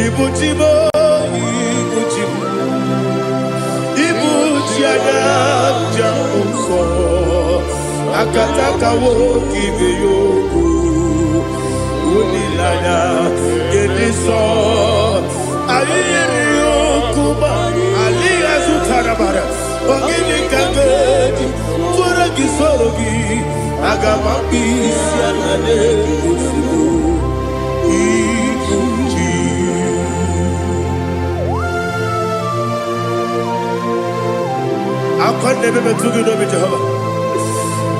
Ibu chi m, ibu chi m, ibu chi anya njem nsọ, akataka nwoke ibe ya okwu, olileanya nke ndị nsọ. Anyị nyere ya okwu ma alịghị azụtara mara. Ọ gịnị ka m ga-eji tụọrọ gị, soro gị? Aga m akpụ isi ala n'ozugbo. Ibu chi. Akwa na-ebe metụ gị n'obi, Jehova.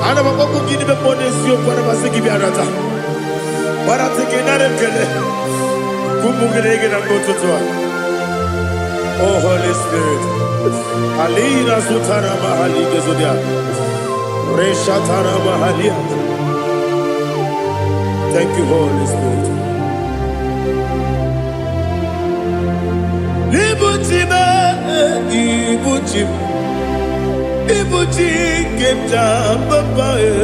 Ana m akpọkụ gị n'ime mmụọ n'eziokwu. Ana m asị gị bịa nata gbarata gị, nara ekele ka ụmụ gị na-ege na mgbe ụtụtụ a. Oh, Holy Spirit. Alina sutara mahali gezodia. Reshatara mahalia. Thank you, Holy Spirit. Ibuchi m, ibuchi m, ibuchi nke m ji papa e.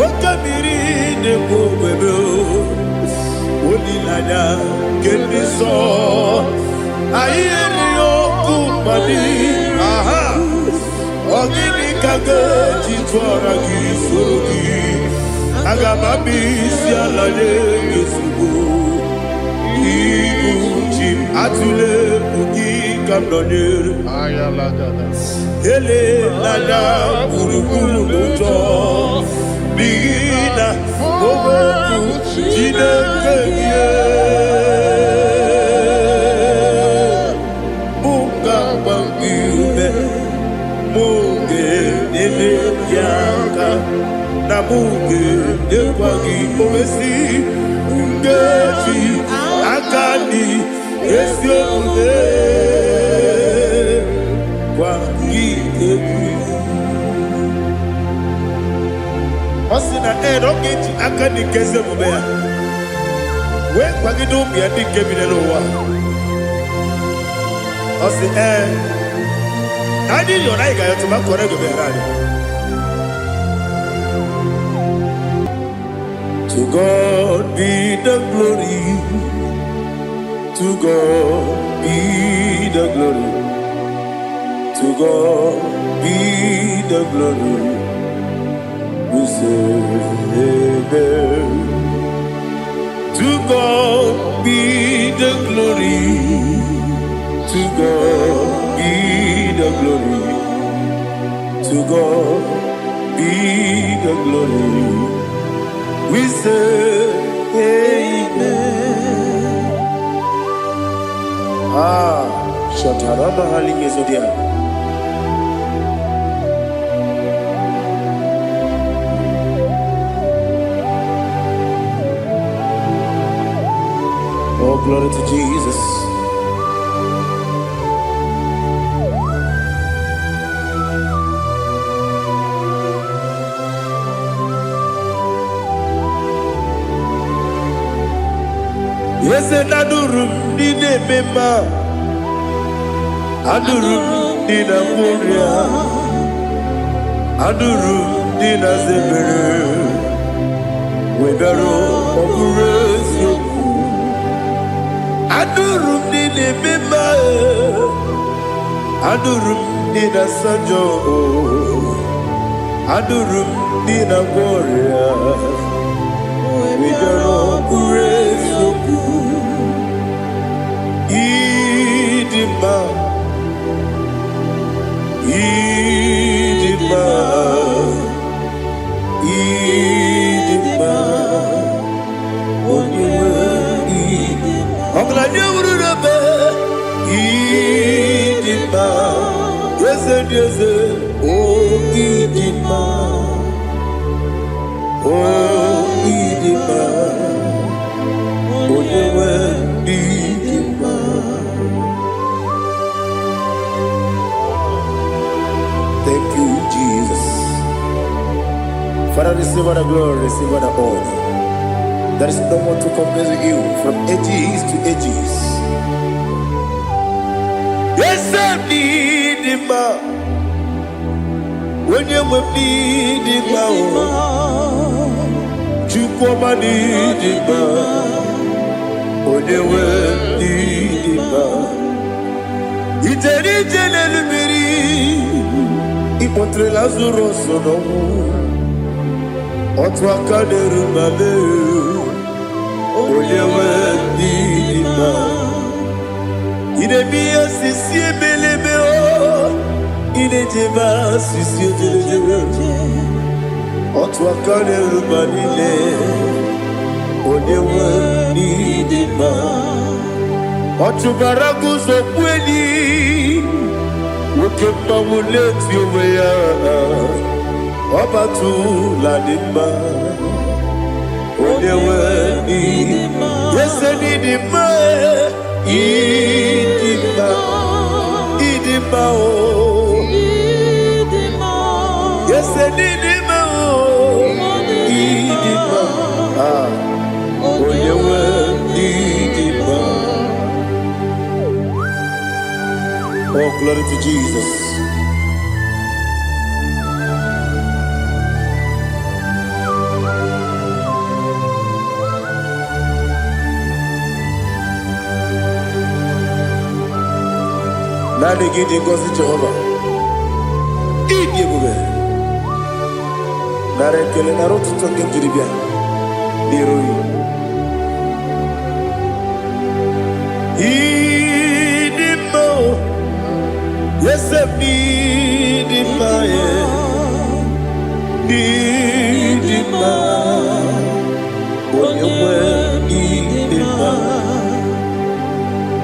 Oke mmiri na-ekwu ogbebe o. Olileanya nke ndị nsọ. Anyị erighị ọkụ mmadụ. Aha. Ọ gịnị ka ga-eji tụọra gị, soro gị? Aga m abịa isi ala nye gị ozugbo. Ibu chi m, atụla egwu, gị ka m nọnyere. Elela gburugburu n'ụjọ, n'ihi na okwu Chineke gị mụ ga-agba gị ume, mụ ga-enyere gị aka, na mụ ga-enyekwa gị omesi nkeji aka dị ezi omume gwa gị egwu. Ọ sị na ee, na ọ ga-eji aka dị nke ezi omume ya wee kwagide ụmụ ya ndị nke bi n'ụwa. Ọ sị ee, na anyị yọrọ, anyị ga-ayọtụ ma kọrọ ego meghere anyị. To God be the glory, to God be the glory, to God be the glory. We say amen. To God be the glory, to God be the glory, to God be the glory. We say amen. Ah, Shatarama Hali. Oh, glory to Jesus. Eze, na-adụrụ m ndị na-eme mma, adụrụ m ndị na-agwọ ọrịa, adụrụ m ndị na-aza ebere, wee bịaruo ọ bụrụ eziokwu. Adụrụ m ndị na-eme mma, adụrụ m ndị na-asa njọ, adụrụ m ndị na-agwọ ọrịa, wee bịaruo ọ bụrụ eziokwu. Ịdị mma, ịdị mma, ịdị mma, onye nwe ọgaranya wuru n'ebe. Ịdị mma, eze dị eze, o ịdị mma, o ịdị mma, onye nwe ịdị mma. Thank you, Jesus. Father, receive all the glory, receive all the honor. There is no one to compare with you from ages to ages. Yes, I need him. Onye nwe m n'ịdị mma o, Chukwuma n'ịdị mma, onye nwe Ịkpọtere Lazarọs n'ọnwụ. Otu aka na-eru mba lee, onye nwe ndị dị mma. Ị na-eme ihe osisi ebelebe o, ị na-ejebe asịsị ejelejele. Otu aka na-eru mba niile, onye nwe ndị dị mma. Ọ chụbara guzo kweli, nwoke mmanwụ na-eti onwe ya. Ọbatụla dị mma, onye nwe ndị ese dị mma, ịdị mma, ịdị mma o. Ese dị mma o, ịdị mma. Ah, onye nwe ndị dị mma. Oh, glory to Jesus. Naanị gị dị ngọzi, Jehova. Ịdị ebube. Nara ekele, nara ụtụtụ nke m jiri bịa n'iru gị. Ịdị mma o, eze m, ịdị mma e, ịdị mma, onye nwe, ịdị mma.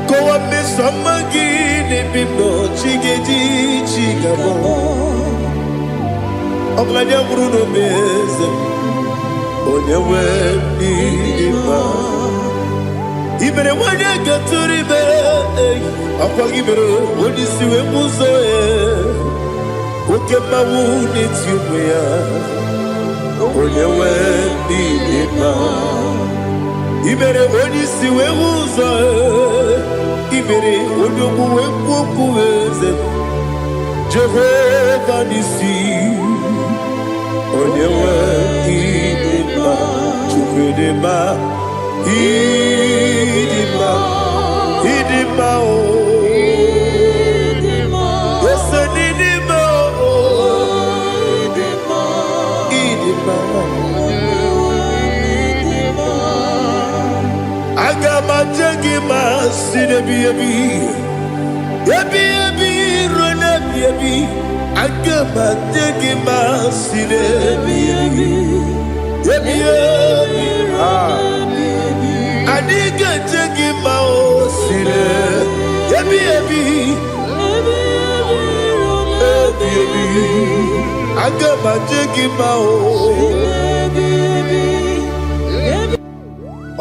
Kọwa mmeso ọma gị n'ebe m nọ, chi ga-eji chi ga-abọ. Ọgaranya nwụrụ n'obe, eze m, onye nwe, ịdị mma. I mere nwanyị ga-atụrụ ime, ọkwa gị mere onye isi wee mụ ụzọ ya. Oke mmanwụ na-eti onwe ya, onye nwe, ịdị mma. I mere onye isi wee hụ ụzọ, i mere onye okwu wee kwuo okwu, eze m. Jehova n'isi, onye nwe, ịdị mma. Chukwu, ịdị mma, ịdị mma, ịdị mma o. Ese n'ịdị mma o, ịdị mma. Aga m aje gị ma si n'ebi ebi ebi ebi ruo n'ebi ebi. Aga m aje gị ma si n'ebi ebi ebi ebi. Ah. Anyị ga-eje gị ma o si n'ebi ebi ebi ebi. Aga m aje gị ma o.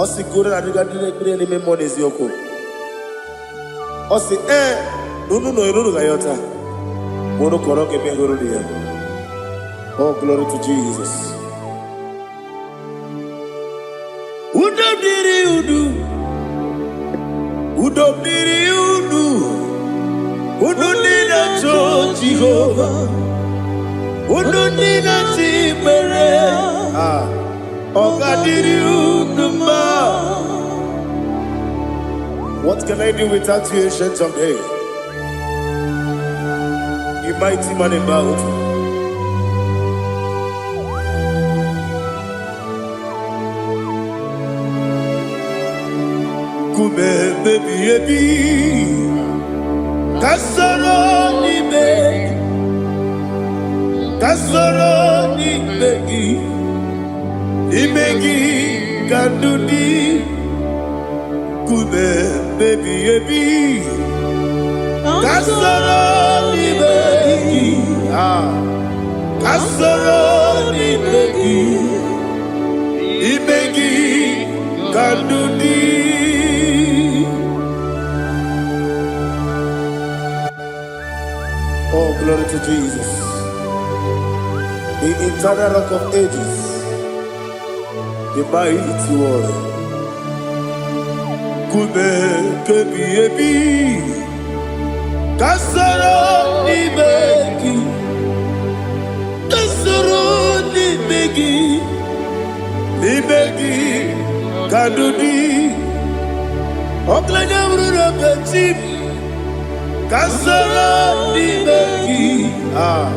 Ọ sị ka unu na-adịga ndị na-ekpere n'ime mmụọ na eziokwu. Ọ sị ee na unu nọ unu ga-ayọta ma unu kọrọ ga-eme hụrụ ya. Oh, glory to Jesus. Udo dịrị unu, udo dịrị unu, unu ndị na-achọ Jehova, unu ndị na-achọ ikpere. Ah, ọ ga-adịrị unu mma. What can I do without you, Ancient of Days? You mighty man in battle. Nkume ebi ebi, ka soro n'ime, ka soro n'ime gị, n'ime gị ka ndụ dị. Nkume ebi ebi, ka soro n'ime gị. Ah, ka soro n'ime gị, n'ime gị ka ndụ dị. Oh, glory to Jesus, the eternal Rock of Ages, the mighty warrior. Nkume kebi ebi, ka soro n'ime gị, ka soro n'ime gị, n'ime gị ka ndụ dị. Ọgaranya bụrụ n'obechi m, ka soro n'ime gị. Ah.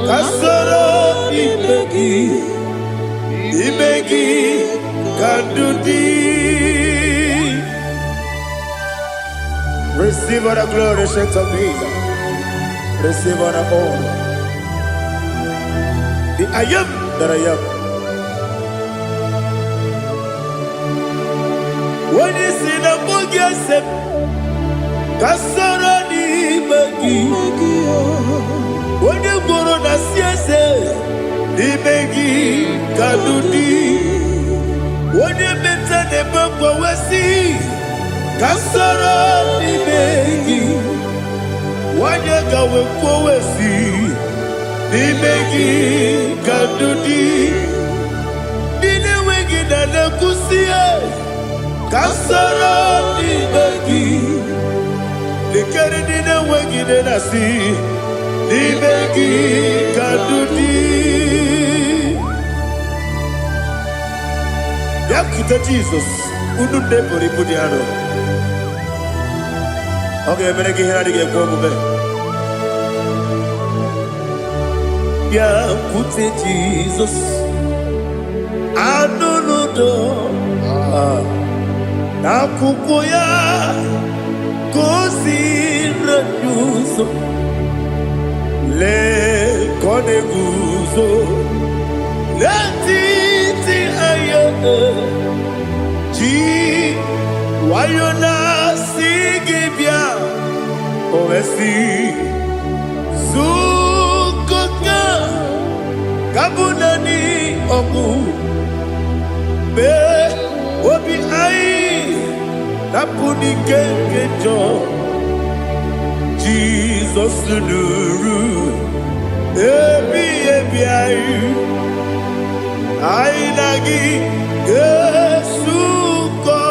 Ka soro n'ime gị, n'ime gị ka ndụ dị. Receive all the glory, Saint of Jesus. Receive all the honor. The I am that I am. Onye si na mbụ gị ese m, ka soro n'ime gị. Onye gworo na si eze, n'ime gị ka ndụ dị. Onye meta na-ebe mgbanwe ka soro n'ime gị. Nwanyị gawe kwowesi, n'ime gị ka ndụ dị. Ndị na-enweghị na na-ekwusi ka soro n'ime gị. Lekere ndị na-enweghị nne na-asị, n'ime gị ka ndụ dị. Bịakwute Jizọs, unu ndị buru ibu dị arọ. Ọ ga-emere gị ihe na-adịghị ekwe omume. Bịakwute Jizọs, anụ n'udo n'akwụkwọ ya ka o si anyị ụzọ. Lee ka ọ na-eguzo n'etiti anyị, ji nwayọ na-asị gị bịa. O wee sị, zukọta ka bụ naanị ọgwụ mee obi anyị napụ n'ike nke njọ. Jizọs nụrụ ebi ebi anyị, anyị na gị ga-esukọ.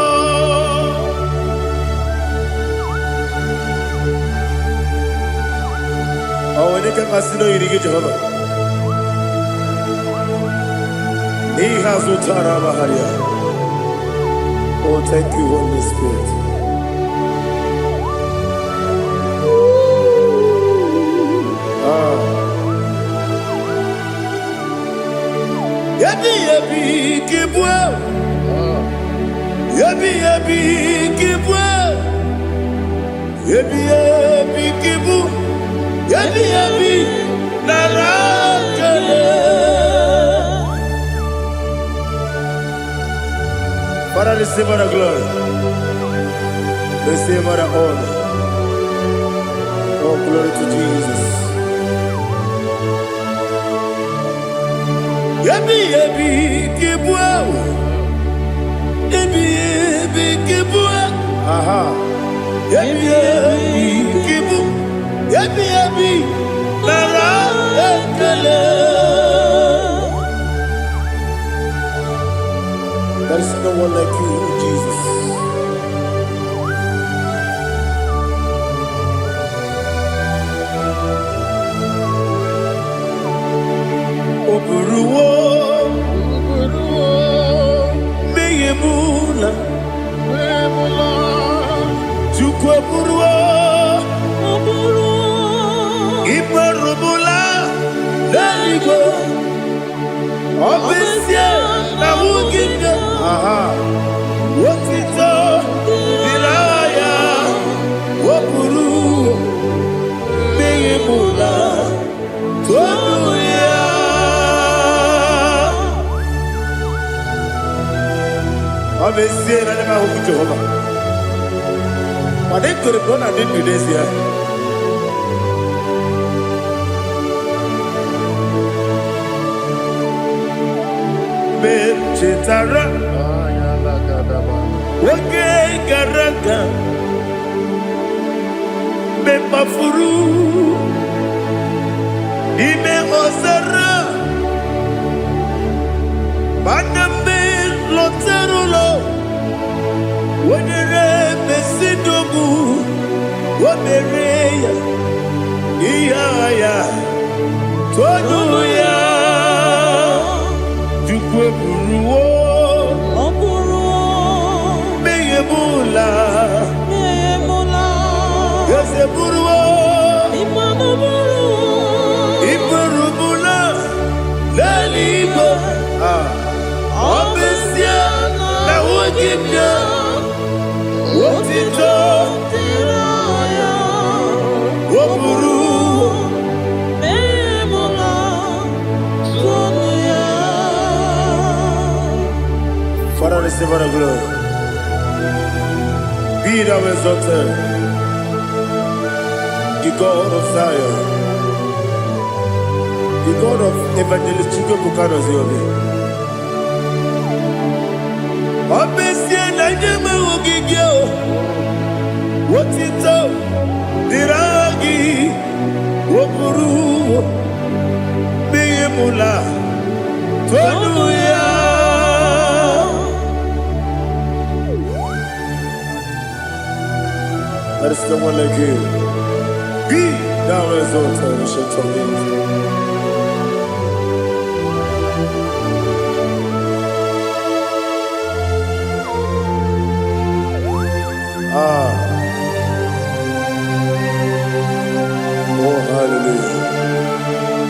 Ọ nwere ike mmasị na oyiri gị, Jehova, n'ihe azụ tara amagharịa. Oh, thank you, Holy Spirit. Ah. Ebi ebi kibue, ebi ebi kibue, ebi ebi kibu, ebi ebi nara kele. Father, receive all the glory. Receive all the honor. Oh, glory to Jesus. Ebi ebi kibue, ebi ebi kibue, aha. Ebi ebi kibu, ebi ebi nara ekele. There is no one like you, Jesus. O buruwo mmehie m na Chukwu eburuwo imerụmụla n'eluigwe. Ọ bụ ezie na ahụghị m gị, aha, otito dịrị aha ya. O buru mmehie m na tonu ya. Ọ bụ ezie na anya m ahụghị Jehova, mana ekwere m na ọ na-adị ndụ n'ezie. Mgbe m chetara oge gara aga, mgbe m kpafuru n'ime ọzara, mana mgbe m lọtara ụlọ, wenyere mesidogbu o mere ya ihe agha ya tonu ya. Chukwu eburuwo Ọ bụrụ mmehie m ụla. emula. Eze buruwo Ịmanụ bụrụ iburu m. Receive all the glory. Be thou exalted, the God of Zion, the God of Evangelist Chike Bukano Ziobi. Ọ bụ ezie na nye m ogige o, otito dịrị aha gị, o buru n'ihi mụla tonu ya. There is no one like you. Be thou exalted, ancient of days. Ah, oh hallelujah.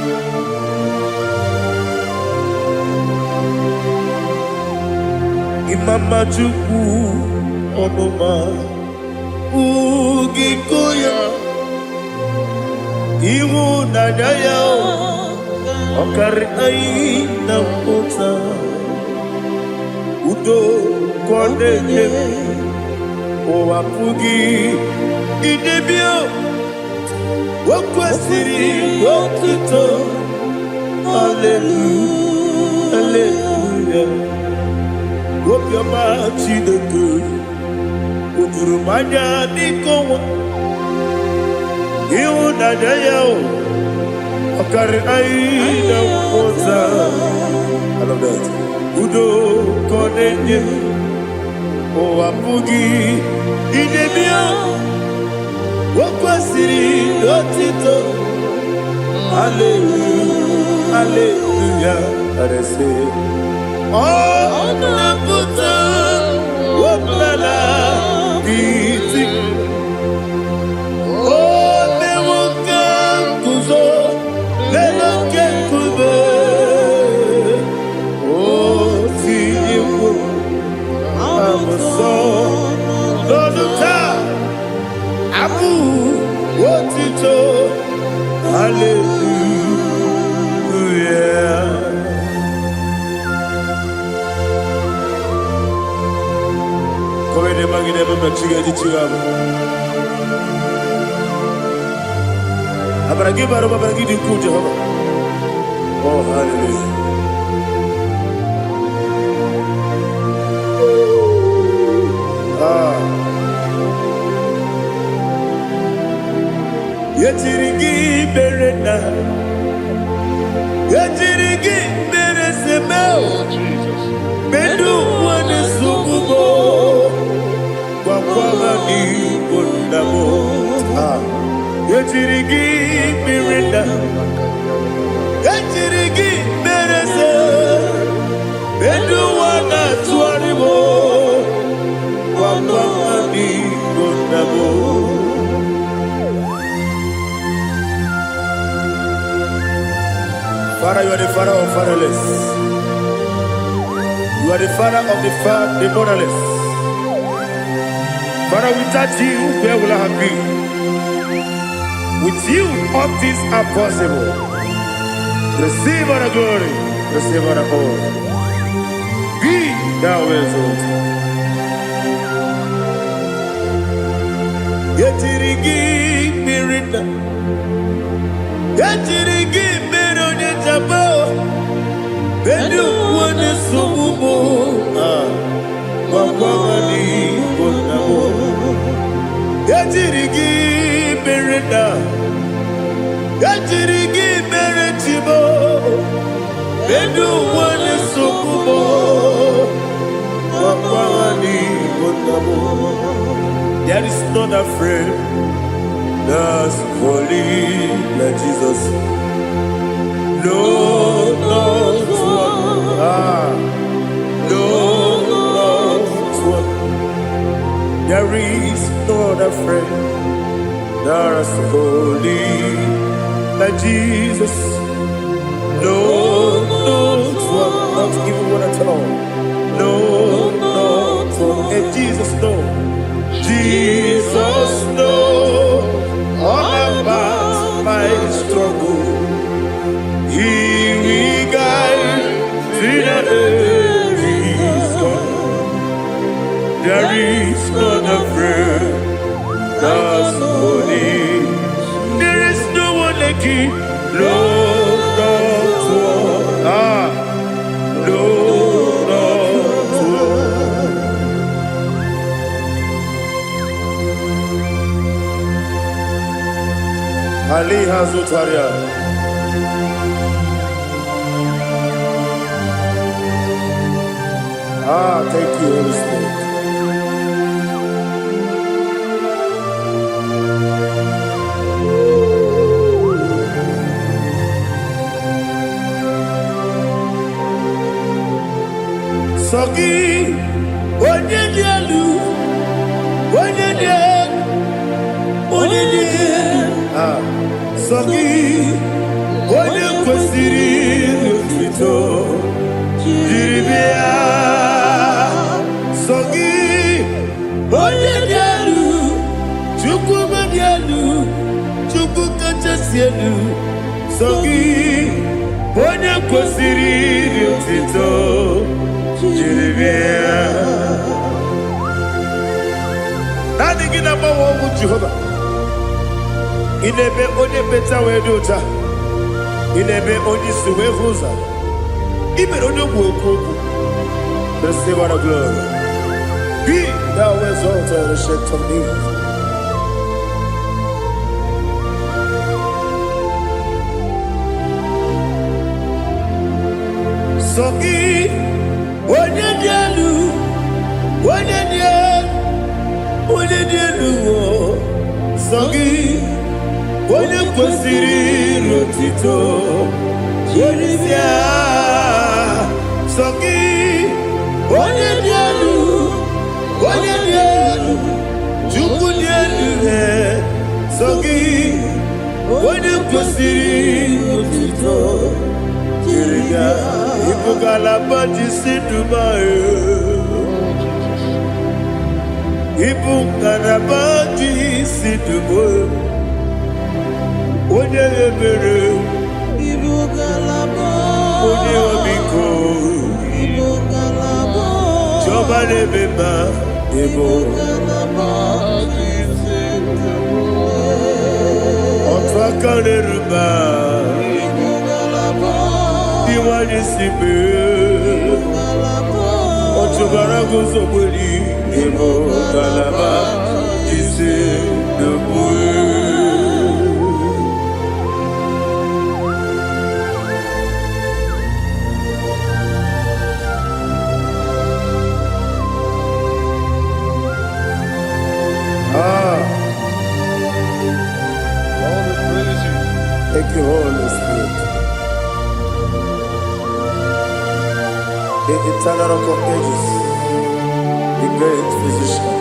Imama Chukwu ọmụma ugiko ya, ịhụnanya ya ọ karị anyị na mpụta, udo ka ọ na-enye, ụwa pụghị idebe. O kwesịrị otuto. Hallelujah, hallelujah. Obiọma Chineke o juru m anya dịka ọnwa, ịhụnanya ya o ọ karị anyị na mmụta. I love that. Udo ka ọ na-enye, ụwa pụghị idebe. O kwesịrị otito. Hallelujah, hallelujah. Arese ọ na-apụta ọbụla iti o mewo ka nguzo n'elu oke nkume, o tinyewo abụsọ n'ọnụ taa abụ otito. Hallelujah. Kowede magide mama chiga ji chiga bụ. Amara gị bara ụba, amara gị dị ukwuu, Jehova. Oh, hallelujah. Ah. Ejiri gị mere na ejiri gị mere seme. Oh, Jesus. Medu ụwa na-esogbu m, gwakwa ha n'igbo nna m. Ah. Ejiri gị mere na ejiri gị mere se medu ụwa na-atụgharị m, gwakwa ha n'igbo nna m. Father, you are the father of fatherless. You are the father of the motherless. Father, without you, where will I have been? With you, all things are possible. Receive all the glory, receive all the honor. Be thou exalted. Ejiri gị mmiri na ejiri gị mere onye jaba ndị ụwa na-esogbu m. Ah, gwakwa ha n'igbo nna m. Ejiri gị mere na ejiri gị mere chibo ndị ụwa na-esogbu m, gwakwa ha n'igbo nna m. There is none afraid that's holy like Jesus. No, not one. Ah, no, not one. There is no other friend that's holy like Jesus. No, not one, not even one at all. No, not one. And Jesus, no. Jesus, no. All about my struggle. He will guide till the day is gone. Aliha Zutaria. Ah, thank you, Holy Spirit. Sọ gị, onye dị elu, onye dị elu, onye dị elu. Ah, sọ gị, onye kwesịrị otuto jiri bịa. Sọ gị, onye dị elu, Chukwu dị elu, Chukwu kachasị elu. Sọ gị, onye kwesịrị otuto jiri bịa. Naanị gị na-agbanwe ọgwụ Jehova. Ị na-eme onye mkpeta wee dị ụcha. Ị na-eme onye isi wee hụ ụzọ. Ị mere onye ogbu okwu okwu. Receive all the glory. Be thou exalted, ancient of days. Sọ gị, onye dị elu, onye dị elu, onye dị elu, o. Sọ gị, onye kwesịrị otito Jiri bịa. Sọ gị, onye dị elu, onye dị elu, Chukwu dị elu, ee. Sọ gị, onye kwesịrị otito jiri bịa. Ịbụ ngalaba ji si Dubai. Ịbụ ngalaba ji si Dubai. Onye ebere, Ibu ngalaba. Onye ọmịiko, Ibu ngalaba. Chiọma na-eme mma, ịbụ Ibu ngalaba ji otu aka na-eru mba, Ibu ngalaba. Iwanye si mee. Ngalaba. Ọchụbara guzogberi, ịbụ ngalaba ji si Dubai. Ah, All the praise you. Thank you, Holy Spirit. The eternal rock of ages, the great physician.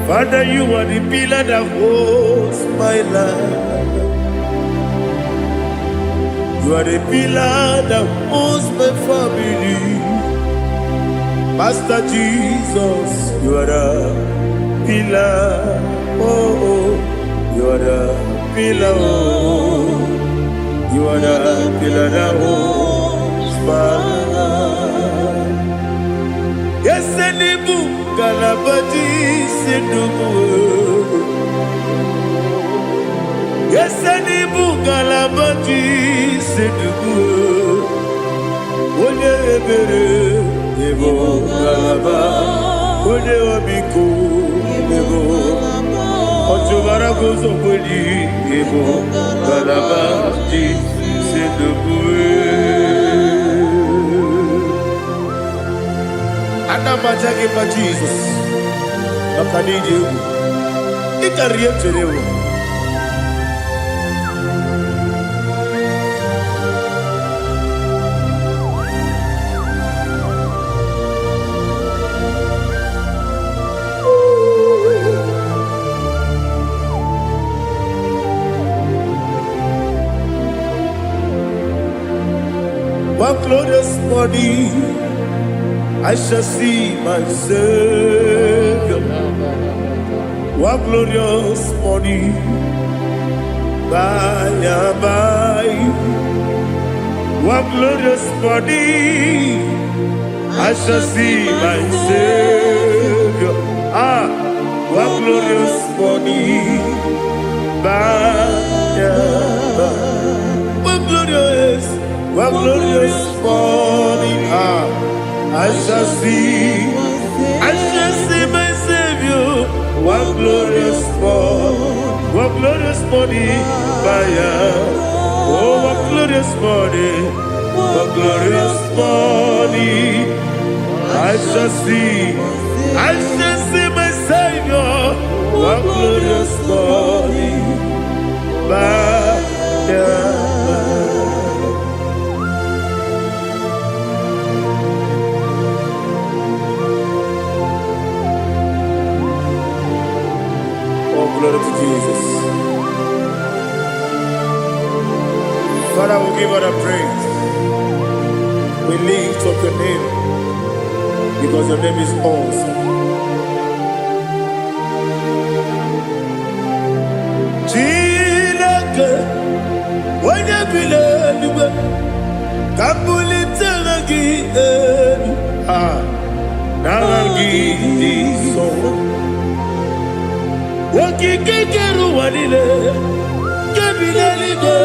Father, you are the pillar that holds my life. You are the pillar that holds my family. Master Jesus, you are the pillar. Oh, oh, you are the pillar. Oh, you are the pillar that holds my life. Yes, Elibu, Kalabati, Sindubu. Yes, Elibu, Kalabati, Sindubu. Onye ebere, Ebo Kalaba. Onye ọmịiko, Ebo. Ọchụbara guzokweli, Ebo Kalaba, Ji, Sindubu. Ana m aja gị mma Jizọs maka na ịdị egwu ị karịrị ihe m chere ewu. One glorious morning I shall see my Savior. One glorious morning by and by. One glorious morning I shall see my Savior. Ah, one glorious morning by and by. One glorious, one glorious morning. Ah, I shall see, I shall see my Savior. One glorious morning, what glorious morning by and. Oh, what glorious morning, what glorious morning. I shall see my Savior. What glorious morning by and. Oh, glory to Jesus. Father, we give all the praise. We lift up your name because your name is awesome. Chineke, onye bi n'eluigwe, ka m bulite aha gị elu. Ah, n'aha gị dị nsọ. Okike kere ụwa niile, nke bi n'eluigwe,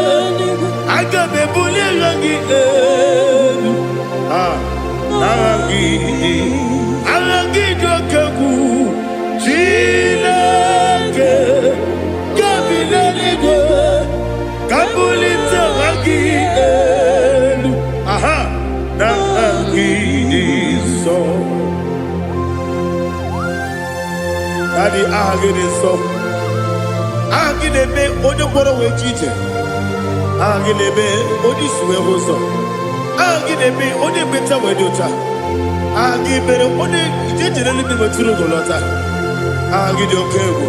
aga m ebuli aha gị elu. Ah, n'aha gị dị, aha gị dị oke egwu. Chineke, nke bi n'eluigwe, ka m bulite aha gị elu. Aha, n'aha gị dị nsọ. Daddy, aha gị dị nsọ. Aha gị na-eme onye ngwọrọ wee ji ije. Aha gị na-eme onye isi wee hụ ụzọ. Aha gị na-eme onye ekpenta wee dị ụcha. Aha gị mere onye ije jere eluigwe wetụrụ ugo lọta. Aha gị dị oke egwu.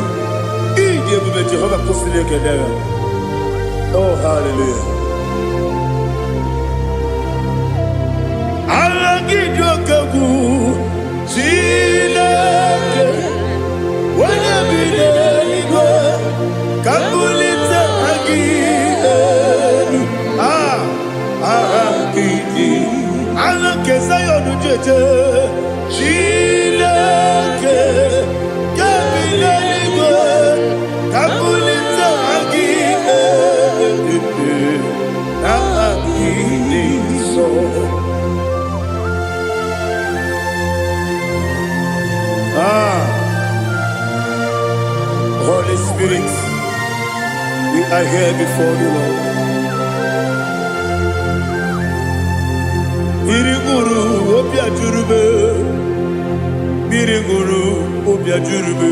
Ịdị ebube Jehova kwụsịrị ekele ya. Oh, hallelujah. Aha gị dị oke egwu. Chineke, onye bi n'eluigwe, ka m bulite aha gị elu. Ah, aha gị dị. Aha nke Zion jeje. Chineke, nke bi n'eluigwe, ka m bulite aha gị elu. Aha gị dị nsọ. Ah, Holy Spirit, we are here before you, Lord. Mmiri ṅụrụ obi ajụrụ m. Mmiri ṅụrụ obi ajụrụ m.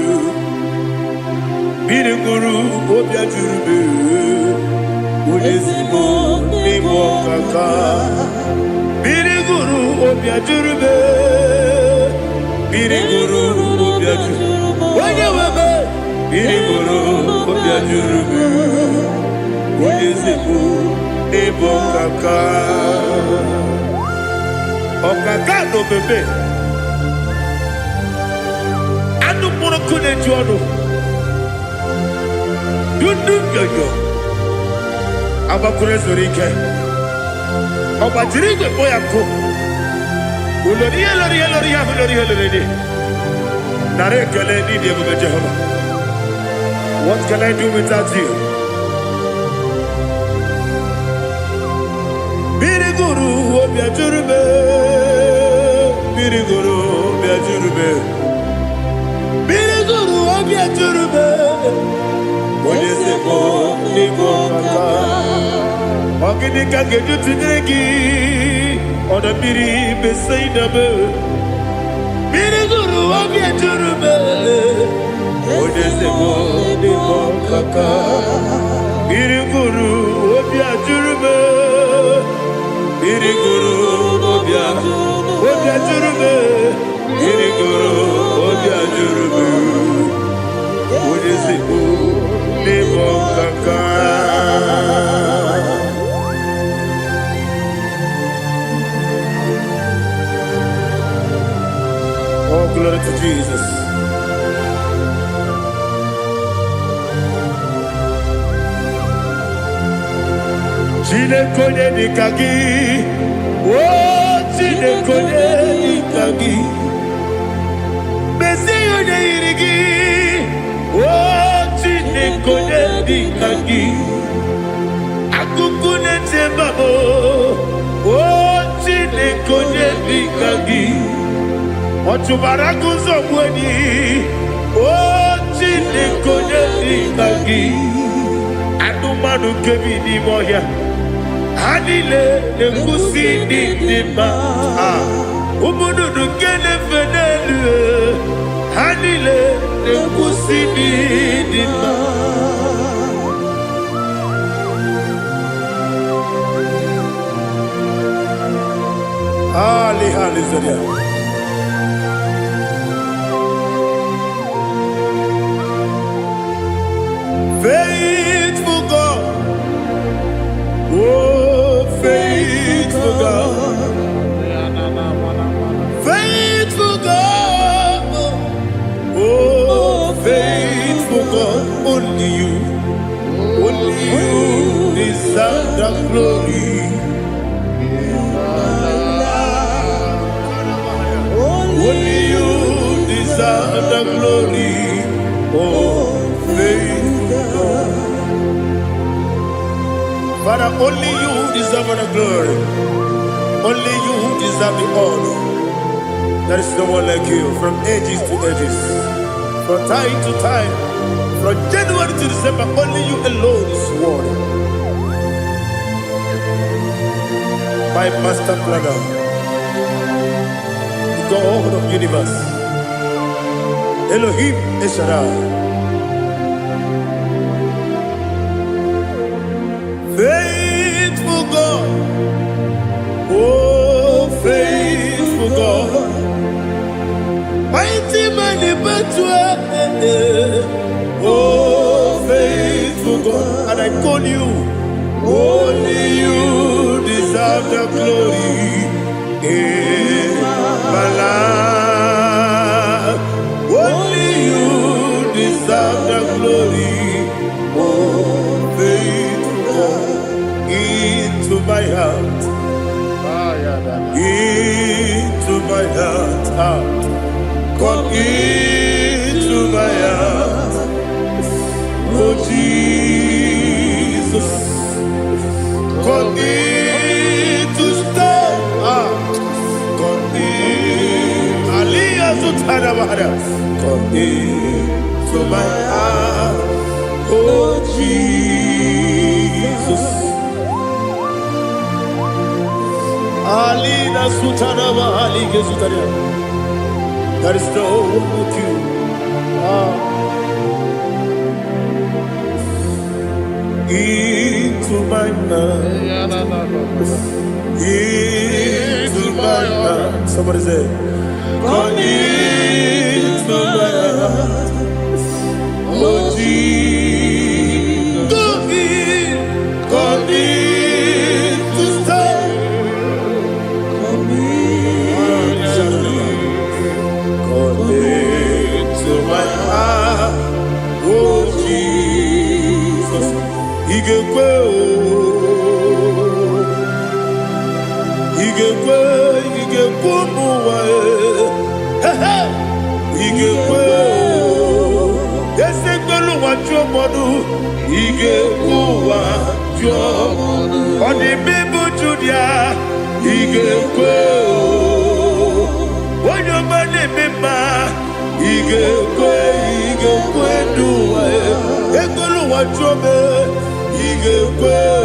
Mmiri ṅụrụ obi ajụrụ m. Onye ezigbo n'ịbụ ọkaka. Mmiri ṅụrụ obi ajụrụ m. Mmiri ṅụrụ obi ajụrụ. Onye nwe m. Mmiri ṅụrụ obi ajụrụ m. Onye ezigbo n'ịbụ ọkaka. Ọkaka na omeme. Anụ mkpụrụ nkụ na-eju ọnụ. Dundu nyonyo. Agbakwuru ezuru ike. Ọ gbajiri igwe kpọ ya nkụ. Ulori ihe lori ihe lori ihe ahụ lori ihe lori dị. Nara ekele n'ịdị ebube Jehova. What can I do without you? Mmiri gụrụ obi ajụrụ m. Mmiri gụrụ obi ajụrụ m. Mmiri gụrụ obi ajụrụ m. Onye ezigbo n'ịbụ ọkaka. Ọ gịnị ka m ga-eji tụnyere gị? Ọdọ mmiri Besaida m. Mmiri gụrụ obi ejuru m. Onye ezigbo n'ịbụ ọkaka. Mmiri gụrụ obi ajụrụ m. Mmiri gụrụ obi ajụrụ m. Mmiri gụrụ obi ajụrụ m. Onye ezigbo n'ịbụ ọkaka. Oh, glory to Jesus. Chineke onye dịka gị, o Chineke onye dịka gị, mezie onye yiri gị, o Chineke onye dịka gị, akụkụ na-eche mba m, o Chineke onye dịka gị, ọ chụbara agụ nzọgbu enyi, o. Chineke, onye dị ka gị? Anụmanụ nke bi n'ime ọhịa, ha niile na-ekwusi ndị dị mma. Ah, ụmụ nnụnụ nke na-efe n'elu, ha niile na-ekwusi ndị dị mma. Ali, hallelujah. Faithful God, oh, faithful God, faithful God, oh, faithful God, only you deserve the glory. Only you deserve the glory. Oh, faithful God. Father, only you deserve the glory. Only you deserve the honor. There is no one like you from ages to ages, from time to time, from January to December. Only you alone is worthy. My master planner, the God of universe, Elohim El Shaddai. Faithful God, oh, faithful God, mighty man in battle, oh, faithful God, and I call you, only you deserve the glory in my life. Only you deserve the glory, oh, faithful God, into my heart, into my heart, ah. Come into my heart, oh Jesus. Come in to stay. Ah, come in. Aliyah Zutana Bahada. Come in to my heart, oh Jesus. Alina Sutana Bahali Gezutana. There is no one like you. Ah. Into my heart, into my heart. Somebody say, come into my heart, oh Jesus. Come in to stay. Come in. Come into my heart, oh Jesus. Ị ga-ekwe o, ị ga-ekwe, ị ga-ekwe ụmụ ụwa e. He he! Ị ga-ekwe o, eze mgbelu ụwa jụọ mmadụ, ị ga-ekwe ụwa jụọ. Ọ dị mma Judia, ị ga-ekwe o. Onye ọma na-eme mma, ị ga-ekwe, ị ga-ekwe n'ụwa e. Ekwela ụwa jụọ m, ị ga-ekwe o.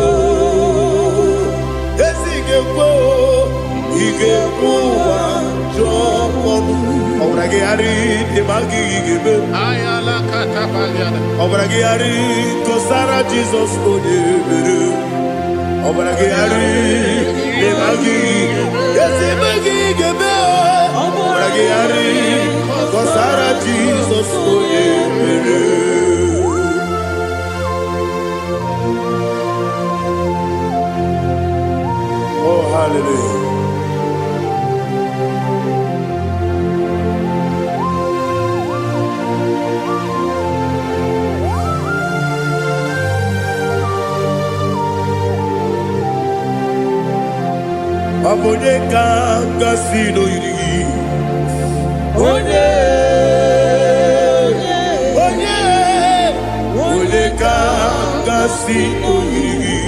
Ezi ị ga-ekwe o, ị ga-ekwe ụwa jụọ ọnụ. Ọbara gị gharị dị ma gị ga-eme. Ọbara gị gharị kọsara Jizọs onye mere. Ọbara gị gharị dị ma gị ezi ma gị ga-eme. Ọbara gị gharị kọsara Jizọs onye mere. Oh, hallelujah. Ọ bụ onye ka gasị n'oyiri gị? Onye, onye, onye ka gasị n'oyiri gị?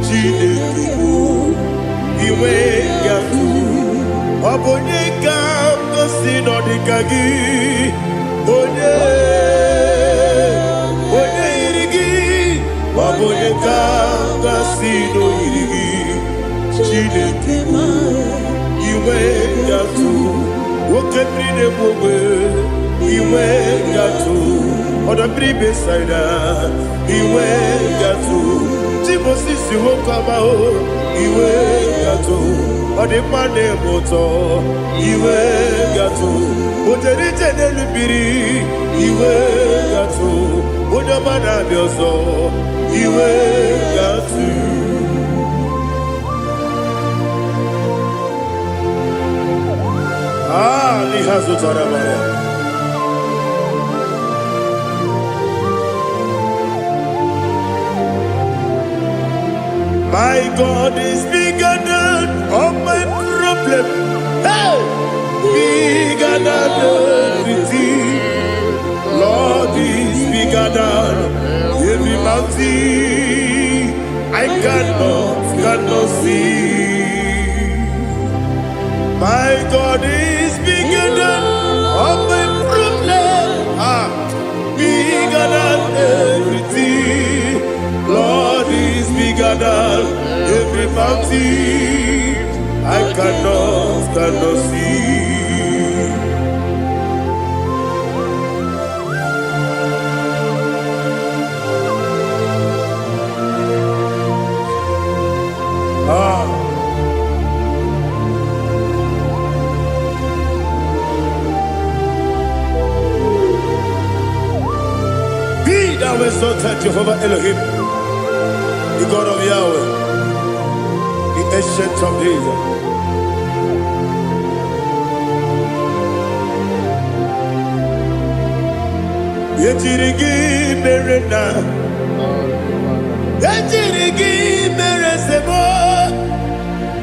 Chineke bụ inwe ya tụ. Ọ bụ onye ka gasị n'ọdịka gị? Onye, ka gasị n'oyiri gị, Chineke? Inwe gatụ oke mmiri na-egbu ogbe, inwe gatụ ọdọ mmiri Besaida, inwe gatụ Timosisi nwoke ọma o, inwe gatụ ọdịmma na-eme ụtọ, inwe gatụ o jere ije n'elu mmiri, inwe gatụ onye ọma na-abịa ọzọ, inwe gatụ. Ah, n'ihe zụtara mara. My God is bigger than all my problem. Hey! Bigger than everything. Lord is bigger than every mountain I cannot see. My God is bigger than all my problem. Ah, bigger than everything. Lord is bigger than every mountain I cannot see. Ah, be thou exalted, Jehovah Elohim, the God of Yahweh, the Ancient of Days. Ejiri gị mere na ejiri gị mere sebo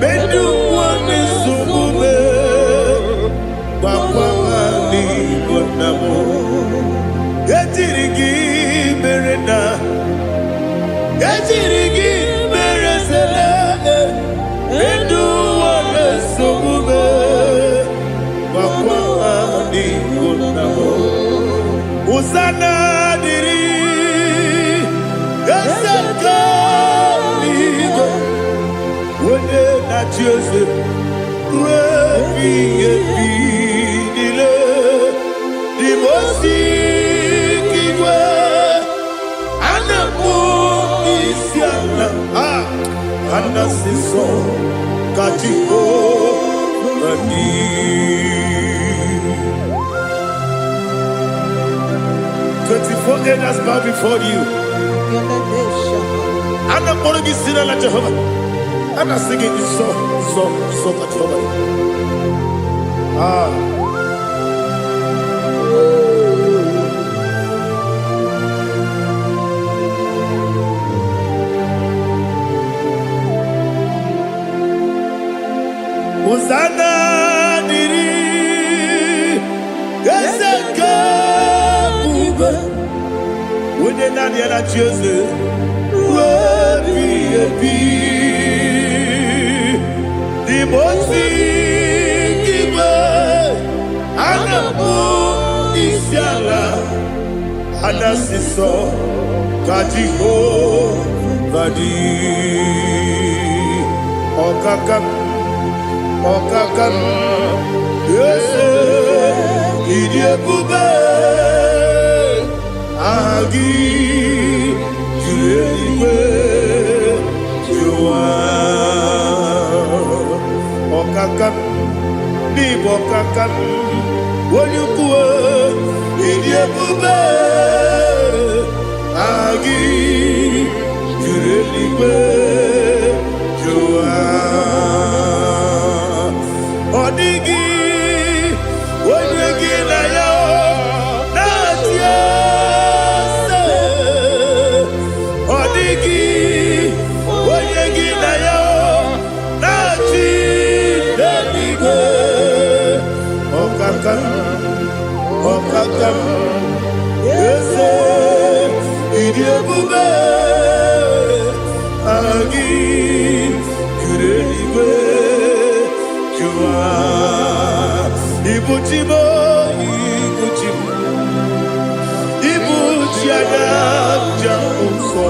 ndị ụwa na-esogbu m gwakwa ha n'Igbo nna m. Ejiri gị mere na ejiri gị mere sele ndị ụwa na-esogbu m gwakwa ha n'Igbo nna m. Hosanna dịrị eze nke eluigwe, onye na-achị eze ruo ebighị ebi niile. Dị m osi igwe a na-akpọ isi ala a anasị nsọ ka Jehova dị. 24 elders bow before you. A na-akpọrọ gị si n'ala Jehova. A na-asị gị nsọ, nsọ, nsọ ka Jehova dị. Ah. Hosanna dịrị eze nke ebube, onye naanị ya na-achị eze ruo ebighị ebi. N'ime osi igwe a na-akpọ isi ala a na-asị nsọ ka Jehova dị. Ọkaka m, ọkaka m, eze, ịdị ebube, aha gị juru eluigwe juru ụwa. Ọkaka m, n'ịbụ ọkaka m, onye ukwu, ịdị ebube, aha gị juru eluigwe juru ụwa. Ọ dịghị onye gị na ya na-achị eze. Ọ dịghị onye gị na ya na-achị n'eluigwe. Ọkaka m, ọkaka m, eze, ịdị ebube, aha gị juru eluigwe juru ụwa. Ibu chi m, ibu chi m, ibu chi anya njem nsọ.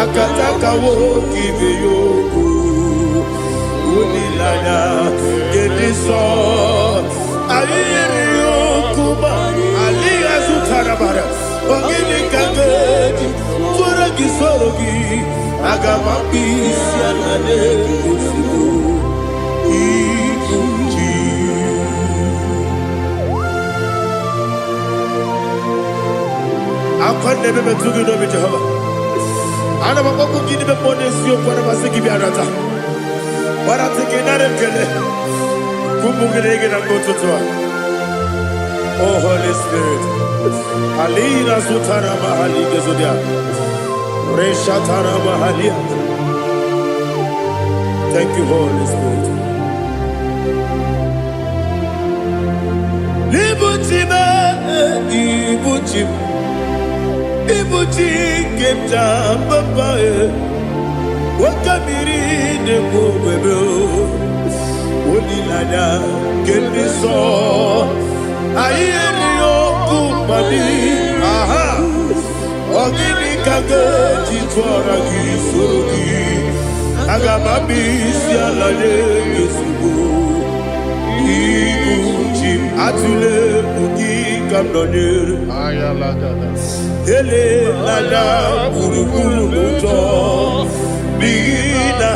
Akataka nwoke ibe ya okwu. Olileanya nke dị nsọ. Anyị nyere ya okwu ma alịghị azụtara bara. Ọ gịnị ka m ga-eji tụọrọ gị soro gị? Aga m akpụ isi ala n'ozugbo. Ibu ji. Akwa na-ebe metụ gị n'obi, Jehova. Ana m akpọkwu gị n'ime mmụọ n'eziokwu, ana m asị gị bịa nata. Gbarata gị nara ekele. Kwupụ gị na gị na mgbe ụtụtụ a. Oh Holy Spirit. Alina sutara mahali gezodia. Reshatara mahalia. Thank you, Holy Spirit. Ibuchi m, ibuchi m, ibuchi nke m ji papa e. Nwoke mmiri na-ekwu ogbebe o. Olileanya nke ndị nsọ. Anyị erighị ọkụ mmadụ. Aha. Ọ gịnị ka m ga-eji tụọra gị soro gị? Aga m abịa isi ala nye gị ozugbo. Ibu chi m, atụla egwu, gị ka m nọnyere. Elela gburugburu n'ụjọ, n'ihi na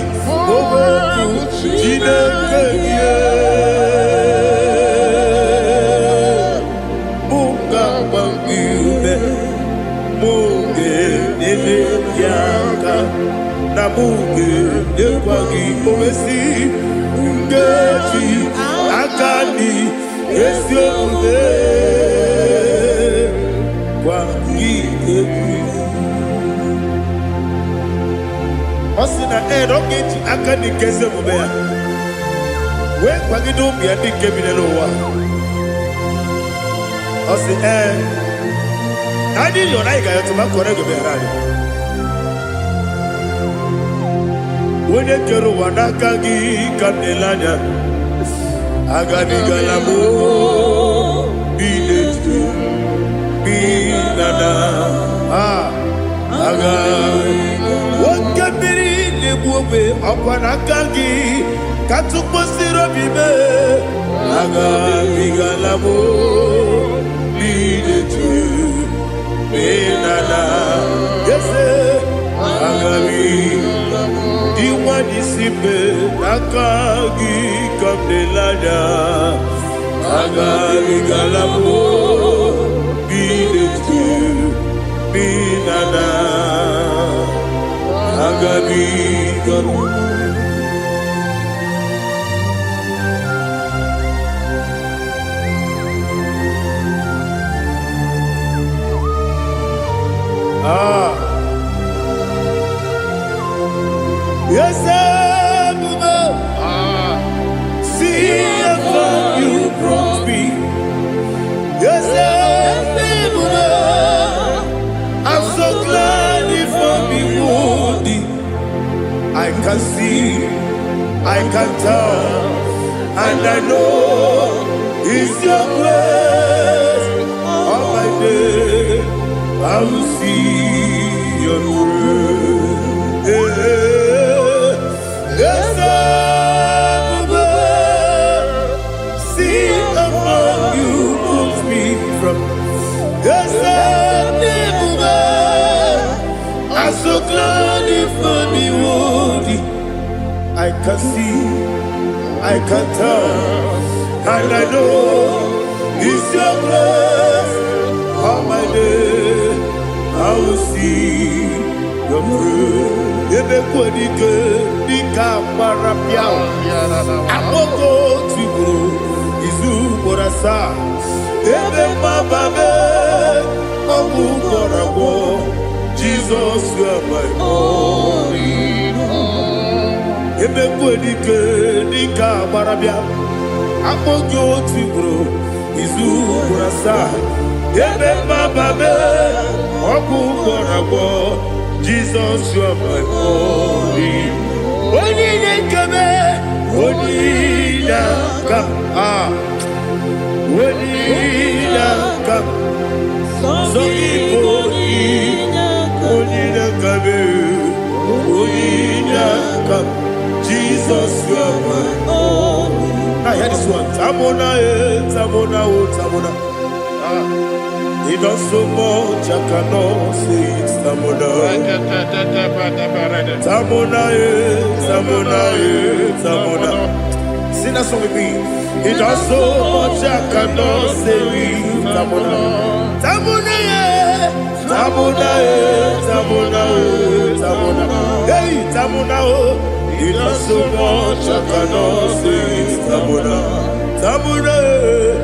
okwu Chineke gị mụ ga-agba gị ume, mụ ga-enyere gị aka, na mụ ga-enyekwa gị owesi nkeji aka dị ezi omume gwa gị egwu. Ọ sị na ee, na ọ ga-eji aka dị nke ezi omume ya wee kwagide ụmụ ya ndị nke bi n'ụwa. Ọ sị ee, na anyị yọrọ, anyị ga-ayọtụ ma kọrọ ego bịara anyị. Onye kere ụwa, n'aka gị ka m na-ele anya. Agabigala m bi n'etu bi na na a aga. Oke mmiri na-egbu ogbe, ọkwa n'aka gị ka tụkwasịrị obi mee. Agabigala m bi n'etu bi na na eze agabi. Dị nwanyị si mbe, n'aka gị ka m na-ele anya. Agabigala m bi n'etu bi na na agabigala m. Ah. Yes, ebube, see how far you brought me. Yes, ebube, I'm so glad you found me worthy. I can see, I can tell, and I know it's your grace. All my day, I will see your grace. Yes, ebube, see how far you put me from. Yes, ebube, I'm so glad you found me worthy. I can see, I can tell, and I know it's your grace. All my day, I will see your grace. Ebe kwenike dịka gbara pịa akpọkọ tigburu izu ugboro asaa, ebe mgbaba mee ọgwụ gwọrọ agwọ. Jizọs, you are my all. Ebe kwenike dịka gbara bịa akpọ gị otu ugboro izu ugboro asaa, ebe mgbaba mee ọgwụ gwọrọ agwọ. Jizọs, you are my all. Onye na-ekebe, onye na-aka a, onye na-aka sọ gị bụ onye na-akabe. aka. Jesus, you are my. Only Now hear this one. Tamona, eh, Tamona, oh, Tamona. Ah. He does so much, I cannot say it. Tamona. Tamona, eh, Tamona, eh, Tamona. Sing that song with me. He does so much, I cannot say it. Tamona. Tamona, eh, Tamona, eh, Tamona, eh, Tamona. Hey, Tamona, oh. He does so much, I cannot say it. Tamona. Tamona, eh,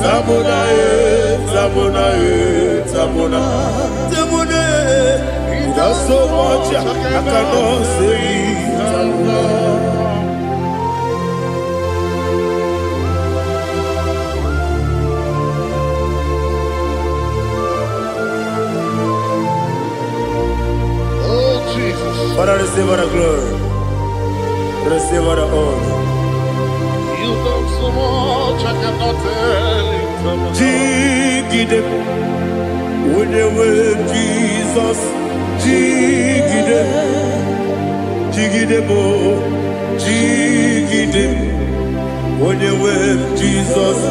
Tamona, eh, Tamona, eh, Tamona. Tamona, eh. He does so much, I cannot say it. Tamona. Oh, Jesus. Father, receive all the glory. Receive all the honor. You've done so much, I cannot tell it. Jigide, onye nwe Jizọs, jigide, jigide m, jigide, onye nwe Jizọs,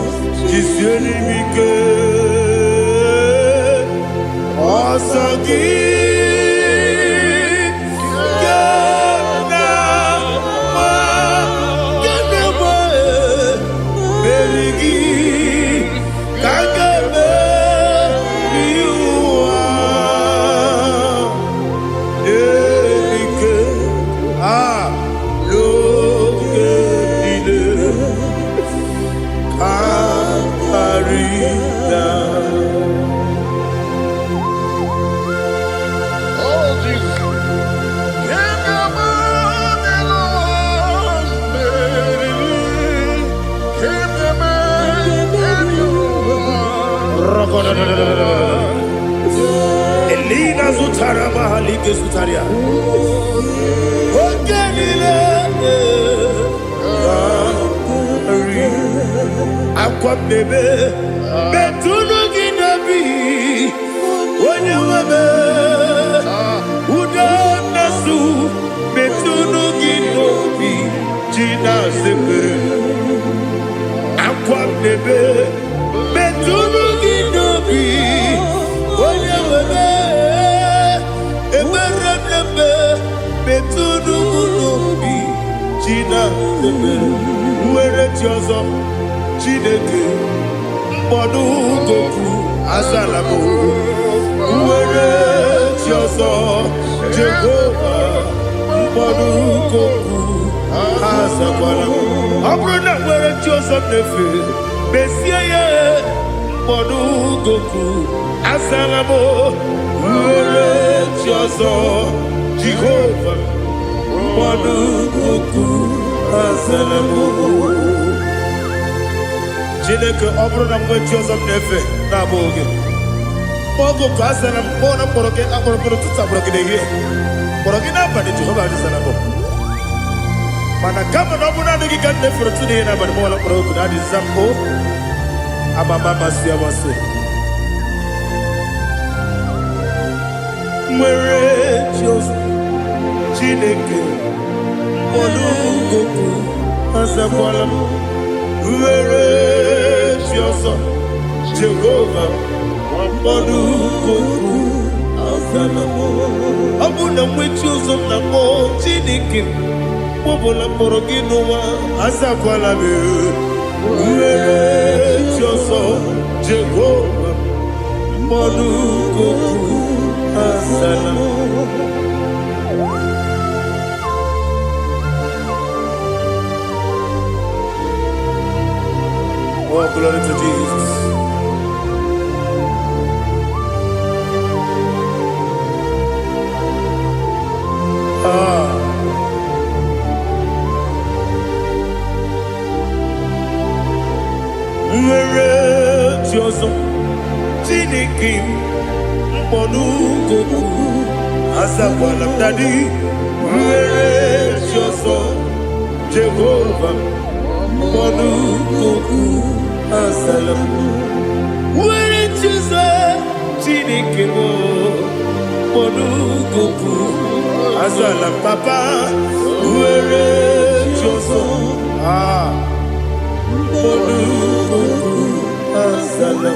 jisie m ike. Ọsọ gị ka m na-agba, ka m na-agba, meri gị ka m ga-emeri ụwa. Ike a n'oge niile ka karịa. Oh, Jesus. Can you imagine? Can you imagine? Elina zụtara mahalike zụtara ya. Oge niile ka akwa m na-ebe metụnụ gị n'obi onye nwe m ude na-asụ metụnụ gị n'obi ji na-asepere akwa m na-ebe metụnụ gị n'obi onye nwe m ekpere m na-eme metụnụ m n'obi ji na-asepere nwere chi ọzọ Chineke mkpọdụ goku azala m nwere chi ọzọ Jehova mkpọdụ goku azakwala m ọ bụrụ na nwere chi ọzọ m na-efe mesie ya mkpọdụ goku azala m nwere chi ọzọ Jehova mkpọdụ goku azala m. Chineke, ọ bụrụ na mgbe chi ọzọ m na-efe na-abụghị gị oge ka a sara m kpọọ na mkpọrọ gị akpọrọ mkpọrọ ụtụtụ akpọrọ gị n'ehihie kpọrọ gị n'abalị Jehova adịzara m mana kama na ọ bụrụ naanị gị ka m na-efere ụtụtụ n'ehihie n'abalị mọla mkpọrọ oku na adịza m o amama amasị amasị nwere chi ọzọ Chineke mkpọrọ goku azakwala m nwere chi ọzọ Jehova mkpọrọ goku azala m ọ bụ na mgbe chi ọzọ m na-akpọ Chineke mkpọbụla mkpọrọ gị n'ụwa azakwala m nwere chi ọzọ Jehova mkpọrọ goku azala m. Oh, glory to Jesus. Ah. Nwere chi ọzọ Chineke m mkpọrọ goku azakwala m daddy nwere chi ọzọ Jehova mkpọrọ goku azala m nwere chi ọzọ Chineke m mkpọrọ goku azala m papa nwere Ah, Olukuku azala.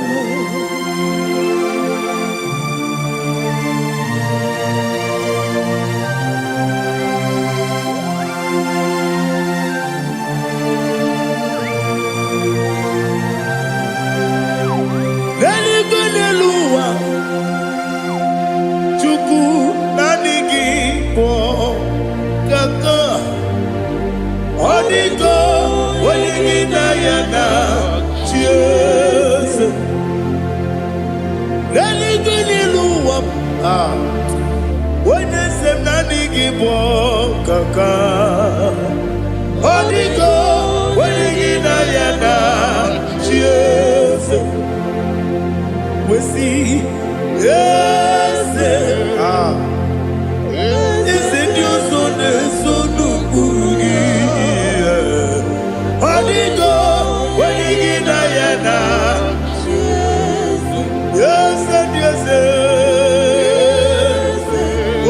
N'eluigwe n'elu ụwa, Chukwu naanị gị bụ ọkaka. Ọ dịgo onye gị na ya na chi eze. N'eluigwe n'elu ụwa, ah, onye eze m naanị gị bụ ọkaka. Ọ dịgo onye gị na ya na chi eze. Wesi eze, ah, eze ndị ọzọ na-eso n'ụkpụrụ gị. Ọ dịgo onye gị na ya na eze ndị eze.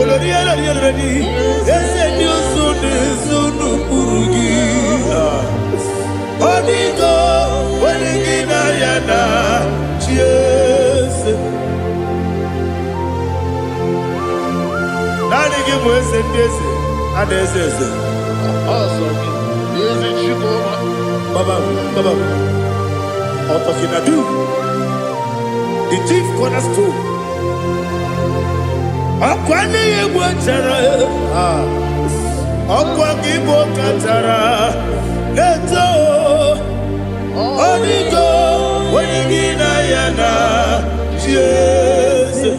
Olori elori elori, eze ndị ọzọ na-eso n'ụkpụrụ gị. Ọ dịgo onye gị na ya na chi eze. Naanị gị bụ eze ndị eze, a na-eze eze. Ọsọ gị, ezi Chukwuma. Baba, Baba, Otokinadu, the chief cornerstone. Ọkwa n'ihi egwu chara, ah, ọkwa gị bụ kachara na-eto. Ọ dịgo onye gị na ya na chi eze.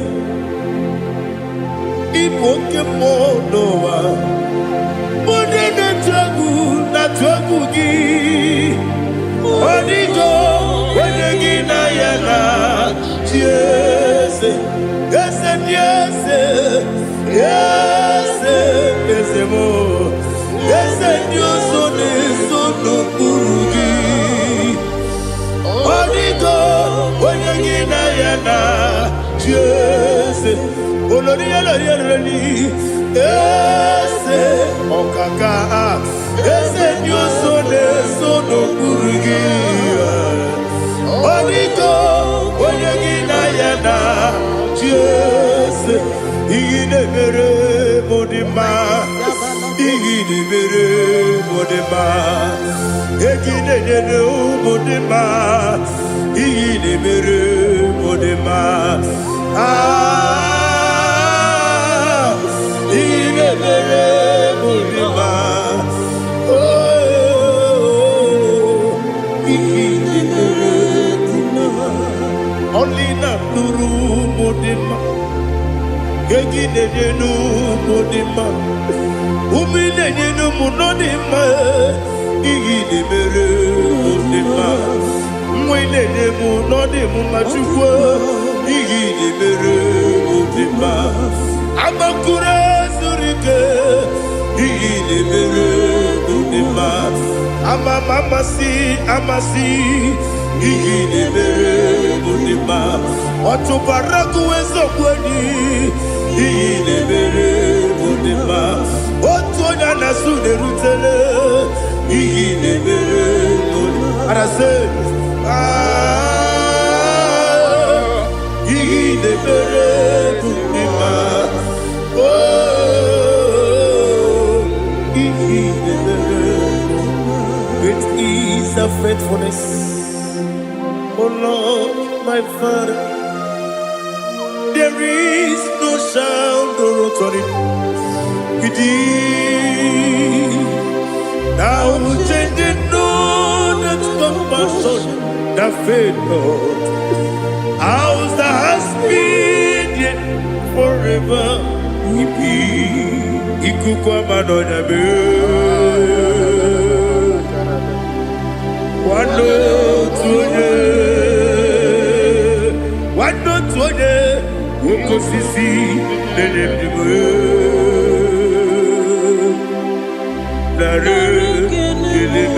Ịbụ oke mmụọ n'ụwa, onye na-etu egwu na-atụ egwu gị. Ọ dịgo onye gị na ya na chi eze. Eze ndị eze, eze eze m, eze ndị ọzọ na-eso n'okpuru gị. Ọ dịgo onye gị na ya na chi eze. Olori olori olori, eze ọkaka, eze ndị ọzọ na-eso n'okpuru gị. Ọ dịgo onye gị na ya na chi eze. Ihe na-emere m dị mma, ihe na-emere m dị mma, ego ị na-enyere m dị mma, ihe na-emere m dị mma. Ah, ihe na-emere m dị mma. Oh, ihe na-emere m dị mma. Ọlị na-atụrụ m dị mma. Ego ị na-enye n'ụmụ dị mma, ume ị na-enye n'ụmụ nọ dị mma, ihe ị na-emere mụ dị mma, nwa ị na-enye m nọ dị m mma. Chukwu, ihe ị na-emere mụ dị mma. Agbakụrụ zuru ike, ihe ị na-emere mụ dị mma. Ama m amasị amasị, ihe ị na-emere mụ dị mma. Ọchụbara gụwa eziokwu enyi, ihe ị na-emere mụ dị mma. Otu onye a na-asụ na-erutele, ihe ị na-emere mụ dị mma. Arasị, ah, ihe ị na-emere mụ dị mma. Oh, ihe ị na-emere. Great is thy faithfulness, O Lord, my Father. There is no sound or authority with thee. Thou changest not that compassion that fail not. House that has been yet forever will be. Ikuku ama n'ọnya mee. Nwanne otu onye, nwanne otu onye, nwoke osisi na-enye ndụ m. Narị ekele m.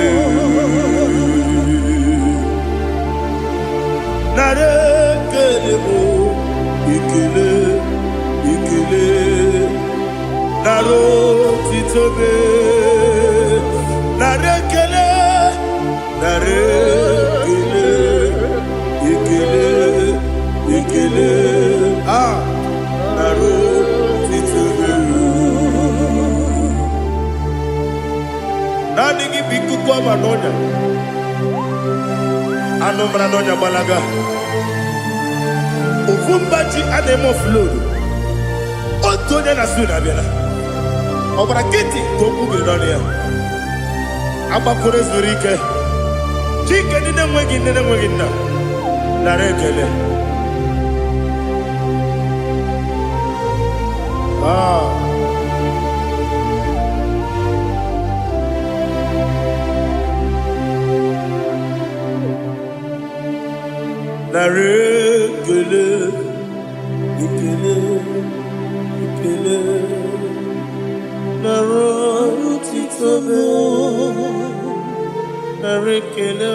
Narị ekele m, ekele, ekele. Narị otito m, narị ekele. Anụ mara n'ọnya gbalaga. Ofu mba ji a na-eme offload. Otu onye na su na-abịala. Ọ gbara nkịtị ka okwu biri n'ọnụ ya. Agbakọrọ zuru ike. Chike ndị na-enweghị nne na-enweghị nna. Nara ekele. Ah. Nara ekele, ekele, ekele. Nara otito m. Nara ekele,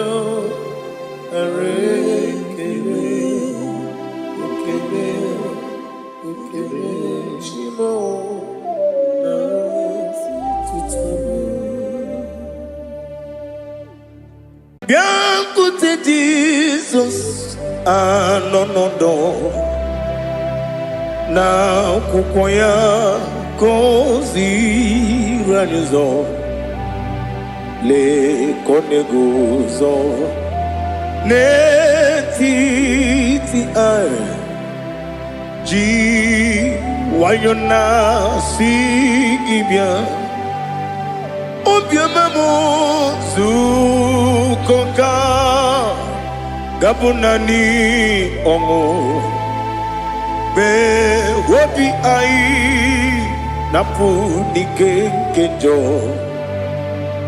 nara ekele, ekele, ekele. Chi m o, nara otito m. Bịakwute Jizọs anọ n'ọdọ na akwụkwọ ya ka o ziri anyị ụzọ. Lee ka ọ na-eguzo n'etiti anyị ji nwayọ na-asị gị bịa. Obiọma m, zukọ ka gabụ naanị ọṅụ mgbe obi anyị na-apụ n'ike nke njọ.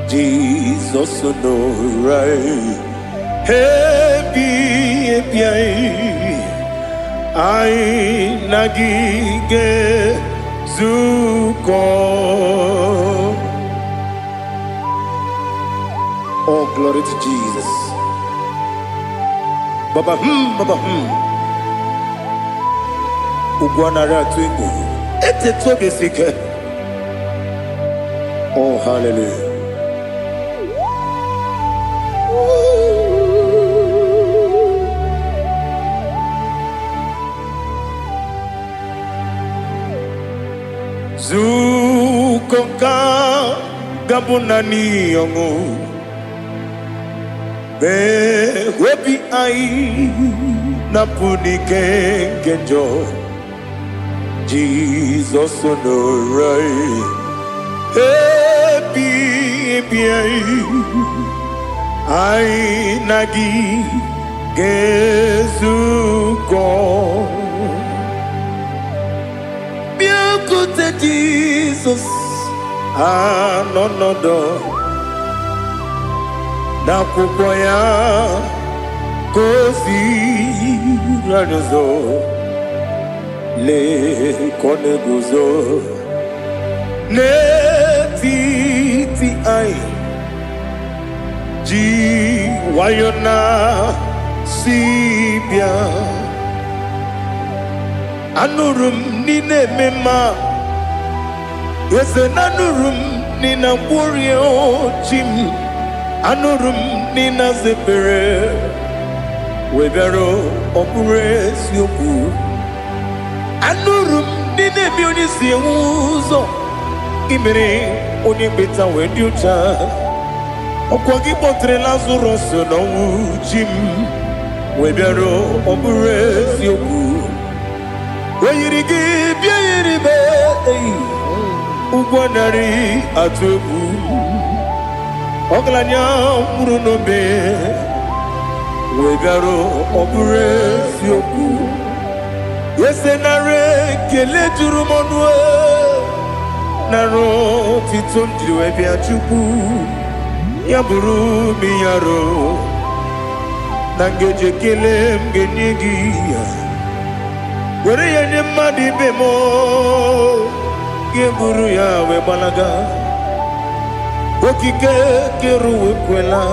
Jizọs nọrọ anyị ebi ebi anyị, anyị na gị ga-ezukọ. Oh, glory to Jesus. Baba baba. Ugwu anaghị atụ egwu. Etetu obi esi ike. Oh, hallelujah. Zukọ ka gabụ naanị ọṅụ mgbe obi anyị na-apụ n'ike nke njọ. Jizọs nọrọ anyị ebi ebi anyị, anyị na gị ga-ezukọ. Bịakwute Jizọs anọ n'ọdọ n'akwụkwọ ya ka o ziri anyị ụzọ. Lee ka ọ na-eguzo n'etiti anyị ji nwayọ na si bịa. Anụrụ m n'ị na-eme mma, eze na anụrụ m n'ị na-agwọrịa chi m. Anụrụ m n'ị na-aza ekpere wee bịara. Ọ bụrụ eziokwu, anụrụ m n'ị na-eme onye si enwe ụzọ imere onye mkpeta wee dị ụcha. Ọkwa gị kpọtere Lazarọs n'ọnwụ, chi m, wee bịara. Ọ bụrụ eziokwu, o yiri gị bịa yiri be ei ụgwọ narị atụ egwu. Ọgaranya nwụrụ n'obe wee bịara. Ọ bụrụ eziokwu, eze, nara ekele juru m ọnụ, nara otito m jiri wee bịa. Chukwu, ya bụrụ m yaro na ngeji ekele m ga-enye gị ya, were ya nye mmadụ ibe m, gị buru ya wee gbalaga. Okike kere uwe kwela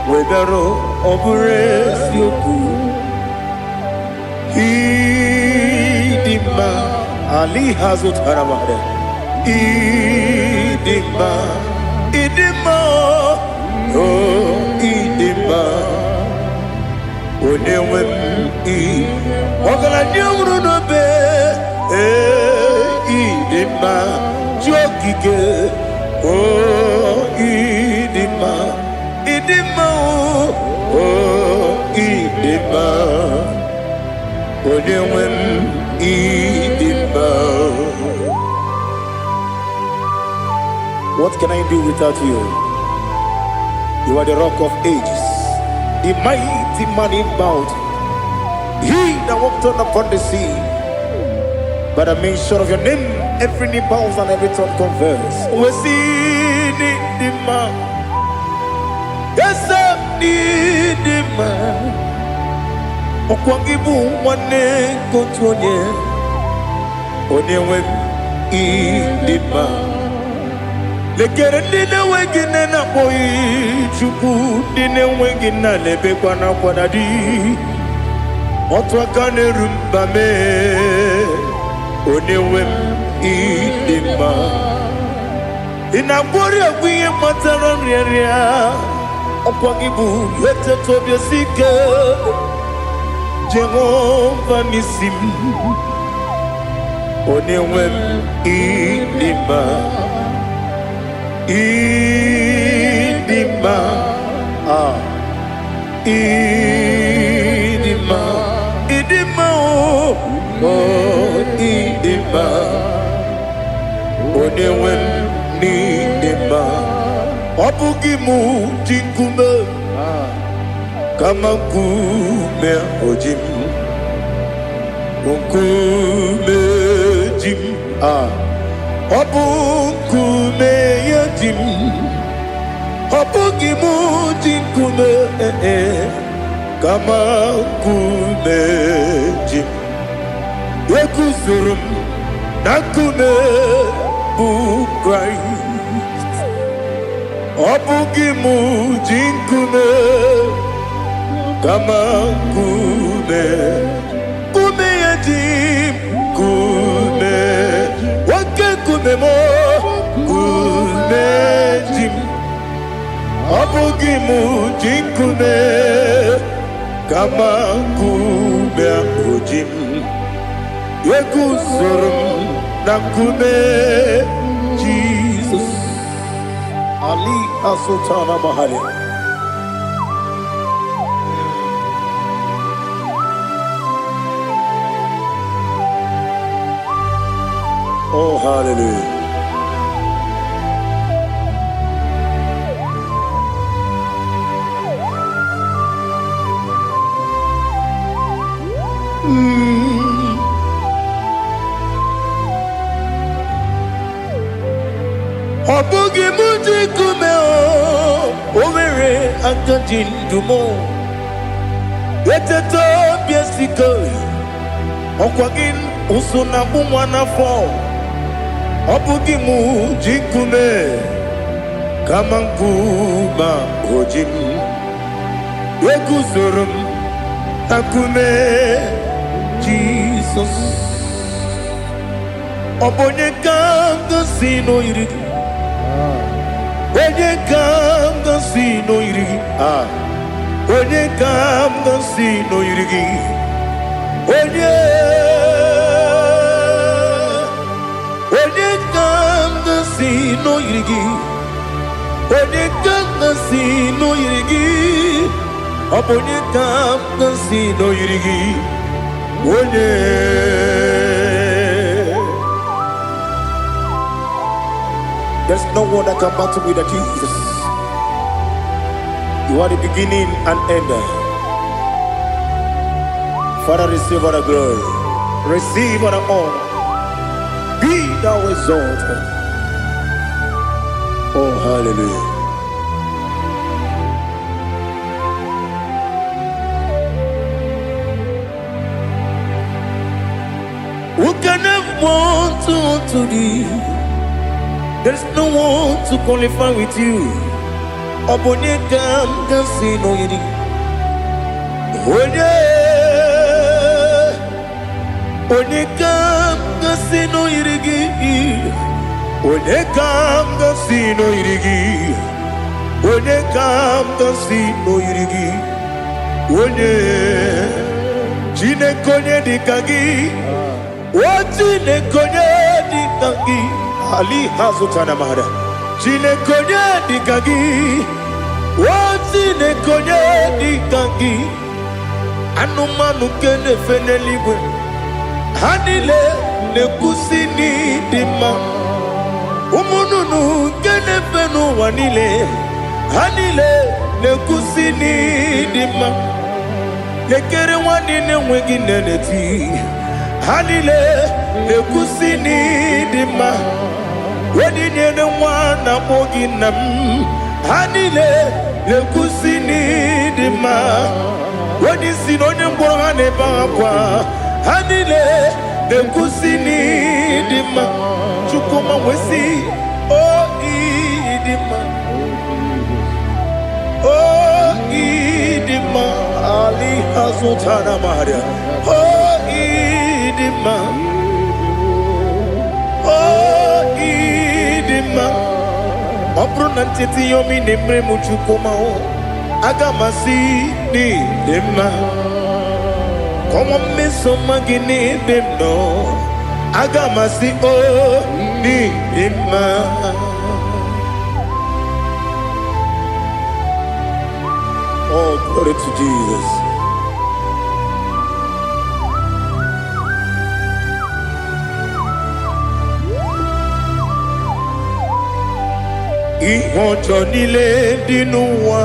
wee bịarụ. Ọ bụrụ eziokwu, ịdị mma ali ha zụtara mmadụ. Ịdị mma, ịdị mma, o ịdị mma, onye nwe m. Ị ọgaranya nwụrụ n'obe, ee, ịdị mma, chi okike, o ịdị mma, ịdị. Ịdị mma o, ịdị mma. Onye nwe m, ịdị mma. What can I do without you? You are the Rock of Ages, the mighty man in battle, he that walked on upon the sea. By the mention of your name, every knee bows and every tongue confess. We see the man. Yes, ịdị mma. Ọkwa gị bụ nwanne nke otu onye. Onye nwe m, ịdị mma. Lekere ndị na-enweghị nne na-akpọghị Chukwu, ndị na-enweghị nna na-ebekwa n'akwa na di. Otu aka na-eru mba mee, onye nwe m, ịdị mma. Ị na-agwọrị ọgwụ ihe kpatara nrịanrịa. Ọkwa gị bụ eteta obi esi ike, Jehova n'isi m. Onye nwe m, ịdị mma, ịdị mma, ah, ịdị mma, ịdị mma o, oh, ịdị mma. Onye nwe m, n'ịdị mma. Ọ bụghị mụ ji nkume, kama nkume oji m, nkume ji m, ah. Ọ bụ nkume ya ji m. Ọ bụghị mụ ji nkume, eh, eh, kama nkume ji m. Eguzoro m na nkume bụ Kraịst. Ọ bụghị mụ ji nkume, kama nkume, nkume ya ji m. Nkume, oke nkume m, nkume ji m. Ọ bụghị mụ ji nkume, kama nkume ahụ ji m. Eguzoro m na nkume Jizọs. Ali Asultana Mahali. Oh, hallelujah. Ọ bụghị mụ ji nkume o, o nwere aka ji ndụ m. Eteta obi esike, ọkwa gị ụsụ na agbụ nwa n'afọ. Ọ bụghị mụ ji nkume, kama nkume o ji m. Eguzoro m na nkume Jizọs. Ọ bụ onye ka m gosi n'oyiri gị? Onye ka m gosi n'oyiri gị? Ah. Onye ka m gosi n'oyiri gị? Onye, onye ka m gosi n'oyiri gị? Onye ka m gosi n'oyiri gị? Ọ bụ onye ka m gosi n'oyiri gị? Onye. There's no one that can battle with the Jesus. You are the beginning and end. Father, receive all the glory. Receive all the honor. Be thou exalted. Oh, hallelujah. Who can have one to thee? There's no one to qualify with you. Ọ bụ onye ka m ga-asị n'oyiri? Onye, onye ka m ga-asị n'oyiri gị? Onye ka m ga-asị n'oyiri gị? Onye ka m ga-asị n'oyiri gị? Onye, Chineke, onye dị ka gị? O Chineke, onye dị ka gị? Ali ha zụtara mara. Chineke, onye dị ka gị? O. Chineke, onye dị ka gị? Anụmanụ nke na-efe n'eluigwe, ha niile na-ekwusi n'ịdị mma. Ụmụ nnụnụ nke na-efe n'ụwa niile, ha niile na-ekwusi n'ịdị mma. Lekere nwa niile enweghị nne na-eti, ha niile na-ekwusi n'ịdị mma. Onye nyere nwa na-akpọ gị nna m, ha niile na-ekwusi n'ịdị mma. Onye isi na onye ngwọrọ, ha na-ebe akwa, ha niile na-ekwusi n'ịdị mma. Chukwuma nwesị o ịdị mma, o ịdị mma. Ali azụtara maria, o ịdị mma, o ịdị mma. Ọ bụrụ na ncheta ihe omi na-emere m, Chukwuma o, aga m asị n'ịdị mma. Kọnwa mmeso mma gị n'ebe m nọ, aga m asị o n'ịdị mma. Oh, glory to Jesus. Ihe ọjọọ niile dị n'ụwa,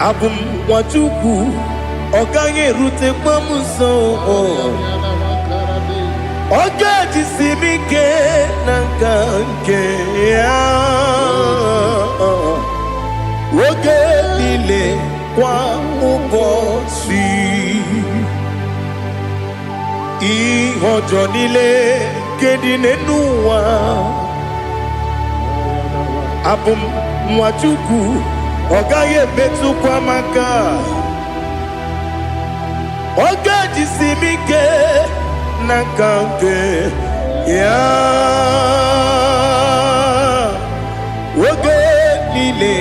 abụ m nwa Chukwu, ọ gaghị erutekwa m nso. Ọ ga-ejisi m ike na nka nke ya oge niile, kwa ụbọchị. Ihe ọjọọ niile nke dị n'ụwa, abụ m nwa Chukwu, ọ gaghị emetụkwa m aka. Ọ ga-ejisi m ike na nka nke ya oge niile,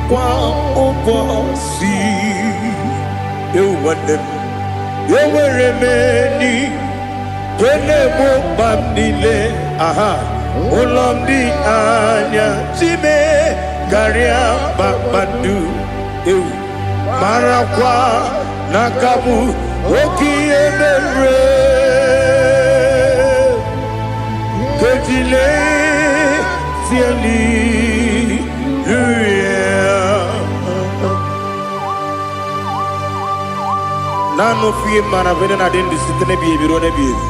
kwa ụbọchị. Ewu nwanne m, enwere m enyi nke na-egbo mkpa m niile. Aha ụlọ m dị anya chime karịa kpakpando. Ewu, marakwa na aka bụ oke ihe mere kejile hallelujah. Naanị ofu ihe mara bụ na adị ndụ site n'ebighị ebi ruo n'ebighị ebi.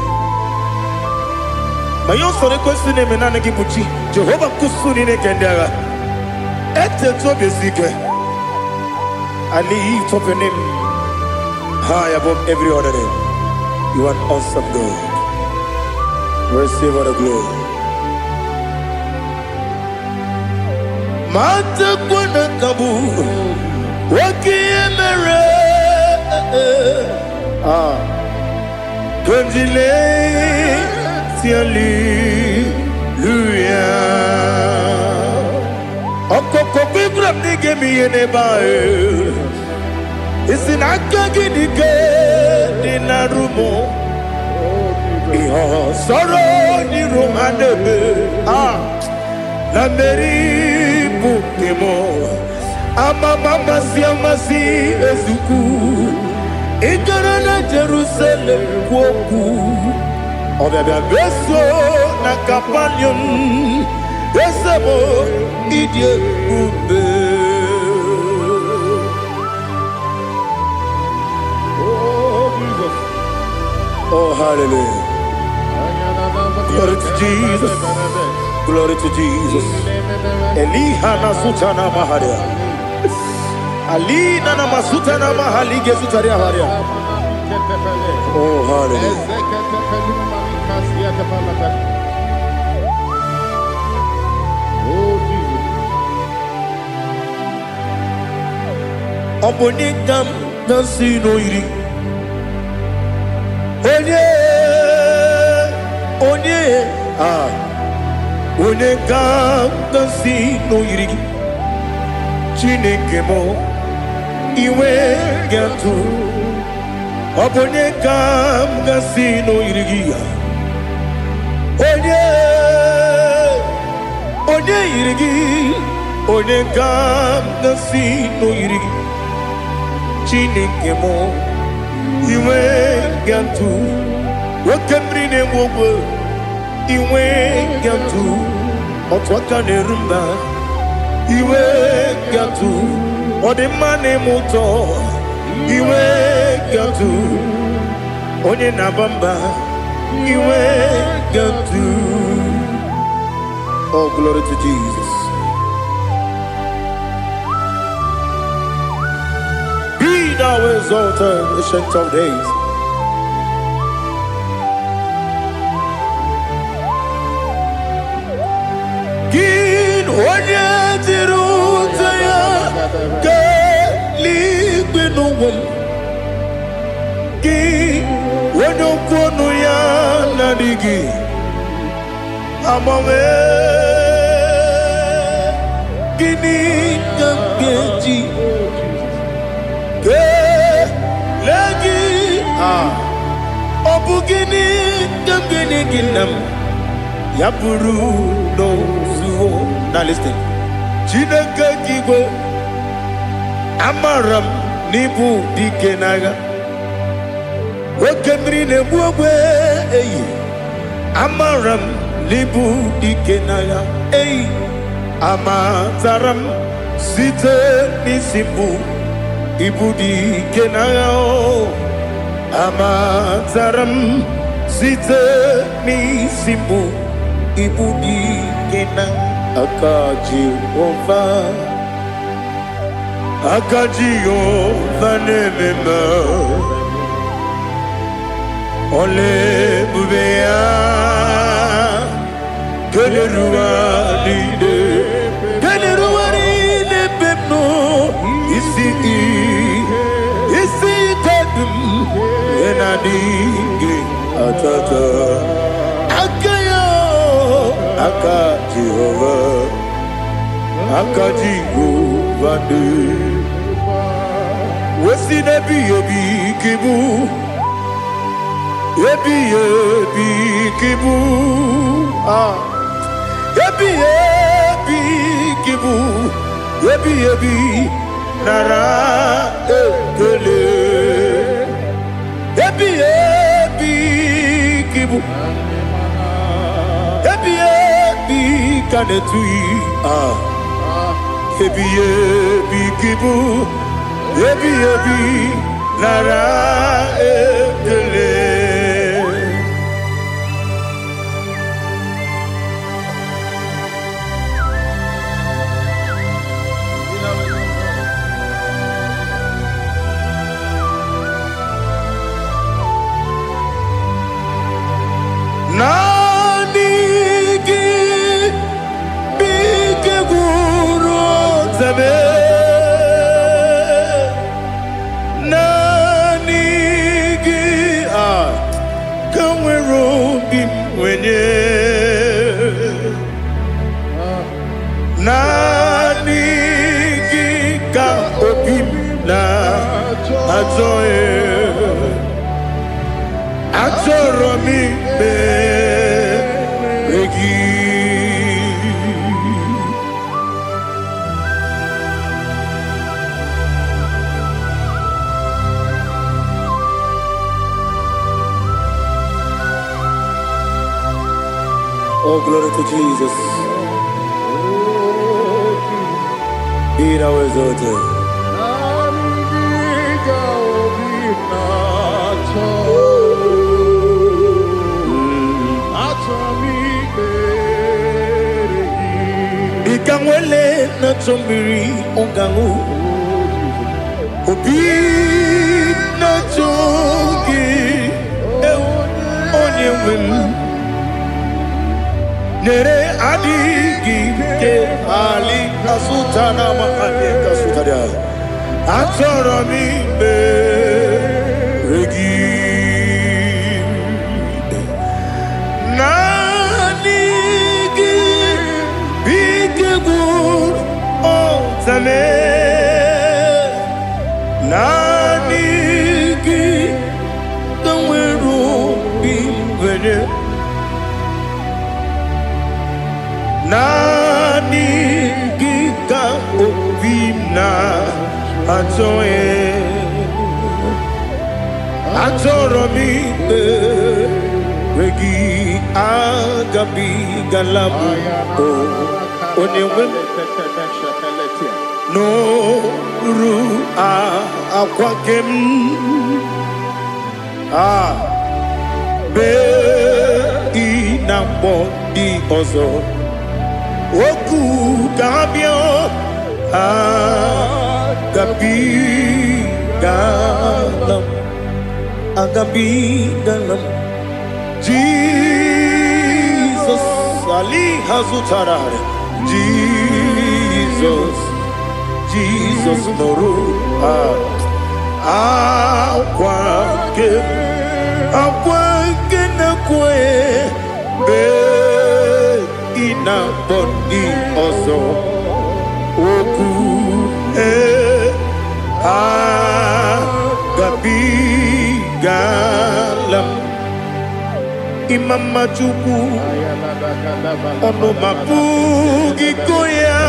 Ma ihe usoro ekwesị na-eme, naanị gị bụ chi Jehova nkusu niile nke ndị agha. Etetu obi esi ike. I lift up your name high above every other name. You are an awesome God. Receive all the glory. Matakwa na ka bụ oke ihe mere. Ah, Kondile hallelujah. Ọkọkọ gbígbà m n'ige m ihe n'ebe ahụ. Isi na aka gị dị ike dị na rumo. Ihe sọ̀rọ̀ n'iru ha na-eme. Ah, na mmeri bụ nke m. Amama amasị amasị ezukwu. Ị gara na Jerusalem kwuo okwu. Ọbịabịa meso na Kapanium. Eze m, ịdị ebube. Oh, Jesus. Oh, hallelujah. Glory to Jesus. Glory to Jesus. Eliha na sutana maharia. Alina na masutana mahalige sutaria haria. Oh, hallelujah. Oh, Jesus. Ọ bụ onye ka m na-asị n'oyiri? Onye, onye, ah, onye ka m na-asị n'oyiri gị? Chineke m, iwe ga-atụ. Ọ bụ onye ka m ga-asị n'oyiri gị? Onye, onye yiri gị? Onye ka m ga-asị n'oyiri gị? Chineke m, inwe gatụ. Oke mmiri na-egbu ogwe, inwe gatụ. Otu aka na-eru mba, iwe gatụ. Ọ dị mma na-eme ụtọ, iwe gatụ. Onye na-aba mba, iwe gatụ. Oh, glory to Jesus. Be thou exalted, Ancient of Days. Gị onye jiri ụta ya kelee n'ụwa m, gị onye okwu ọnụ ya na-adịghị agbanwe, gịnị ka m ga-eji kelee gị? Ah, ọ bụ gịnị ka m ga-enye gị, nna m, ya bụrụ n'ozuo? Now listen. Chineke gị igwe, amara m n'ịbụ dike n'agha. Oke mmiri na-egbu ogbe eyi, amara m n'ịbụ dike n'agha eyi. Amatara m site n'isi mbụ, ịbụ dike n'agha o. Amatara m site n'isi mbụ, ịbụ dike na aka Jehova, aka Jehova na-eme mma. Ọla ebube ya kelere ụwa niile, kelere ụwa niile ebe m nọ. Isi isi ike dị m ihe na-adịghị atata aka ya. Aka Jehova, aka Jehova dị wesi n'ebighị ebi ka ịbụ, ebighị ebi ka ịbụ. Ah, ebighị ebi ka ịbụ, ebighị ebi, nara ekele. Ebighị ebi ka ịbụ, ebighị ebi ka na-etughị. Ah, ebighị ebi ka ịbụ, ebighị ebi, nara ekele. Naanị gị bụ ike gwụrụ ọtabe. Naanị gị a ka nwere obi m nwenye. Naanị gị ka obi m na-achọ. Achọrọ m ikpe gị. Oh, glory to Jesus. Be thou exalted. Naanị gị ka obi na-achọ. Achọ m ikpere gị. Dịka nwele na-achọ mmiri ọ ga-aṅụ, obi na-achọ gị, ewu, onye nwe m. Nyere adịghị ike ali kasuta na ma ali kasuta dia. Achọrọ m ikpere gị. Naanị gị bụ ike gwụrụ ọtame. Naanị gị ka nwere obi nwere. Naanị gị ka Achọghị, achọrọ m ikpere gị, agabigala m o onye nwe m n'oru akwa gị m a bee ị na-akpọ ndị ọzọ okwu ka ha bịa. Agabigala m, agabigala m. Jizọs ali ha zụtara. Jizọs, Jizọs, nụrụ akwa nke akwa nke na-ekwe mgbe ị na-akpọ ndị ọzọ okwu ee agabigala m. Ịma mma Chukwu, ọnụ ma pụghị ịkọ ya.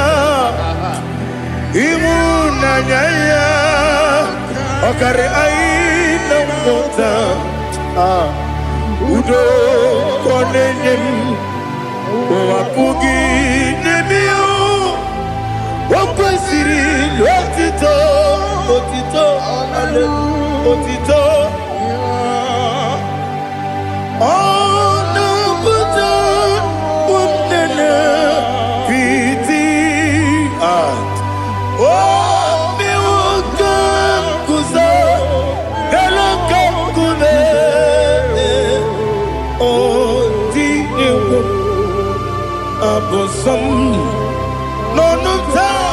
Ịhụnanya ya ọkarị anyị na nghọta. Ah, udo ka ọ na-enye m, ụwa pụghị n'ebe ya. O kwesịrị otito, otito, otito. Ọ na-apụta nne piti. Ah, o mewo ka m guzo elu ka nkume. O tinyewo abụ nsọ m n'ọnụ m taa,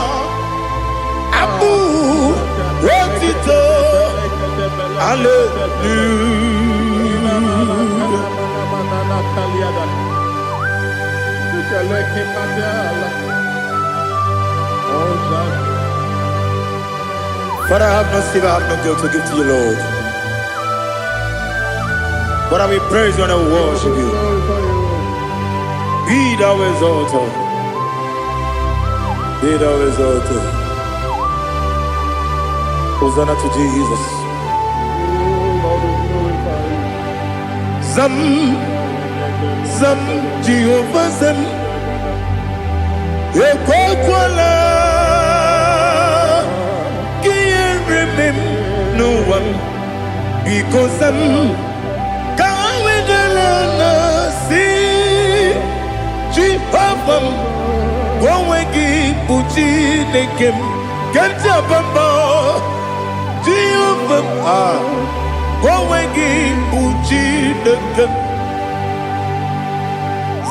abụ otito, hallelujah. Father, I have no silver, I have no gold to give to you, Lord. But I will praise you and I will worship you. Be thou exalted. Be thou exalted. Hosanna to Jesus. Zam, Zam, Jehovah Zam. Ekwekwala ka ihere mee m n'ụwa m. Biko zam, ka wedala na si Jehova m, ka onwe gị bụ Chineke m nke m ji aba mba. Jehova m, ah, ka onwe gị bụ Chineke m.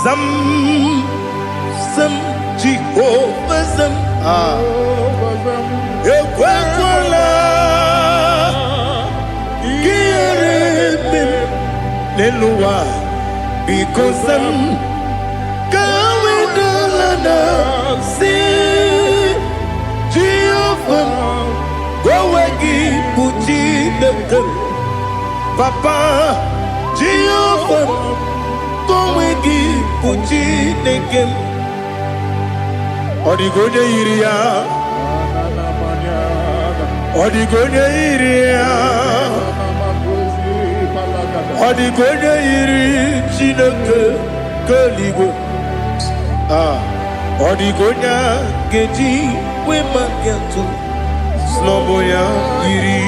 Zam, zam, Jehova zam, ah, ekwekwala ka ihere mee m n'elu ụwa. Biko zam, ka wedala na si Jehova m, ka onwe gị bụ Chineke m. Papa, Jehova m, ka onwe gị bụ Chineke m. Ọ dịghị onye yiri ya, ọ dịghị onye yiri ya, ọ dịghị onye yiri Chineke nke eluigwe. Ah, ọ dịghị onye a ga-eji wee maka atụ snọbụ ya yiri.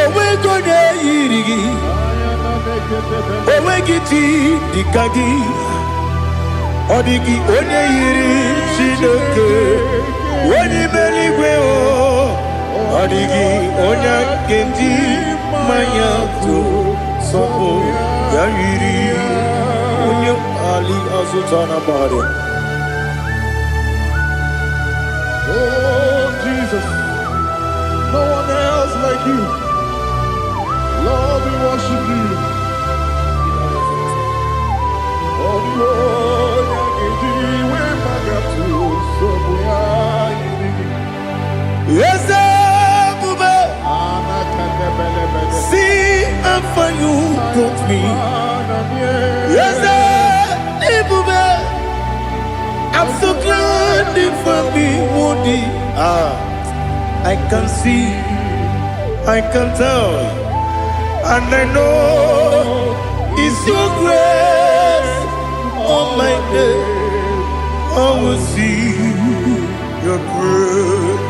Onweghị onye yiri gị, onweghị chi dịka gị. Ọ dịghị onye yiri Chineke onye ime eluigwe o. Ọ dịghị onye a ga-eji mmanya tụ sọpụ ya yiri onye ali azụta na gbara. Oh, Jesus, no one else like you. Lord, we worship you. Oh, the onye ga-eji wee magatu nsogbu ya yiri gị. Eze ebube, Anakadebelebele. See how far you brought me. Eze ebube, I'm so glad you found me worthy. Ah. I can see, I can tell, and I know it's your grace on my day. I will see your grace.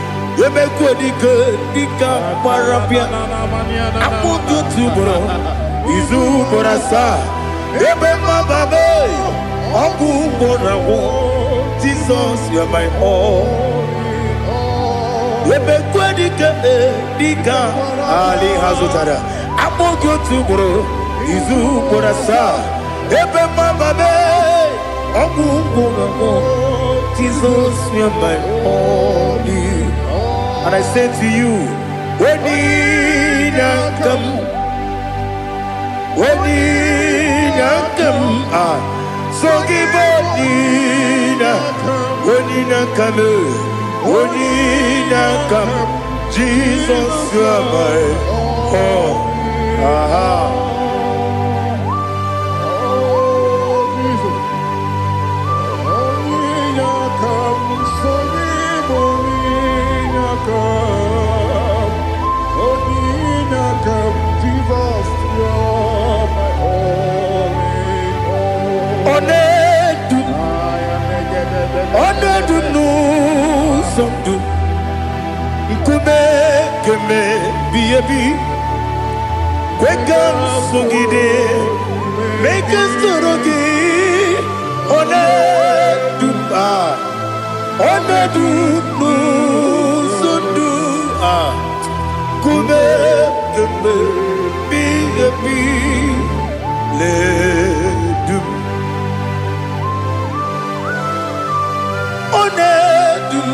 Emekwe dike dike gbara bịa akpụkpọ otu ugboro izu ugboro asaa ebe mmababe ọgwụ ugboro agwụ. Jesus, you're my all. Emekwe dike dike ali ha zụtara akpụkpọ otu ugboro izu ugboro asaa ebe mmababe ọgwụ ugboro agwụ. Jesus, you're my all. And I say to you, when come, when come, ah, so give when come, when come, Jesus, you are my all. Aha. Oh, Jesus. Onye aka m, so gị bụ onye aka m. Onye aka m, Jesus, you're my all in all. Ọ na-edu m, ọ na-edu m n'ụzọ ndụ nkume keme bi ebi kwe ka m sogide mee ka m soro gị. Ọ na-edu m, ah, ọ na-edu m n'ụzọ ndụ a nkume keme bi ebi ledu m. Ọ na-edu m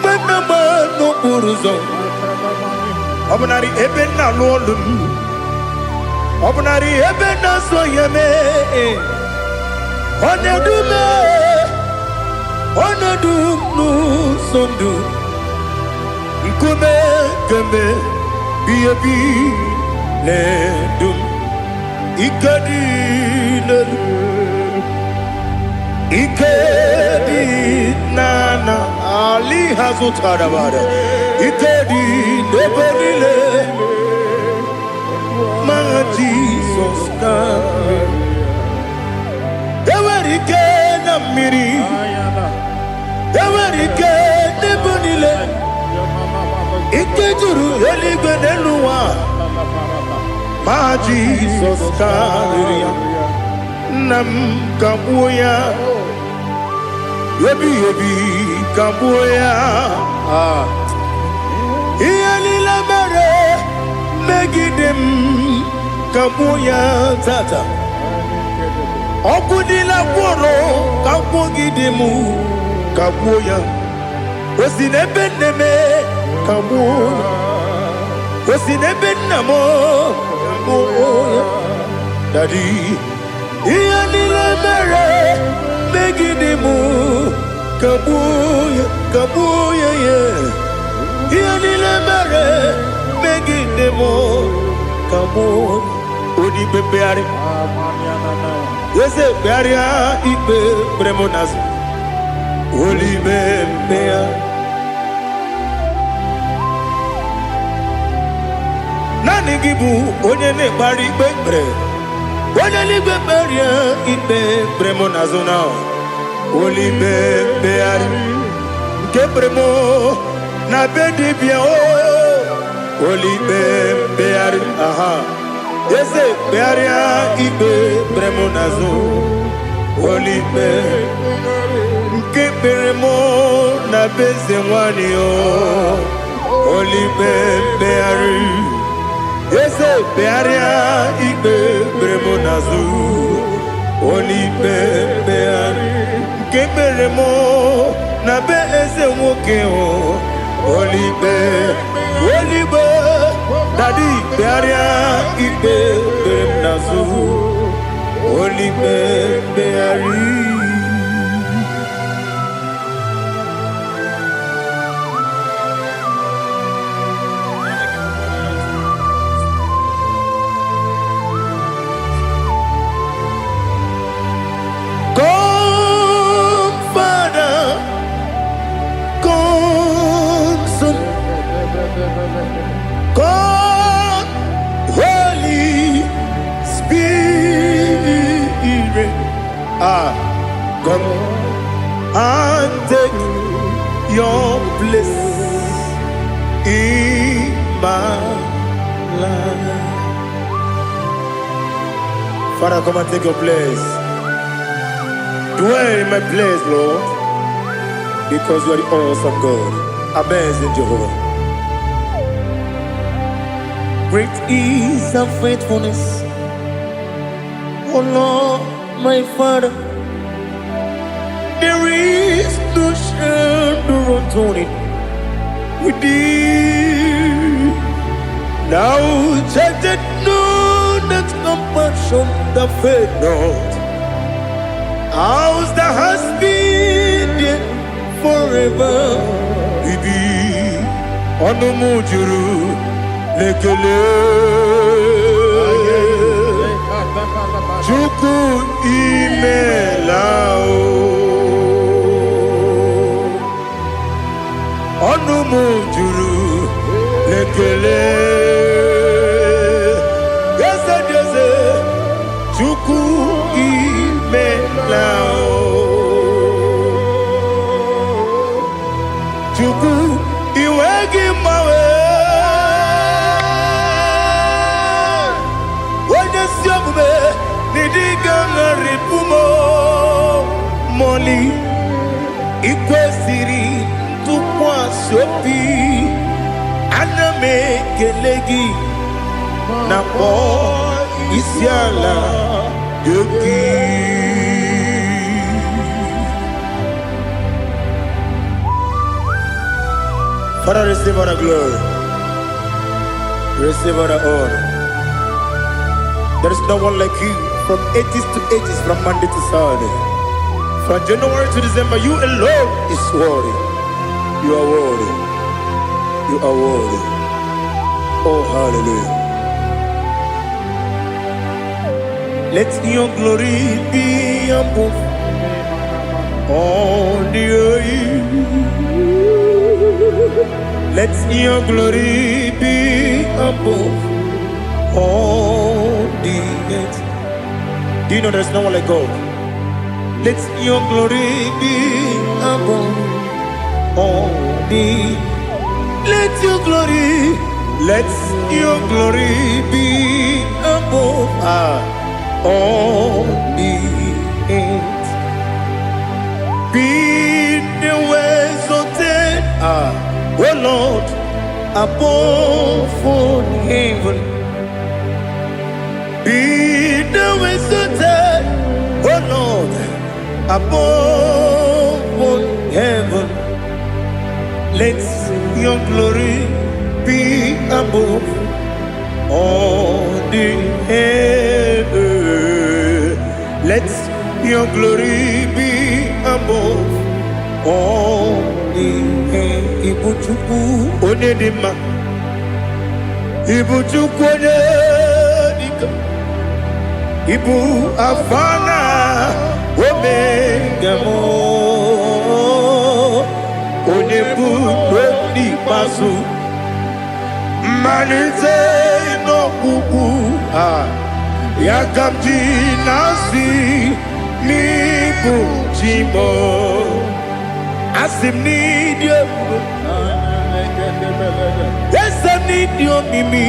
mgbe nna m n'okporo ụzọ ọ bụnarị ebe nna alụ ọlụ m ọ bụnarị ebe na-azụ ya mee ọ na-edu m, ọ na-edu m n'ụzọ ndụ nkume keme bi ebi na-edu m. Ike dị n'elu ike dị n'ana ali ha zụtara bara ike dị n'ebe niile ma Jizọs ka enwere ike na mmiri enwere ike n'ebe niile ike juru eluigwe n'elu ụwa ma Jizọs karịrị ya. Nna m kagbuo ya ebighị ebi kagbuo ya. Ah. Ihe niile mere megide m kagbuo ya tata ọgwụ niile gwụrụ kagbuogide m kagbuo ya o si n'ebe nne m kagbuo ya o si n'ebe nna m kagbuo ya. Daddy, ihe niile mere megide m kagbuo ya kagbuo ya ya ihe niile mere megide m kagbuo. Onye ikpe mkpegharị eze kpegharịa ikpe kpere m n'azụ olibe mkpegharị naanị gị bụ onye na-ekpegharị ikpe kpere onye n'igwe kpegharịa ikpe kpere m n'azụ na olibe mkpegharị nke kpere m na be dibịa o olibe mkpegharị aha eze kpegharịa ikpe kpere m n'azụ olibe nke kpere m na be eze nwanyị o olibe mkpegharị eze kpegharịa ikpe kpere m n'azụ olibe mkpegharị nke kpere m na be eze nwoke o olibe olibe. Daddy, kpegharịa ikpe kpere m n'azụ olibe mkpegharị. Come, Father, Come and take your place in my life. Father, come and take your place. Dwell in my place, Lord, because you are the awesome God, amazing Jehovah. Great is thy faithfulness, O Lord, my Father. There is no shadow of turning with thee. Thou changest not thy compassions, they fail not. As thou hast been there forever, be. Ọnụ m juru n'ekele. Chukwu, imela o. Ọnụ m juru n'ekele. Eze dị eze, Chukwu, imela o. Chukwu, iwe gị mgbanwe. Onye ezi omume n'ịdị ga-agharịpụ m mọli. Ikwesịrị ntụkwasị obi, ana m ekele gị na kpọọ isi ala nye gị. Father, receive all the glory. Receive all the honor. There is no one like you from ages to ages, from Monday to Saturday. From January to December, you alone is worthy. You are worthy. You are worthy. Oh, hallelujah. Let your glory be above all the earth. Let your glory be above all the earth. Do you know there's no one like God? Let your glory be above all the. Let your glory, let your glory be above all the earth. Be thou exalted, O Lord, above all heaven. Be thou exalted, O Lord, above all heaven. Let your glory be above all the heaven. Let your glory be above all the heaven. Ibu Chukwu onye dị mma. Ibu Chukwu onye dike. Ibu Alfa na Omega m. Onye bụ n'ikpeazụ. Mmalite n'ọgwụgwụ a ya ka m ji na-asị n'ịbụ chi m. Asị m n'ịdị ebube. Eze m, n'ịdị omimi.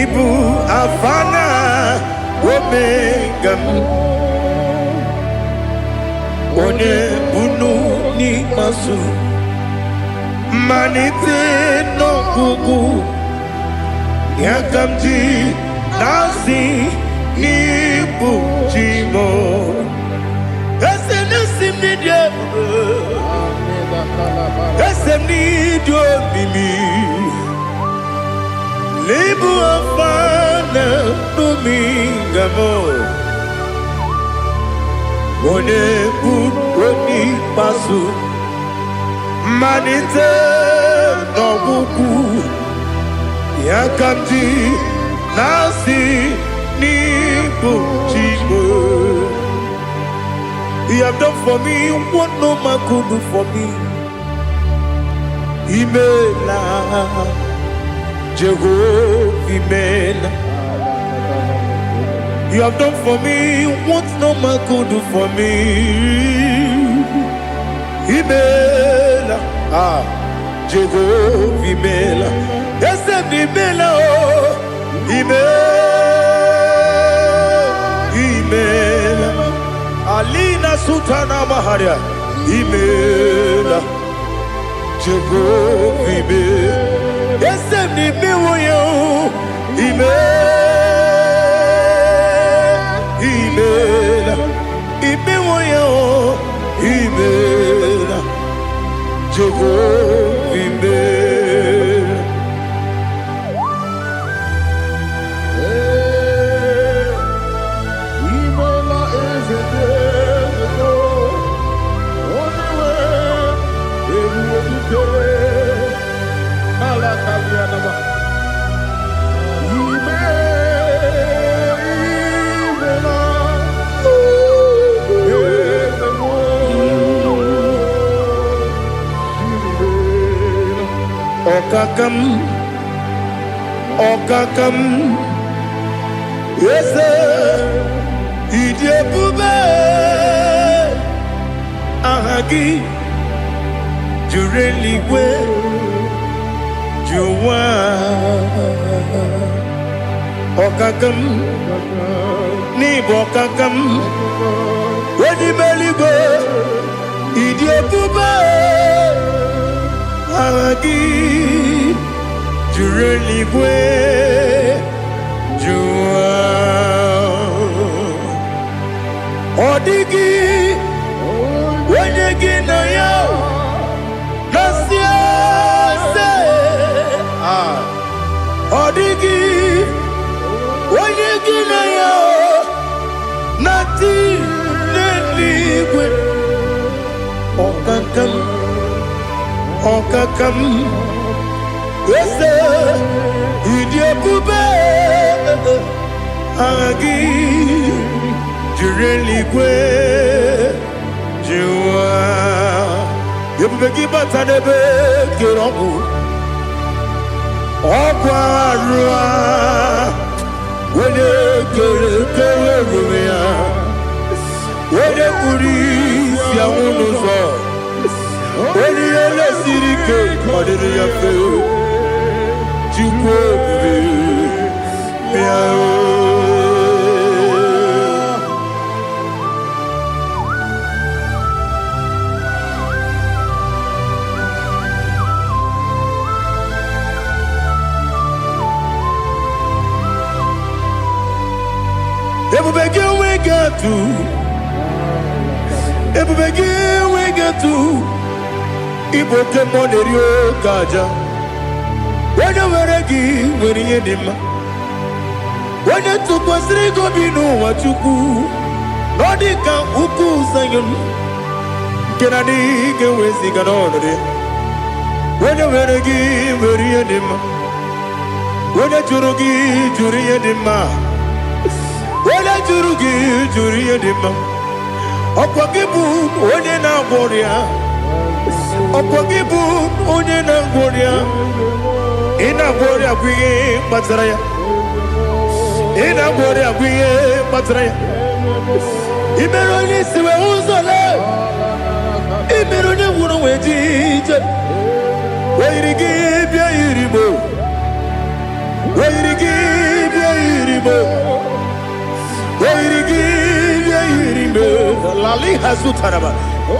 Ịbụ Alfa na Omega m. Onye bunu n'ikpeazụ. Mmalite n'ọgwụgwụ ya ka m ji na-asị n'ịbụ chi m. Eze na-esi m n'ịdị ebube. Eze m, n'ịdị omimi. N'ịbụ Alfa na Omega m. Onye bụ onye ikpeazụ. Mmalite n'ọgwụgwụ ya ka m ji na-asị n'ịbụ chi m. You have done for me what no man could do for me. Imela, Jehovah, imela. You have done for me what no man could do for me. Imela, ah, Jehovah imela. Eze m imela o, imela, imela. Alina Sultana Maharia, imela, Jehovah imela. Eze m imewo ya o, imela, imela, imewo ya o, imela, Jehovah imela. Ee, imela eze dị eze, onye nwe ebube dike n'ala kalianama. Ime, imela, eze m, imela. Ọkaka m, ọkaka m, eze, ịdị ebube, aha gị juru eluigwe ju ụwa. Ọkaka m, n'ịbụ ọkaka m, onye ime eluigwe, ịdị ebube, aha gị juru eluigwe ju ụwa. Ọ dịghị onye gị na ya na-asị eze. Ah, ọ dịghị onye gị na ya na-atị n'eluigwe. Ọkaka m, ọkaka m, eze, ịdị ebube, aha gị juru eluigwe ju ụwa. Ebube gị bata n'ebe kere ọgwụ, ọgwụ arụ a, onye kere kere ebube ya, onye kpuru isi anwụ n'ụzọ, onye ihe na-esiri ike ọ dịrị ya mfe. Chukwu ebube, bịa o. Ebube gị enweghị atụ, ebube gị enweghị atụ. Ịbụ oke mmụọ na-eri oke aja. Onye nwere gị nwere ihe dị mma. Onye tụkwasịrị gị obi n'ụwa, Chukwu, na ọ dị ka ugwu Zayọn nke na adịghị ga-eweziga n'ọnọdụ ya. Onye nwere gị nwere ihe dị mma. Onye jụrụ gị jụrụ ihe dị mma. Onye jụrụ gị jụrụ ihe dị mma. Ọkwa gị bụ onye na-agwọ ọrịa, ọkwa gị bụ onye na-agwọ ọrịa. Ị na-agwọ ọrịa bụ ihe kpatara ya. Ị na-agwọ ọrịa bụ ihe kpatara ya. Ị mere onye isi wee ụzọ lee, ị mere onye nwụrụ wee ji ije. Oyiri gị bịa yiri mo, oyiri gị bịa yiri mo, oyiri gị bịa yiri mo. Lali hazutaraba.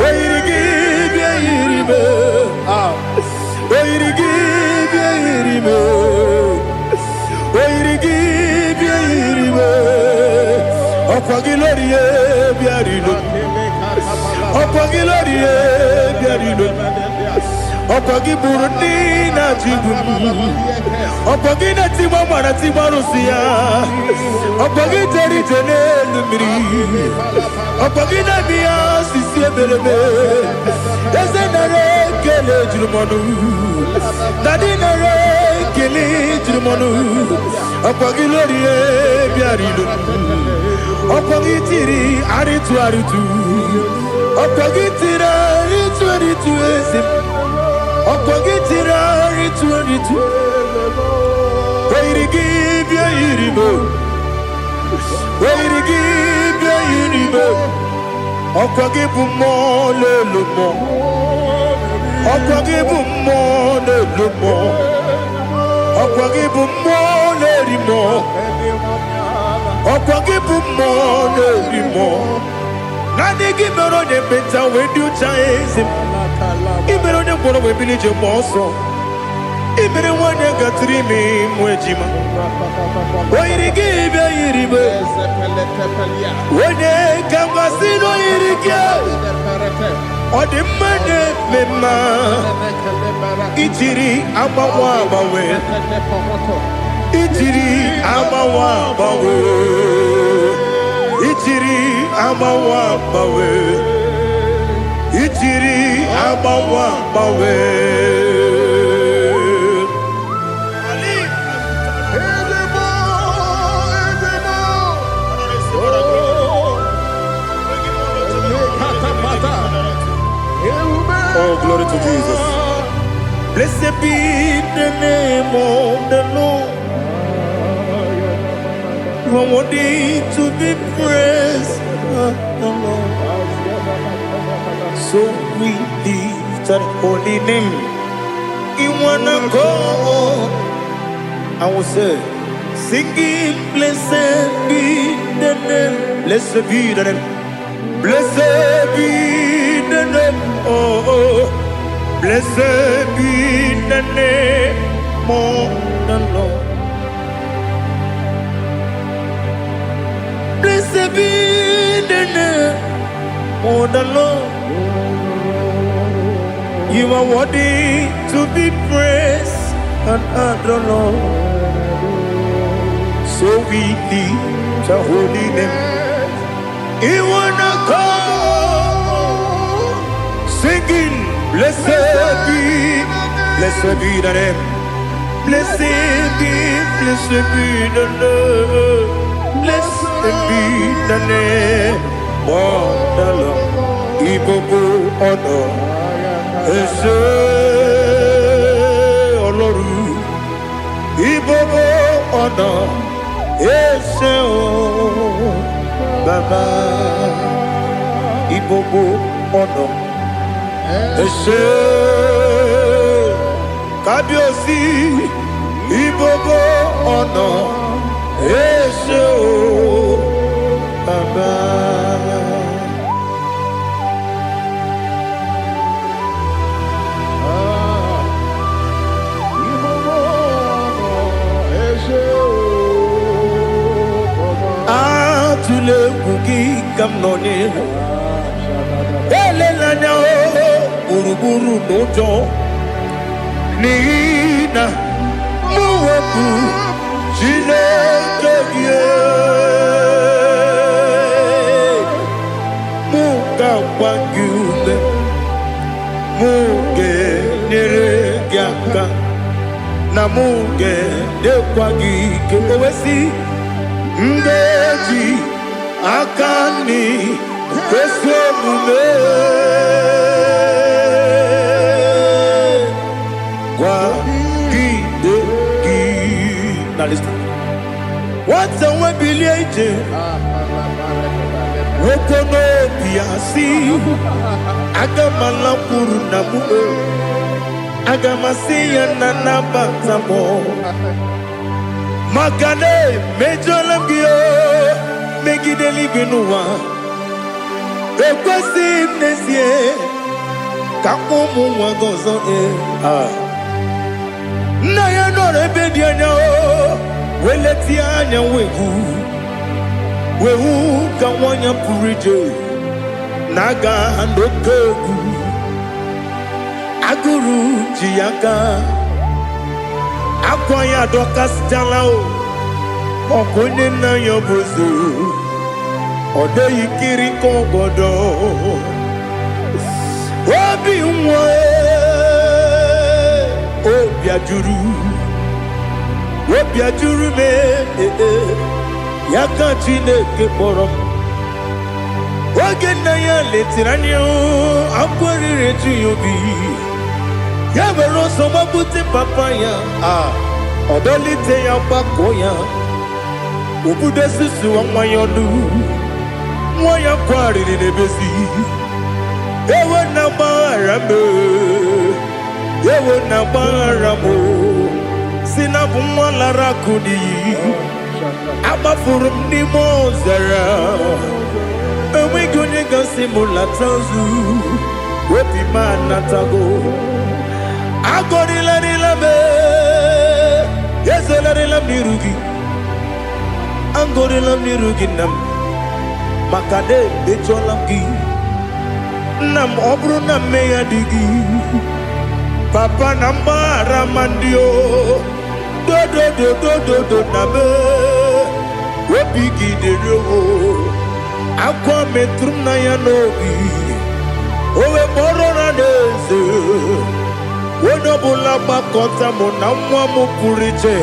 Oyiri gị bịa yiri mo. Ah, oyiri gị bịa yiri mo, oyiri gị bịa yiri mo. Ọkwa gị lórí ye bịa rilo, ọkwa gị lórí ye bịa rilo, ọkwa gị gburu ndị na-achị igbu m, ọkwa gị na-etigba mara tigba arụsị ya, ọkwa gị jere ije n'elu mmiri, ọkwa gị na-eme ya osisi emereme. Eze, nara ekele juru m ọnụ. Daddy, nara ekele juru m ọnụ. Ọkwa gị lórí bịara ilo, ọkwa gị tiri arịtụ arịtụ, ọkwa gị tiri arịtụ arịtụ. Eze m, ọkwa gị tiri arịtụ arịtụ. Oyiri gị bịa yiri m. O yiri gị bịa yiri ibe. Ọkwa gị bụ mmụọ na-elu mmụọ. Ọkwa gị bụ mmụọ na-elu mmụọ. Ọkwa gị bụ mmụọ na-eri mmụọ. Ọkwa gị bụ mmụọ na-eri mmụọ. Naanị gị mere onye ekpenta wee dị ụcha, eze m. Ị mere onye ngwọrọ wee bili ije gba ọsọ. Ị mere nwaanyị gatụrụ ime ịmụ ejima. O yiri gị bịa yiri ibe. Onye ka mmasị na o yiri gị. Ọ dị mma na-eme mma. Ijiri agbanwe agbanwe. Ijiri agbanwe agbanwe. Ijiri agbanwe agbanwe. Ijiri agbanwe agbanwe. Ezebo, ezebo. Oh, lekatapata. Ewume. Oh, glory to Jesus. Blessed be the name of the Lord. You are worthy to be praised, the Lord. So we lift that holy name. In one accord, I will say, singing, blessed be the name, blessed be the name, blessed be the name, oh, blessed be the name of the Lord. Blessed be the name of the Lord. You are worthy to be praised and adored, Lord. So we lift the holy name. You wanna come singing, blessed be the name. Blessed be the name. Blessed be the name of the Lord. Ìgbogbo ọ̀nà ẹ ṣé Ọlọ́run. Ìgbogbo ọ̀nà ẹ ṣé o Bàbá. Ìgbogbo ọ̀nà ẹ ṣé Kábíyèsí. Ìgbogbo ọ̀nà ẹ ṣé o Bàbá. Ah, ìgbogbo ọ̀nà ẹ ṣé o Bàbá. Atụla egwu, gị ka m nọ n'ihu. Elela anya o gburugburu n'ụjọ, n'ihi na mụ wepụ Chineke gị. Mụ ga-agba gị ume, mụ ga-enyere gị aka, na mụ ga-enyekwa gị ike. O wee sị, m ga-eji aka nri ezi omume kwagide gị. Now listen. Nwata nwe bilie ije, nwoke n'obi ya si, aga m alakwuru nna m o. Aga m asị ya na nabata m, maka na emejọla m gị o megide eluigwe n'ụwa. Ekwesịghị m n'ezie ka ụmụ nwa gị ọzọ. Ee. Ah. Nna ya nọrọ ebe dị anya o wee letie anya wee hụ ka nwa ya pụrụ ije na-aga n'oke egwu. Agụrụ ji ya aka, akwa ya adọkasịchala o. Ọkụ onye nna ya bụ eze, ọ dịghị kiri ka ọgọdọ obi nwa. Obi ajụrụ, obi ajụrụ m. Ee, ya ka Chineke kpọrọ m. Oge nna ya letiri anya, akwa riri eju ya obi. Ya were ọsọ gbapute papa ya, a ọ dọlite ya, gbakọọ ya. Obodo susuwa nwa ya ọnụ, nwa ya kwarịrị n'ebezi. Ewo na gbaghara m, ewo na gbaghara m, si na bụ nwa lara akụ n'iyi. Agbafuru m n'ime ọzara, enweghị onye gasị m lata ozu. Obi m anatago. Agọrịlarịla m, ezelarịla m n'iru gị. Agọrịla m n'iru gị, nna m, maka na emejọla m gị, nna m. Ọ bụrụ na mmehie dị gị, papa, na mgbaghara ma ndị o dodododododo na m obi gị dịrị o. Akwa metụrụ m na ya n'obi, o wee kpọrọ na n'eze onye ọbụla gbakọta mụ na nwa m pụrụ iche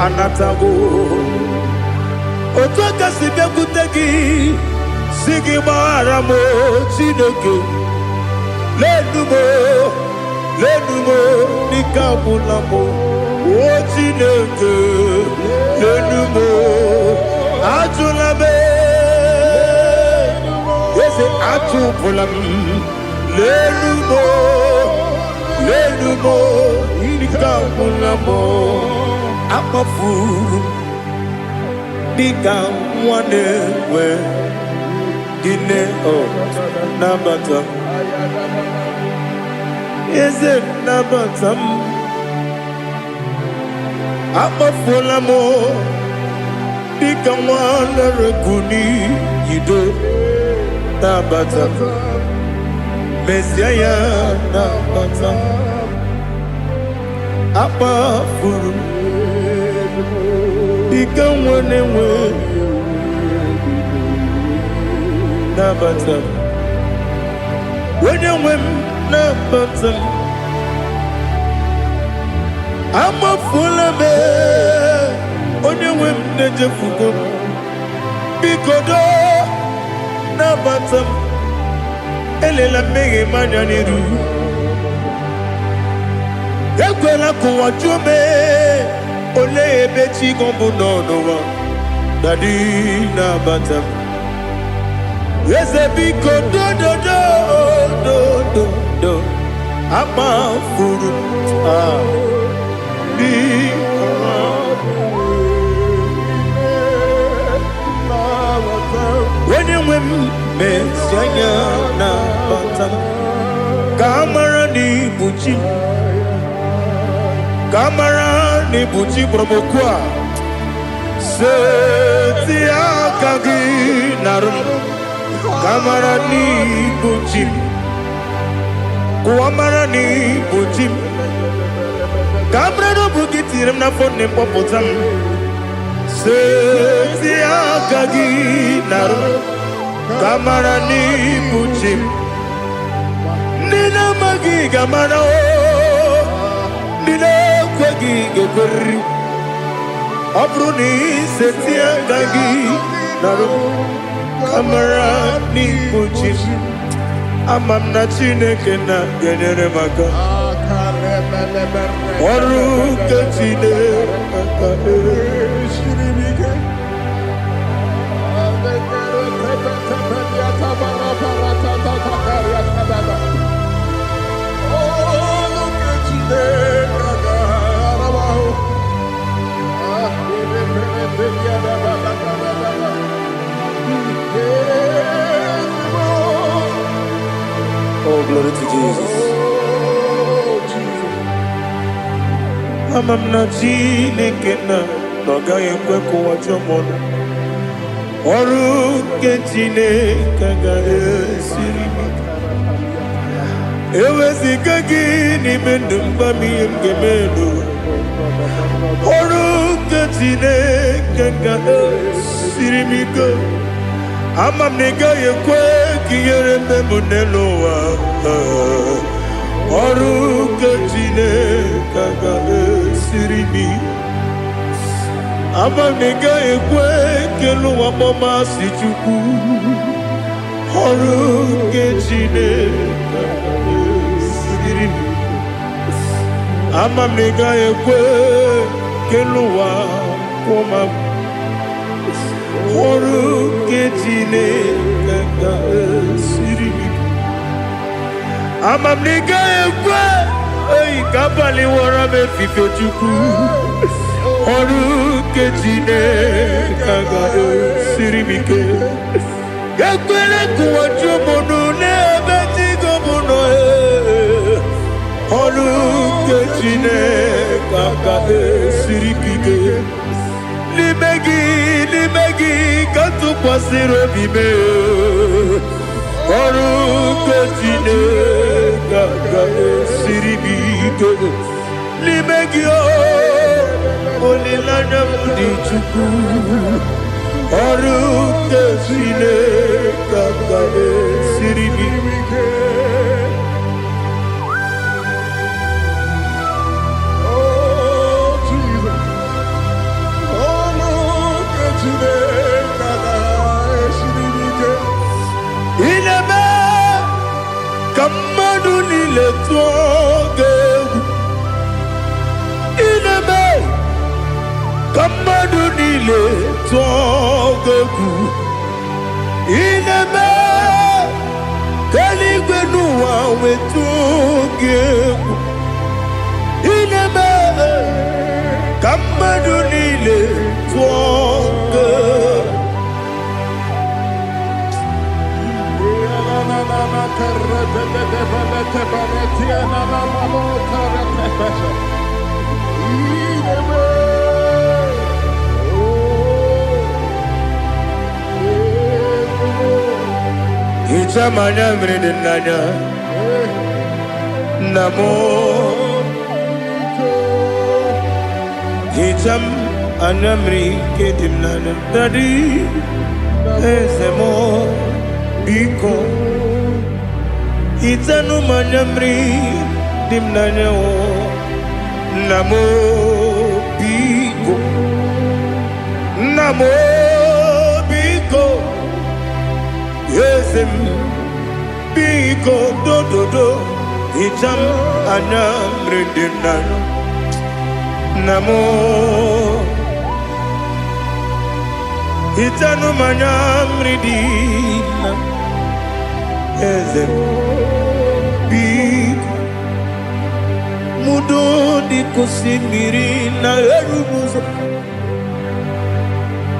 anatago. Otu aka si bịakwute gị, si gị gbaghara m, Chineke. Lenu m, lenu m, n'ike agwụla m o. Chineke, lenu m, ajụla m. Eze, achụpụla m. Lenu m, lenu m, n'ike agwụla m. Akpafuru m dịka nwa na-enwe gịnị o. Nabata m, eze, nabata m. Akpafuola m dịka nwa lere n'iyido. Nabata m, mezie ya, nabata m. Akpafuru m dịka nwa na-enwe, nabata m. Onye nwe m, nabata m. Amafuola m, onye nwe m, na-ejefugo m. Biko doo, nabata m. Elela mmehie m anya n'iru. Ekwela ka ụwa jụọ m, olee ebe chi gị bụ nọ n'ụwa. Daddy, nabata m. Eze, biko, dododo dododo. Akpafuru m, ah, biko. Onye nwe m, mezi anya, nabata m, ka a mara na ibu chi m, ka a mara na ibu chi kpọrọ m okwu a. Seti aka gị narụ m, ka a mara na ibu chi m. Kụwa mara na ibu chi m, ka a mara na ọ bụ gị tinyere m n'afọ nne m, kpọpụta m. Seti aka gị narụ m, ka a mara na ibu chi m. Ndị na-amaghị ga-amara o, ndị na-ekweghị ga-ekweriri. Ọ bụrụ na iseti aka gị narụ m, ka mara n'ibu chi m. Ama m na Chineke na ga-enyere m aka. Ọrụ nke Chineke. Oh, glory to Jesus. Ama m na Chineke na ọ gaghị ekwe ka ụwa jụọ m ọnụ. Ọrụ nke Chineke agaghị esiri m ike. Eweziga gị n'ime ndụ m, gwa m ihe m ga-eme n'ụwa. Ọrụ nke Chineke ga-esiri m ike. Ama m na ị gaghị ekwe ka ihere mme m n'elu ụwa. Ọrụ nke Chineke ga-esiri m ike. Ama m na ị gaghị ekwe ka elu ụwa kpọmasị Chukwu. Ọrụ nke Chineke ga-esiri m ike. Ama m na ị gaghị ekwe ka elu ụwa kwụọ m. Ọrụ nke Chineke ga-esiri m ike. Ama m na ị gaghị ekwe eyi ka abalị wọrọ m efife. Chukwu, ọrụ nke Chineke ga-esiri m ike. Ekwele ka ụwa jụọ m ọnụ n'ebe chi gị bụ nọ. Ee. Ọrụ nke Chineke ga-esiri m ike. N'ime gị, n'ime gị ka m tụkwasịrị obi m. Ee. Ọrụ nke Chineke ga-esiri m ike. N'ime gị o, olileanya m dị. Chukwu, ọrụ nke Chineke ga-esiri m ike. Oh, Jesus. Oh, look at Chineke ga-esiri m ike. Ị na-eme ka mmadụ niile tụọ gị egwu. Ị na-eme ka mmadụ niile tụọ gị egwu. Ị na-eme ka eluigwe n'ụwa wee tụọ gị egwu. Ị na-eme ka mmadụ niile tụọ gị egwu. Hichaa m anya mmiri dị n'anya, nna m. Hichaa m anya mmiri nke dị m n'anya, Daddy, eze m, biko hichanụ m anya mmiri dị m n'anya o. Nna m, biko, nna m, biko, eze m, biko, dododo, hichaa m anya mmiri dị m n'anya, nna m. Hichanụ m anya mmiri dị na eze m, biko. Mudo dị ka osimiri na-eru n'ụzọ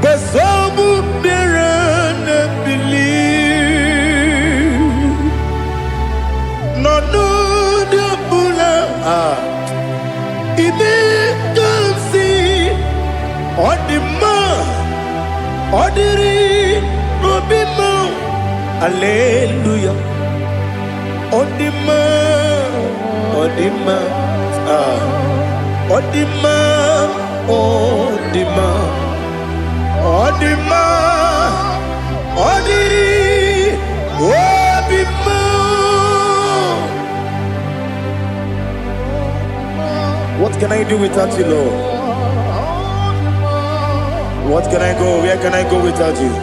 gbasọbụ mmiri na-ebili n'ọnọdụ ọbụla. Ah, ime ka m si ọ dị mma, ọ dịrị n'obi m. Aleluya, ọ dị mma, ọ dị mma. Ah, ọ dị mma, ọ dị mma, ọ dị mma, ọ dịrị obi m. What can I do without you, Lord? What can I go? Where can I go without you?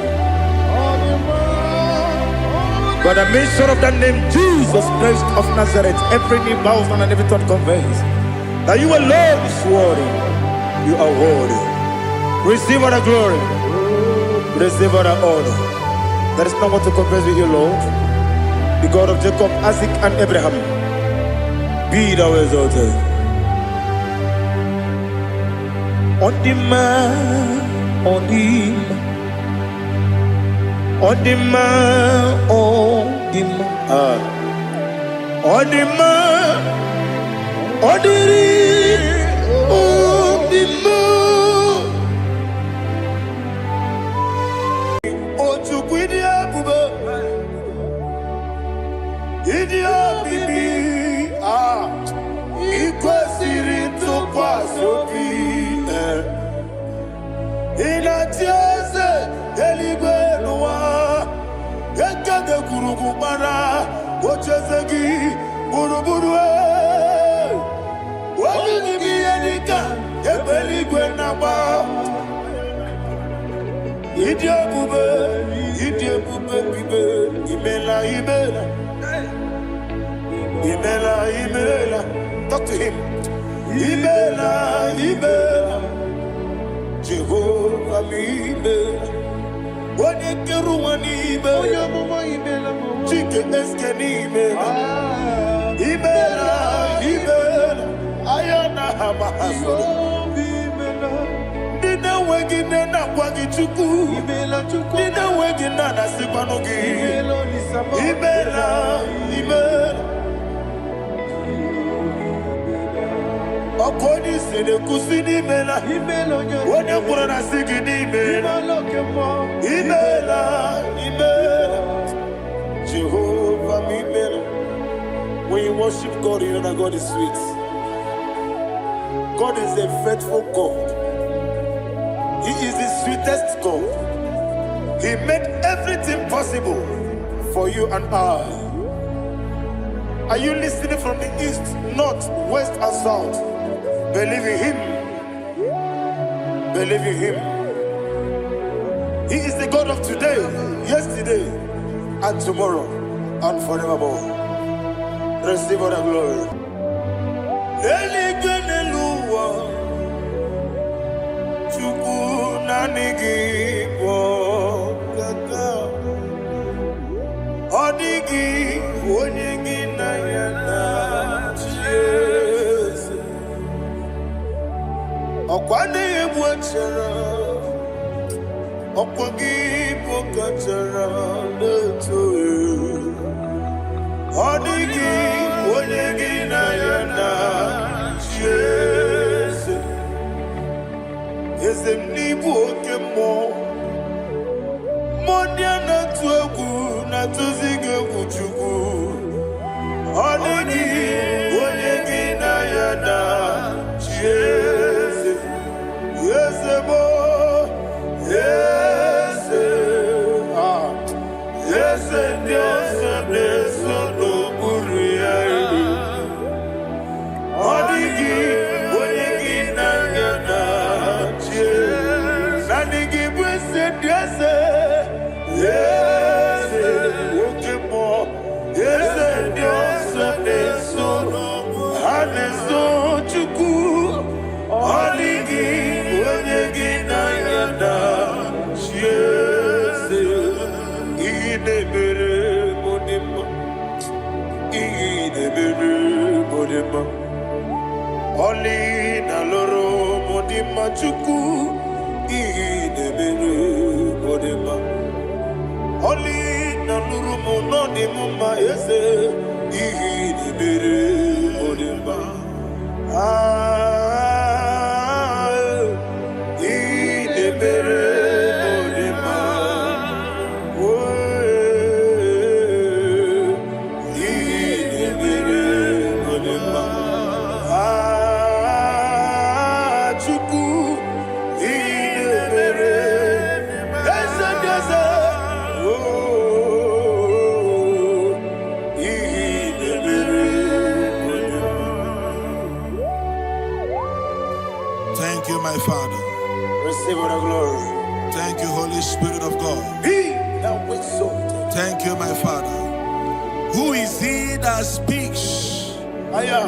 By the mention of that name, Jesus Christ of Nazareth, every knee bows down and every tongue confess that you alone is worthy. You are worthy. Receive all the glory. Receive all the honor. There is no one to compare with you, Lord. The God of Jacob, Isaac, and Abraham. Be thou exalted. Ọ dị mma, ọ dị mma, ọ dị mma, ọ dị mma. Ah. Ọ dị mma, ọ dịrị obi m. O Chukwu, ịdị ebube, ịdị omimi, ah, ị kwesịrị ntụkwasị obi. Eh. Ị na-achị eze eluigwe n'ụwa, ekede gwurugwu gbara ocheeze gị gburugburu. Eh. Olu gị bụ ihe dịka egbe eluigwe na-agba. Ịdị ebube, ịdị ebube bibe, imela, imela, imela, imela. Talk to him. Imela, imela, Jehova m, imela. Onye kere ụwa n'ime. Onye amụma, imela m. Chike eske n'ime. Ah, Imela, imela. Aya na ha ma ha soro. Jehova, imela. Ndị na-enweghị nne na-akwa gị Chukwu. Imela, Chukwu. Ndị na-enweghị nna na-asịkwanụ gị. Imela, Olisa m. Imela, imela. Ọkụ onye isi na-ekwusi n'imela. Imela, onye Onye kwuru na sị gị n'imela. Imela, oke mmụọ. Imela, imela. Jehovah, imela. When you worship God, you know that God is sweet. God is a faithful God. He is the sweetest God. He made everything possible for you and I. Are you listening from the east, north, west, and south? Believe in Him. Believe in Him. He is the God of today, yesterday, and tomorrow, and forevermore. Receive all the glory. Eluigwe n'elu ụwa, Chukwu naanị gị bụ ọkaka. Ọ dịghị onye gị na ya na-achị eze. Ọkwa na-egbu achara, ọkwa gị bụ kachara na-eto. Ọ dịghị onye gị na ya na-achị eze. Eze m n'ịbụ oke mmụọ. Mmụọ ndị a na-atụ egwu na-atụzi gị egwu Chukwu. Ọ dịghị onye gị na ya na-achị eze. Eze m, eze, ah, eze ndị ọzọ na-eso n'okpuru ya. Ọ dịghị onye gị na ya na-achị eze. Naanị gị bụ eze ndị eze. Eze oke mmụọ, eze ndị ọzọ na-eso, ha na-eso Chukwu. Ọ dịghị onye gị na ya na-achị eze. Ihe na-emere m dị mma, ihe na-emere m dị mma. Ọlị na lụrụ m dị mma, Chukwu. Ihe na-emere m dị mma. Ọlị na lụrụ m nọ dị m mma, eze. Ihe na-emere m dị mma. Ah, ihe na-emere m dị mma. Oh, ihe na-emere m dị mma. Ah, Chukwu, ihe na-emere eze ndị eze. Oh, ihe na-emere m dị mma. Thank you, my Father. Receive all the glory. Thank you, Holy Spirit of God. Be thou exalted. Thank you, my Father. Who is he that speaks Aya.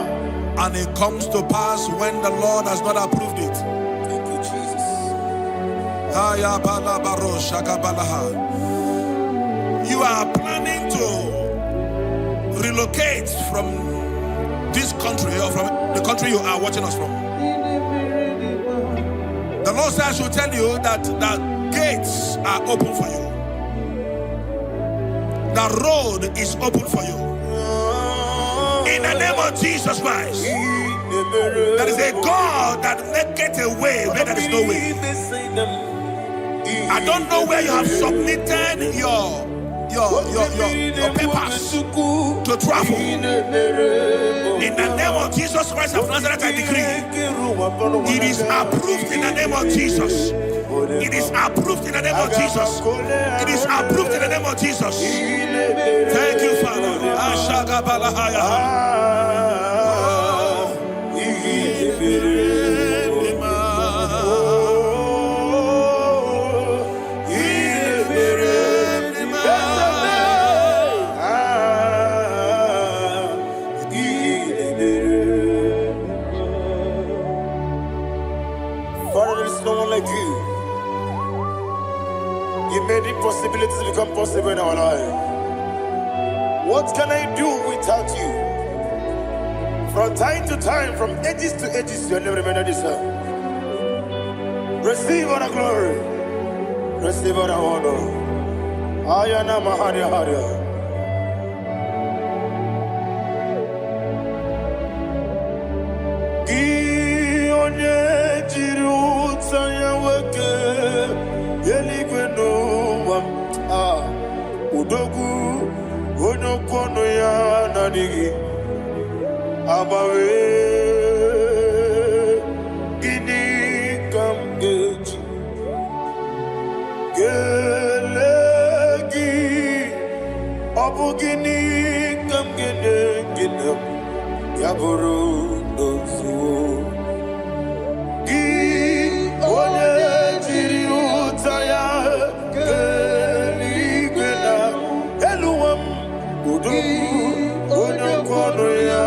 and it comes to pass when the Lord has not approved it? Thank you, Jesus. Aya bala baro shaka balaha. You are planning to relocate from this country or from the country you are watching us from. The Lord says I should tell you that the gates are open for you. The road is open for you. In the name of Jesus Christ. There is a God that maketh a way where there is no way. I don't know where you have submitted your papers to travel. In the name of Jesus Christ of Nazareth, I decree it is approved in the name of Jesus. It is approved in the name of Jesus. It is approved in the name of Jesus. Thank you, Father. Ashagabalahaya. Ah, ihe mere oh, ihe mere. Ah, ihe mere. Father, there is no one like you. You made impossibilities become possible in our life. What can I do without you? From time to time, from ages to ages, your name remained the same. Receive all the glory. Receive all the honor. Ayana Maharia Haria. Gị onye jiri ụta ya nwoke eluigwe n'ụwa m, ah, odogwu onye okwu ọnụ ya na-adịghị agbanwe. Gịnị ka m ga-eji kelee gị? Ọ bụ gịnị ka m ga-enye gị na ya bụrụ n'ozuo? Gị onye jiri ụta ya kee eluigwe na elu ụwa m, odogwu onye okwu ọnụ ya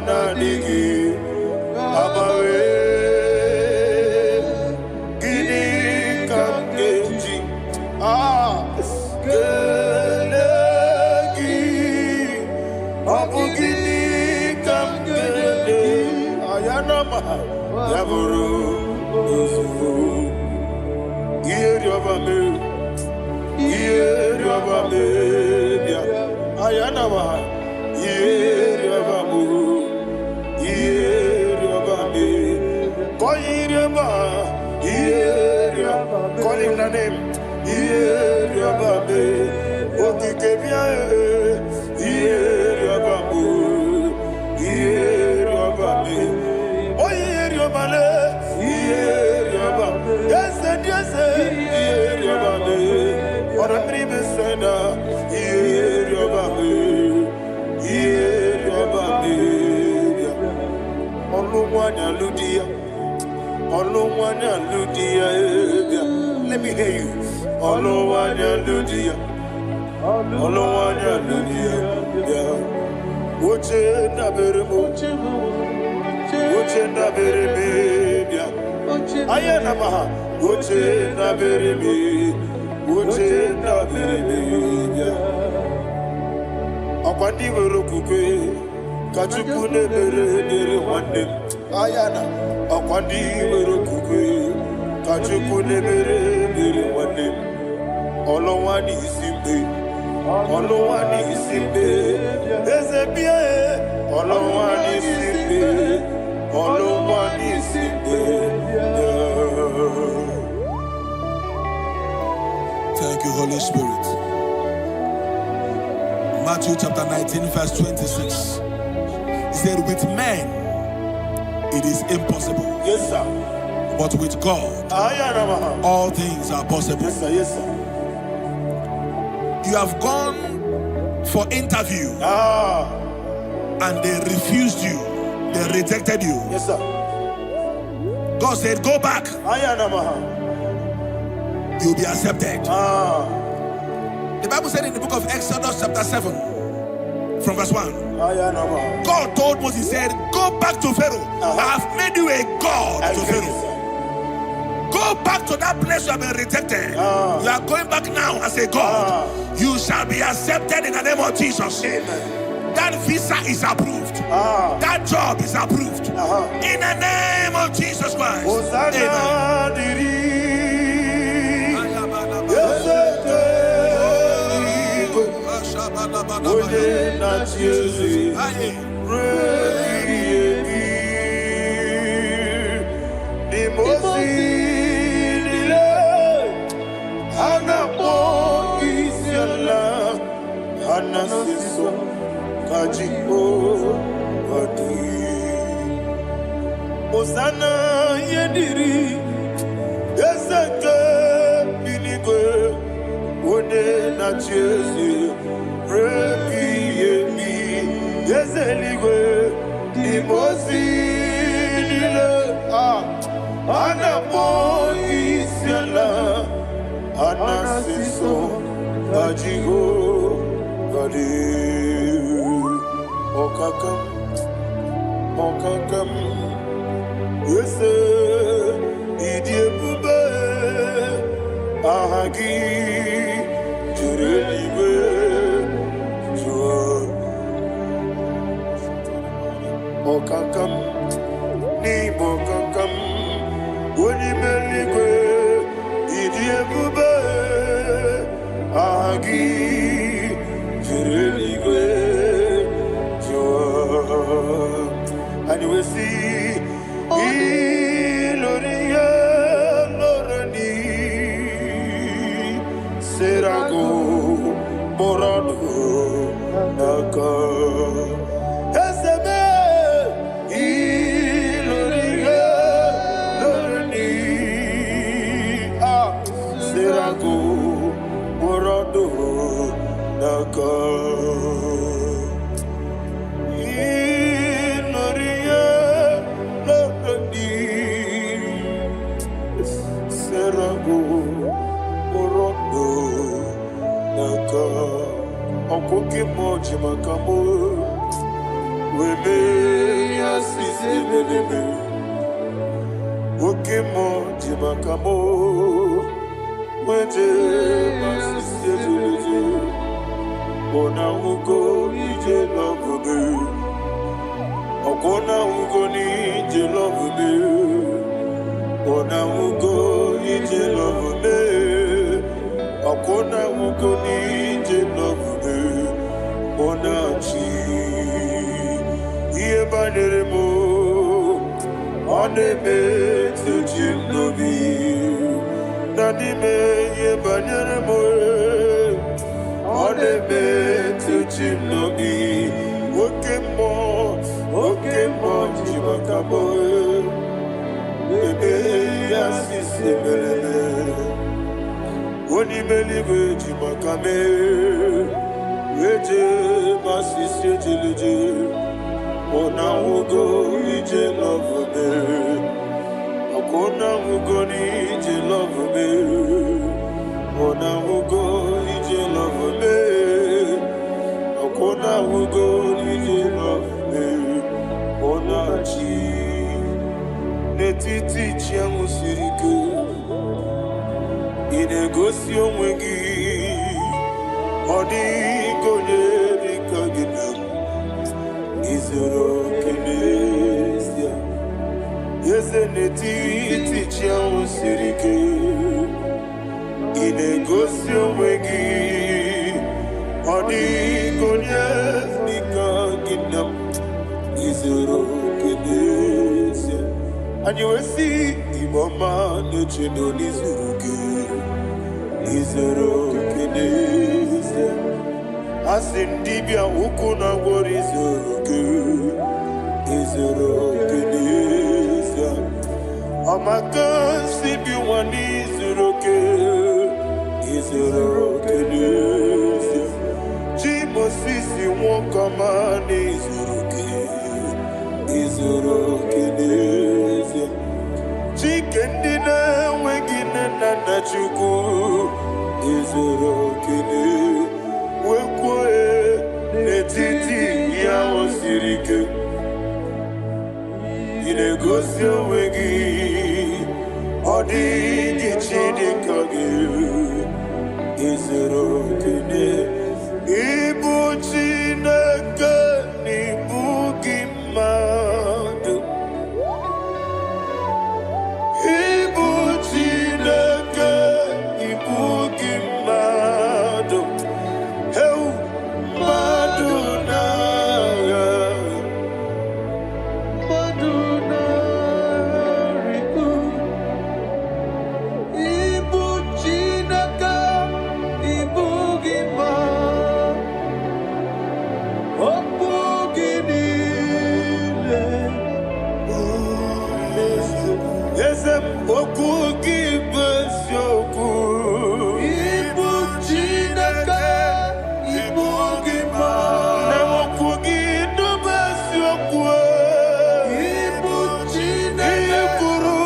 na-adịghị agbanwe. Gịnị ka m ga-eji kelee gị? Ọ bụ gịnị ka m ga-enye ayanama ya bụrụ n'ozugbo? Ihe rịọba mee, ihe rịọba mee bịa ayanama, ihe rịọba mụ, ihe rịọba mee, kọ ihe rịọba, ihe rịọba. Call him the name. Ihe rịọba mee, okike bịa, ihe rịọba mụ, ihe rịọba mee, onye rịọba le, ihe rịọba, eze dị eze, ihe rịọba mee, ọ̀rọ̀ mmiri mesena, ihe rịọba mee, ihe rịọba mee bịa. Ọlụ nwanyị alụ di ya, ọlụ nwanyị alụ di ya, bịa. Let me hear you. Ọlụ nwanyị alụ di ya, ọlụ nwanyị alụ di ya, bịa. Oche ndabere m, oche ndabere m, bịa. Aya na maha, oche ndabere m, oche ndabere m, bịa. Ọkwa ndị nwere okwukwe ka Chukwu na-emere dịrị nwanne m. Aya na ọkwa ndị nwere okwukwe ka Chukwu na-emere dịrị nwanne m. Ọlụnwa n'isi mgbe, ọlụnwa n'isi mgbe, eze bịa e. Ọlụnwa n'isi mgbe, ọlụnwa n'isi mgbe, bịa. Thank you, Holy Spirit. Matthew chapter 19, verse 26. He said, with men it is impossible, Yes, sir. but with God Aya na maha. all things are possible. Yes, sir. Yes, sir. You have gone for interview and they refused you, they rejected you. Yes, sir. God said, go back, Aya na maha. you'll be accepted. The Bible said in the book of Exodus chapter 7, from verse 1, Aya na maha. God told Moses, he said, go back to Pharaoh. I have made you a God I to hear you, Pharaoh. sir. Go back to that place you have been rejected. You are going back now as a God. You shall be accepted in the name of Jesus. Amen. That visa is approved. That job is approved. In the name of Jesus Christ. Hosanna Amen. dịrị eze eluigwe, onye na-achị eze ruo ebighị ebi. N'ime ozi niile ha na-akpọ isi ala, ha na-asị nsọ ka Jehova dị. Hosanna ihe dịrị eze nke eluigwe, onye na-achị eze ruo ebighị ebi. Eze eluigwe, n'ime ozi niile a na-akpọ isi ala, a na-asị nsọ ka Jehova dị. Ọkaka m, ọkaka m, eze ịdị ebube, aha gị si ilorie loreni serago morodo naka eseme ilorie loreni ah serago morodo naka ilorie loreni serago morodo naka ọkụkị mmụọ ji maka mụ wee mee ya sisi ebelebe oke mmụọ ji maka mụ wee jee ma sisi ebelebe ọna nwugo ije lọbụbe ọkwụna nwugo n'ije lọbụbe ọna nwugo ije lọbụbe ọkwụna nwugo n'ije lọbụbe ọna chi ihe banyere m ọ na-emetụ chi m n'obi na n'ime ihe banyere m ọ na-emetụ chi m n'obi oke mmụọ ji maka m ebe ya sisi mereme onye ime eluigwe ji maka mee eje ma sisi ejeleje ọna nwugo ije lọvụme ọkwa nwugo n'ije lọvụme ọna nwugo ije lọvụme ọkwa nwugo n'ije lọvụme ọna chi n'etiti chi ahụ siri ike ị na-egosi onwe gị ọ dịghị onye dị ka gị na izuru oke n'ezie eze n'etiti chi ahụ siri ike ị na-egosi onwe gị ọ dịghị onye dị ka gị na izuru oke n'ezie anyị wee sị Igbo ọma na-eche na n'izuru gị izuru oke n'ezie asị m dibịa ukwu na gwọrọ izuru gị izuru oke n'ezie ọmaka si bi nwa n'izuru oke izuru oke n'ezie chi Mosisi nwoke ọma n'izuru oke izuru oke n'ezie Chike ndị na-enweghị nne na nna Chukwu izuru oke wee kwuo n'etiti ihe ahụ siri ike ị na-egosi onwe gị ọ dịghị chi dị ka gị izuru oke ịbụ Chineke na ịbụ gị mmadụ ịbụ Chineke ịbụ gị mmadụ heu mmadụ na-agha Mmadụ na-arịgo ịbụ Chineke ịbụ gị ma okwu gị niile eze m okwu gị bụ eziokwu ịbụ Chineke ịbụ gị ma na okwu gị bụ eziokwu ịbụ ihe Chineke kwuru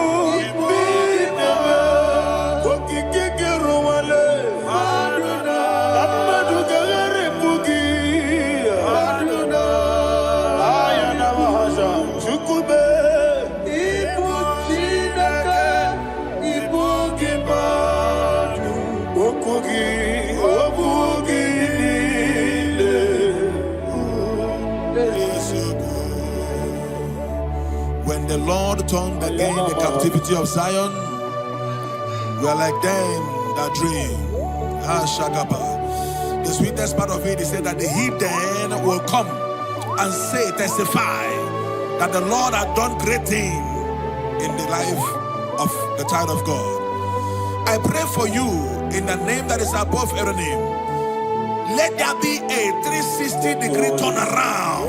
ịbụ gị ma okike gị rụwale mmadụ na na mmadụ ga-agharịpụ gị mmadụ na aya na mahaja chukwu mee ịbụ Chineke ịbụ gị mmadụ okwu gị niile. When the Lord turned again the captivity of Zion, we are like them that dream. Ah, Shagaba. The sweetest part of it is said that the heathen will come and say, testify That the Lord had done great thing in the life of the child of God. I pray for you in the name that is above every name. Let there be a 360-degree turnaround.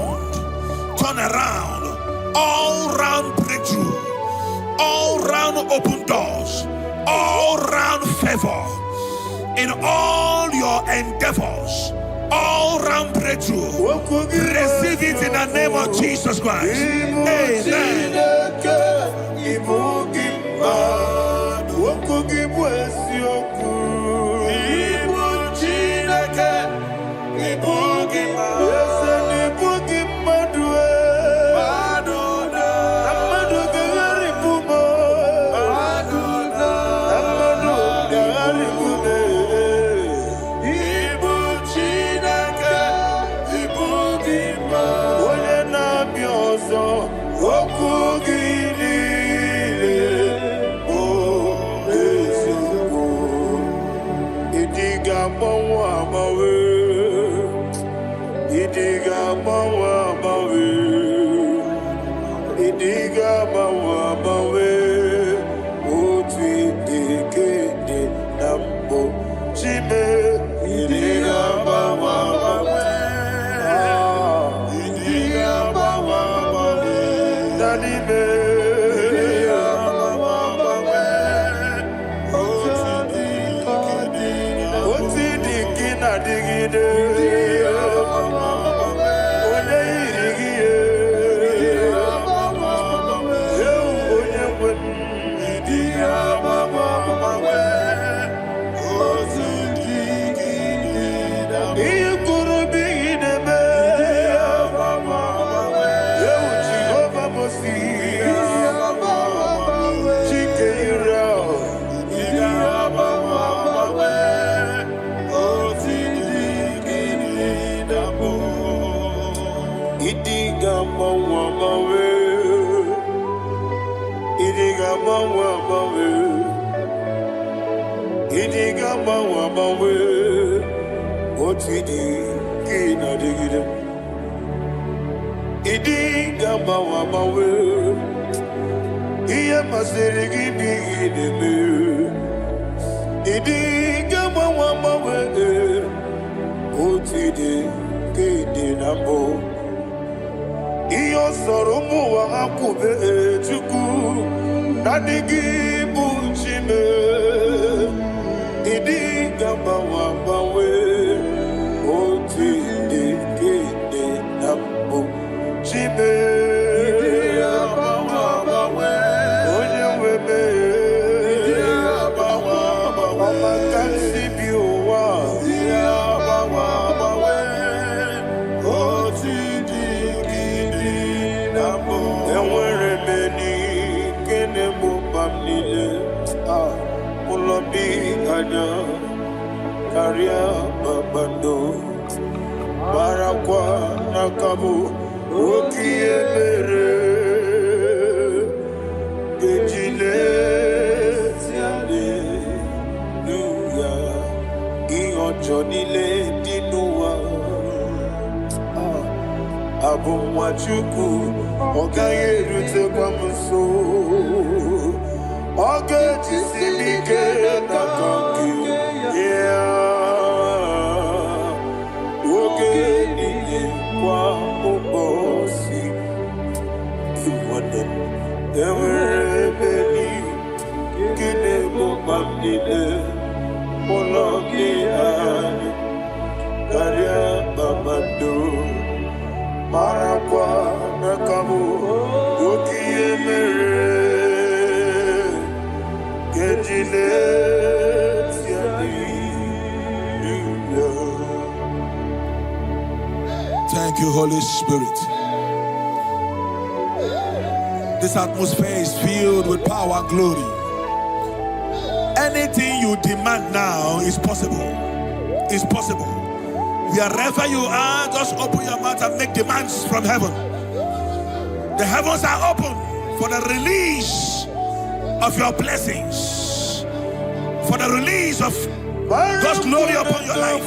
Turn around. All round breakthrough. All round open doors. All round favor. In all your endeavors. All round breakthrough. Okwu gị bụ Receive it in the name of eziokwu. Jesus Christ. Ịbụ Amen. Chineke, ịbụ gị mmadụ. Okwu gị bụ eziokwu. Ịbụ Chineke, ịbụ gị mmadụ. Eze na ịbụ gị mmadụ e. Na mmadụ ga-agharịpụ m. Na mmadụ ga-agharịpụ m. Ịbụ Chineke, ịbụ gị mmadụ. Onye na-abịa ọzọ, okwu gị niile bụ eziokwu. Ịdị ga-agbanwe agbanwe. Ịdị ga-agbanwe agbanwe. Ịdị ga-agbanwe agbanwe. Otu ịdị ka ịdị na mbụ. Chime, ịdị ga-agbanwe agbanwe. Ah, ịdị ga-agbanwe agbanwe. Na n'ime. Ịdị ga-agbanwe agbanwe. Otu ịdị ka ịdị na mbụ. Otu ịdị ka ị na-adịgide. Onye yiri gị ya. Ewu onye nwe m. Ịdị ga-agbanwe agbanwe. Otu ịdị ka ịdị na mbụ. Ihe kwuru bụ ihe na-eme. Ewu Jehova Mosi. Chike Israel. Ịdị ga-agbanwe agbanwe. Otu ịdị ka ịdị na mbụ. Ịdị ga-agbanwe agbanwe. Ịdị ga-agbanwe agbanwe. Ịdị ga-agbanwe agbanwe. Otu ịdị ka ị na-adịgide. Ịdị ga-agbanwe agbanwe. Ihe masịrị gị bụ ihe ị na-eme. Ịdị ga-agbanwe agbanwe. Otu ịdị ka ịdị na mbụ. Ihe ọ sọrọ ụmụ ụwa ha kwube, Chukwu, naanị gị bụ Chime. Ịdị ga-agbanwe agbanwe. Otu ịdị ka ịdị na mbụ. Chime. Onye nwe m. Ọma ka m si bi ụwa. Otu ịdị ka ịdị na mbụ. Enwere m enyi nke na-egbo mkpa m niile. Ah, ụlọ bi anya karịa kpakpando. Marakwa n'aka bụ oke ihe mere eji lezi aleluya ihe ọjọọ niile dị n'ụwa. Ah, abụ nwa Chukwu, ọ gaghị erutekwa m nso. Ọ ga-ejisi m ike n'aka nke ya oge niile kwa ụbọchị. Nwanne m, enwere ebe nke na-egbo mkpa m niile. Ụlọ gị anyị karịa kpakpando. Marakwa n'aka bụ oke ihe mere keji na-eti hallelujah. Thank you, Holy Spirit. This atmosphere is filled with power and glory. Anything you demand now is possible. Is possible. Wherever you are, just open your mouth and make demands from heaven. The heavens are open for the release of your blessings, for the release of God's glory upon your life.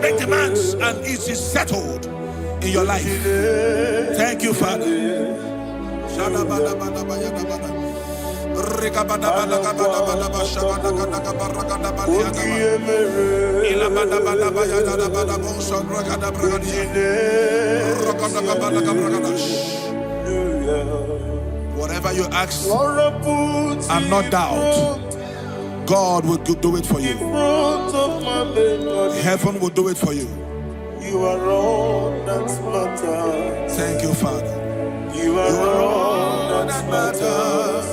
Make demands, and it is settled. in your life. Thank you, Father. Whatever you ask and not doubt, God will do it for you. Heaven will do it for you. You are all that matters. Thank you, Father. You are all that matters.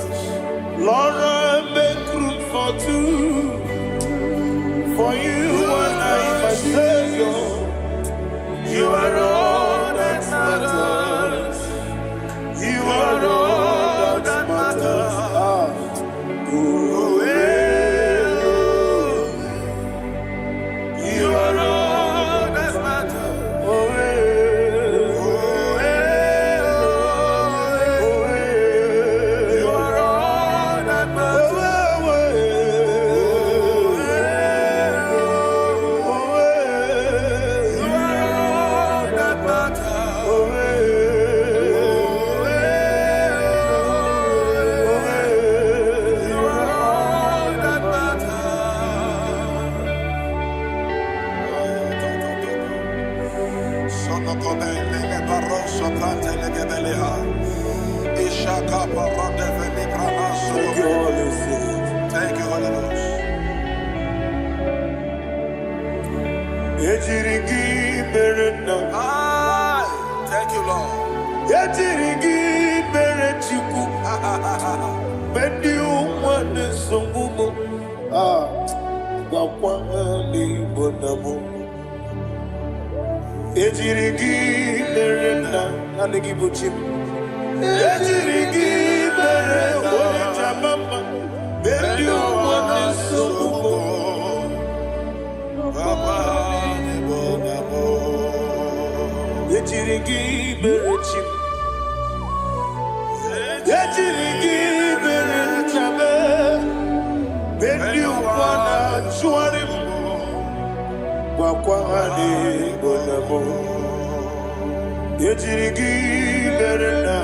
Lord, I make room for two. For you and I, my Savior. You are all that matters. You are all that matters. Ah. Oh, eh, oh. You are all that matters. Oh, eh, oh, eh, oh, eh. You are all that matters. Oh, eh, oh, eh. You are all that matters. Oh, eh, oh, eh, oh, eh. You are all that matters. Thank you, Holy Spirit. Thank you, Holy Ghost. Ejiri gị mere nna. Aye. Thank you, Lord. Ejiri gị mere Chukwu. Mgbe ndị ụwa na-esogbu m, ah, gwakwa ha n'Igbo na mụ. Ejiri gị mere nna, naanị gị bụ chi m. Ejiri gị mere onye jama mma. Mgbe ndị ụwa na-esogbu m, ejiri gị mere chi m. Ejiri gị mere nna m. Mgbe ndị ụwa na-achụgharị m, gwakwa ha n'Igbo na mụ. Ejiri gị mere nna.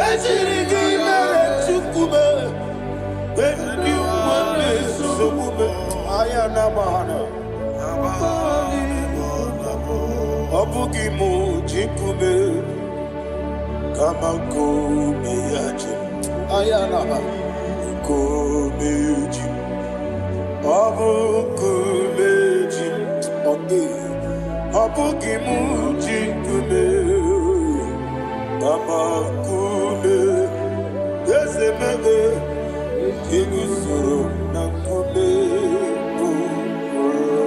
Ejiri gị mere Chukwu m. Mgbe ndị ụwa na-esogbu m, anya na-agba ha na. Ọ bụghị m ji nkume, kama nkume ya ji m. Anya na-agba nkume ji m. Ọ bụ nkume ji m. Ọ dịghị. Ọ bụghị m ji nkume, kama nkume eze mebe eguzoro na nkume bụ ụlọ.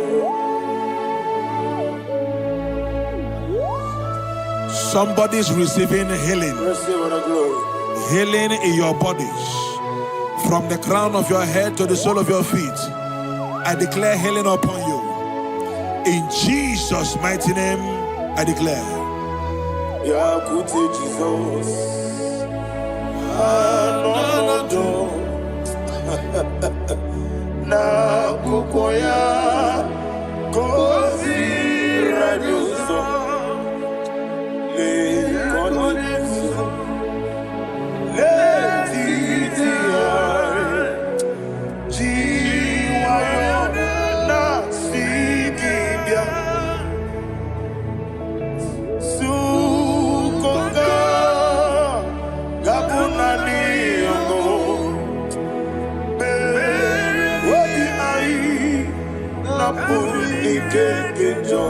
Somebody's receiving healing. Receive all the glory. Healing in your bodies. From the crown of your head to the sole of your feet. I declare healing upon you. In Jesus' mighty name, I declare. Bịakwute Jizọs anọnọdụ n'akwụkwọ ya ka o ziri anyị ụzọ. Lee ka ọ na-ezo n'etiti anyị ji nwayọọ na-asị gị bịa Sukoka ga-abụ naanị ọṅụ obi anyị napụrụ ike nke njọ.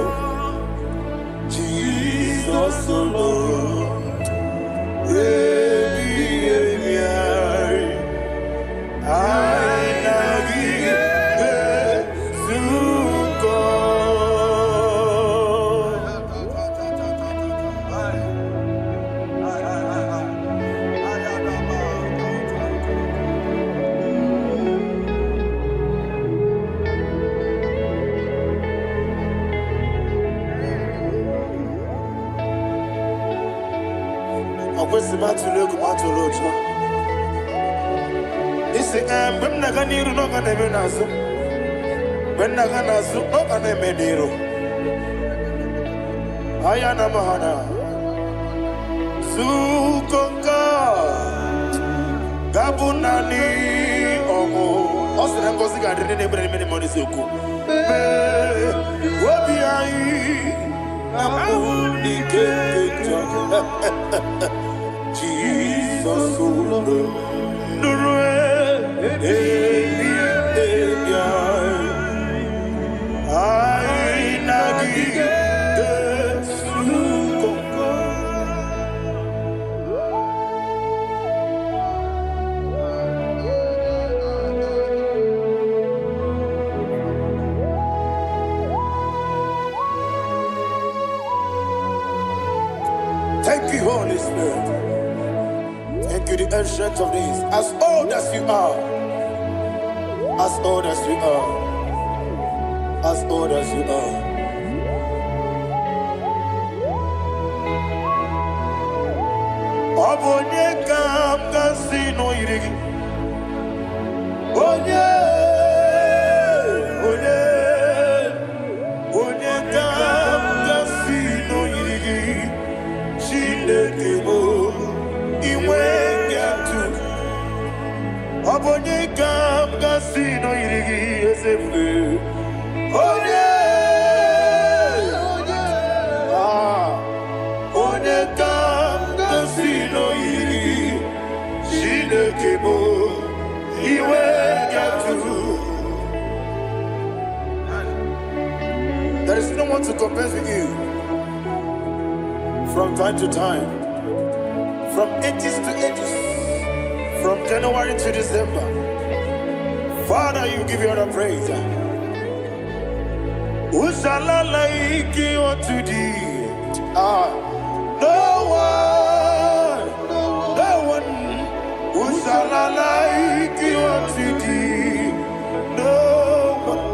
Jizọs lụrụ ebighị ebi anyị anyị na gị ezukọ. Ọ kwesịrị m atụrụ egwu m atụrụ ụjọ isi ee mgbe m na-aga n'iru na ọ ga na-eme n'azụ mgbe m na-aga n'azụ ọ ga na-eme n'iru. Ayana mahana. Zukonka. Gabunani ọmụ. Ọ sị na ngọzi ga-adịrị ndị na-ebere n'ime mmụọ n'eziokwu. Mee obi anyị na mbụ n'ike nke njọ. Jizọs ụlọ nụrụ ebi ebi anyị. Anyị na gị ga-ezukọ. Thank you, Holy Spirit. Thank you, the Ancient of Days. As old as you are, as old as you are, as old as you are. Ọ bụ onye ka m ga-asị na o yiri gị? Onye, onye, onye ka m ga-asị na o yiri gị? Chineke bụ inwe atụ. Ọ bụ onye ka m ga-asị na o yiri gị, eze ebube? Onye, ah, onye ka m ga-asị na o yiri gị? Chineke bụ iwe atụ. There is no one to compare with you. From time to time, from ages to ages, from January to December, Father, you give you all the praise. Who shall I like you unto thee? Ah, no one, no one. Who shall I like you unto thee? No one,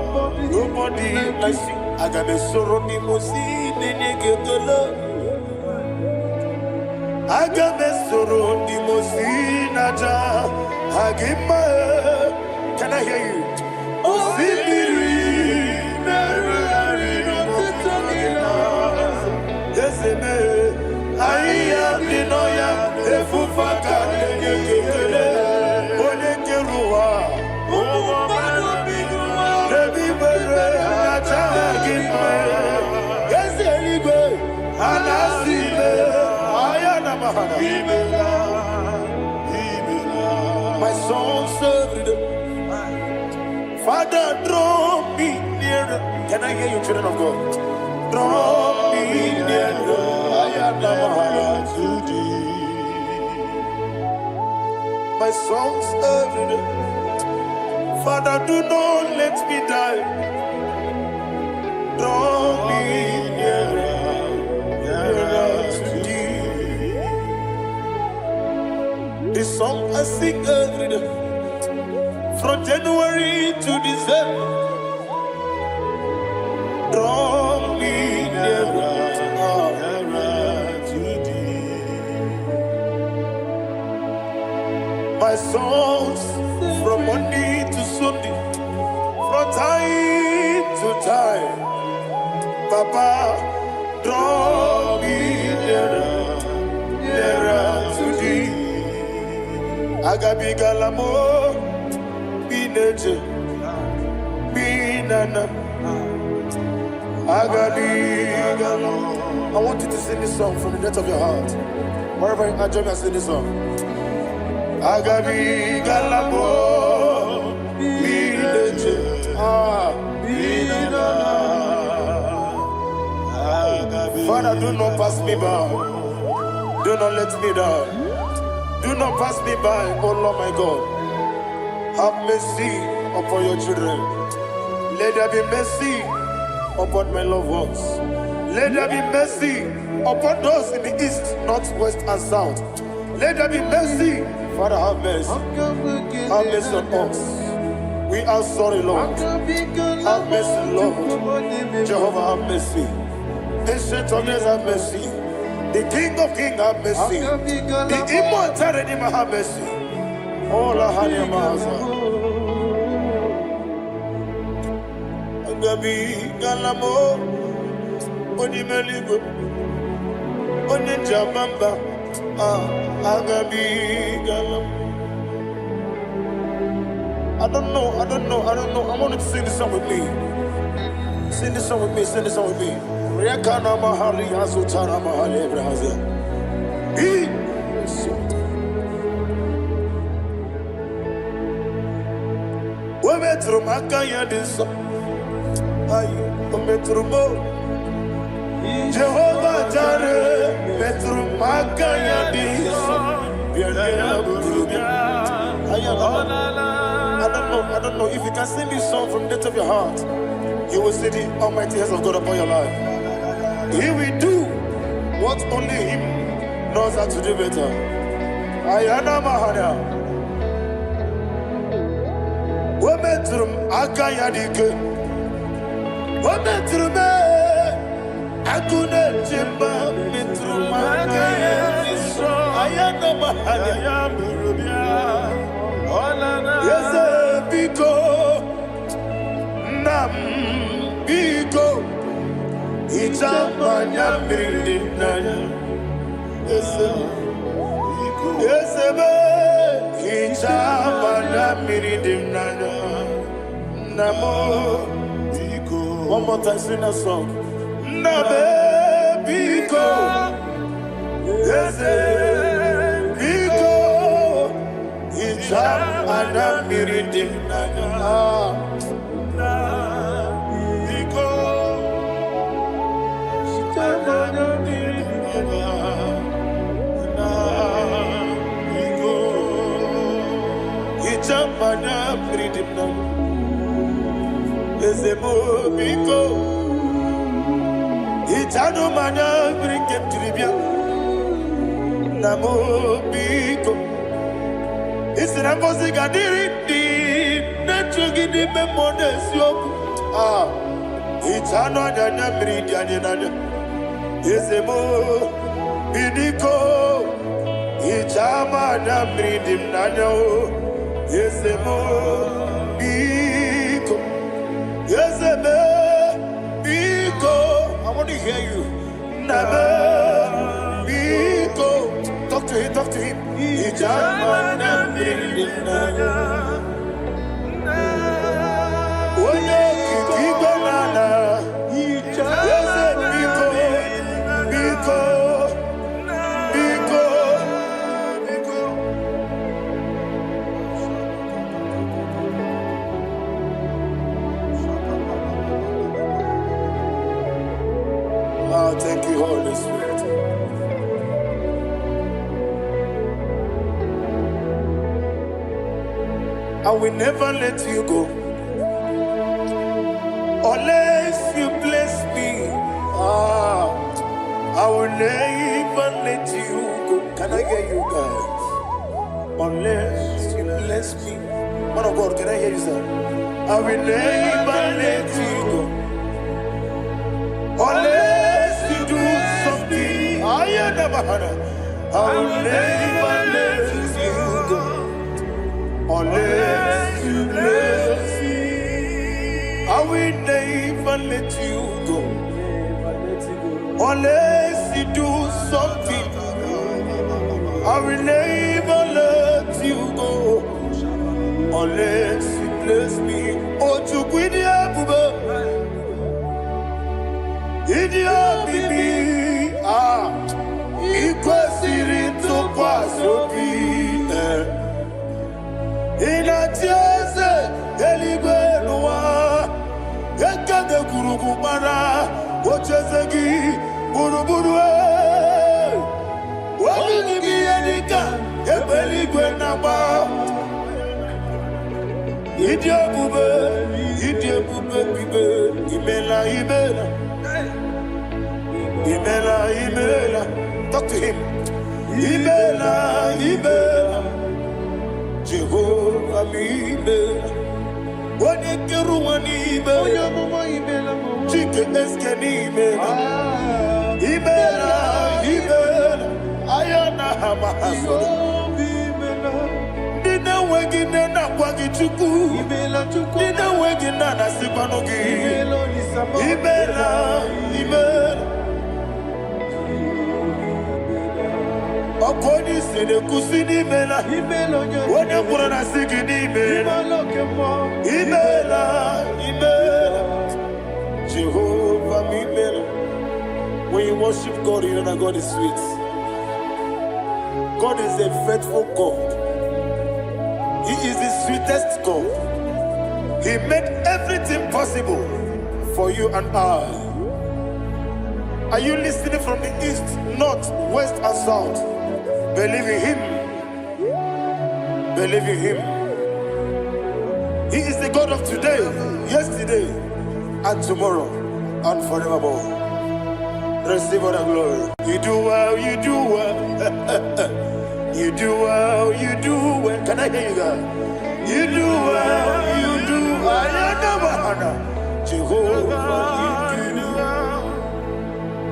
nobody like you. Aga m esoro ndị mmụọ ozi na-enye gị ekele. Aga m esoro ndị mmụọ ozi na-aja gị mma. Can I hear you? Osimiri na-erugharị n'ọtụtụ gị na eze mee ahịhịa dị n'ọhịa efufe aka na-enye gị ekele. Onye kere ụwa n'ebe ikpere na-aja gị mma. Eze eluigwe a na-asị ime ahịa na mahana. My songs every day. Father, draw me nearer. Can I hear you, children of God? Draw me nearer. Ayana mahana. My songs every day. Father, do not let me die. Draw me nearer, nearer to thee. The song I sing every day, from January to December. Draw me nearer, nearer to thee. My songs from Monday to Sunday, from time to time. Papa, draw me nearer, nearer to thee. Agabigala m bineje binana. Agabigala. I want you to sing this song from the depth of your heart. Wherever you are, join me and sing this song. Agabigala m bineje ah binana. Father, do not pass me by. Do not let me down. Do not pass me by, oh Lord my God. Have mercy upon your children. Let there be mercy upon my loved ones. Let there be mercy upon those in the east, north, west, and south. Let there be mercy. Father, have mercy. Have mercy on us. We are sorry, Lord. Have mercy, Lord. Jehovah, have mercy. Ancient of Days, have mercy. The King of Kings, have mercy. The Immortal Redeemer, have mercy. All our Agabigala m onye eluigwe. Onye nji ama mba, ah, agabigala m. I don't know, I don't know, I don't know. I want you to sing this song with me. Sing this song with me, sing this song with me. Rekana mahali azutana mahali ebrahazia. He O metụrụ m aka ya dị nsọ. Ayi, o metụrụ m o. Jehova Jare metụrụ m aka ya dị nsọ. Bịa ya bụrụ bịa. Ayi, I don't know, I don't know. If you can sing this song from the depth of your heart, you will see the almighty hands of God upon your life. He will do what only Him knows how to do better. Ayana Mahana. O metụrụ m aka ya dị ike. O metụrụ m ee, agụ na-eche mba metụrụ m aka ya dị nsọ. Ayana Mahana. Eze biko, nna m biko, hichaa m anya mmiri dị m n'anya. Eze m, eze m, hichaa m anya mmiri dị m n'anya. Nna m, one more time, sing that song. Nna m, biko, eze biko, hichaa m anya mmiri dị m n'anya. Ah. Biko, hichaa m anya mmiri dị m n'anya. Biko, hichaa m anya mmiri dị m n'anya. Eze m, biko, hichanụ m anya mmiri nke m jiri bịa. Nna m, biko, ị sị na ngọzi ga-adịrị ndị na-echu gị n'ime mmụọ na eziokwu. Ah, hichanụ anya anya mmiri dị anyị n'anya. Eze m, biko, hichaa m anya mmiri dị m n'anya o. Eze m, biko, eze m, biko. I want to hear you. Nna m, biko. Talk to him, talk to him. Hichaa m anya mmiri dị m n'anya. Onye okike igwe na ala. Eze biko, biko, biko, biko. Oh, thank you, Holy Spirit. I will never let you go unless you bless me. Ah, I will never let you go. Can I hear you guys? Unless you bless me. Man of God, can I hear you, sir? I will never let you go unless you do something. I never had. I will never let you go unless you bless me. I will never let you go unless you do something. I will never let you go unless you bless me. Oh, Chukwu ịdị ebube, ịdị omimi, ah, ị kwesịrị ntụkwasị obi. Eh. Ị na-achị eze eluigwe n'ụwa, ekede gburugburu gbara ocheeze gị gburugburu. Eh. Obi gị bụ ihe dịka egbe eluigwe na-agba. Ịdị ebube, ịdị ebube bibe, imela, imela, imela, imela. Talk to him. Imela, imela, Jehova m imela. Onye kere ụwa n'ime, Onye amụma imela m. Chike eske n'imela. Ah, Imela, imela, aya na ha ma ha soro. Obi imela. Ndị na-enweghị nne na-akwa gị Chukwu. Imela Chukwu. Ndị na-enweghị nna na-asịkwanụ gị. Imela Olisa m. Imela, imela. Ọkụ onye isi na-ekwusi n'imela. Imela onye Onye kwuru na sị gị n'imela. Imela oke mmụọ. Imela, imela. Jehovah m imela. When you worship God, you know that God is sweet. God is a faithful God. He is the sweetest God. He made everything possible for you and I. Are you listening from the east, north, west, and south? Believe in Him. Believe in Him. He is the God of today, yesterday, and tomorrow, and forevermore. Receive all the glory. You do well, you do well. You do well, you do well. Can I hear you guys? You do well, you do well. Jehovah, you do well.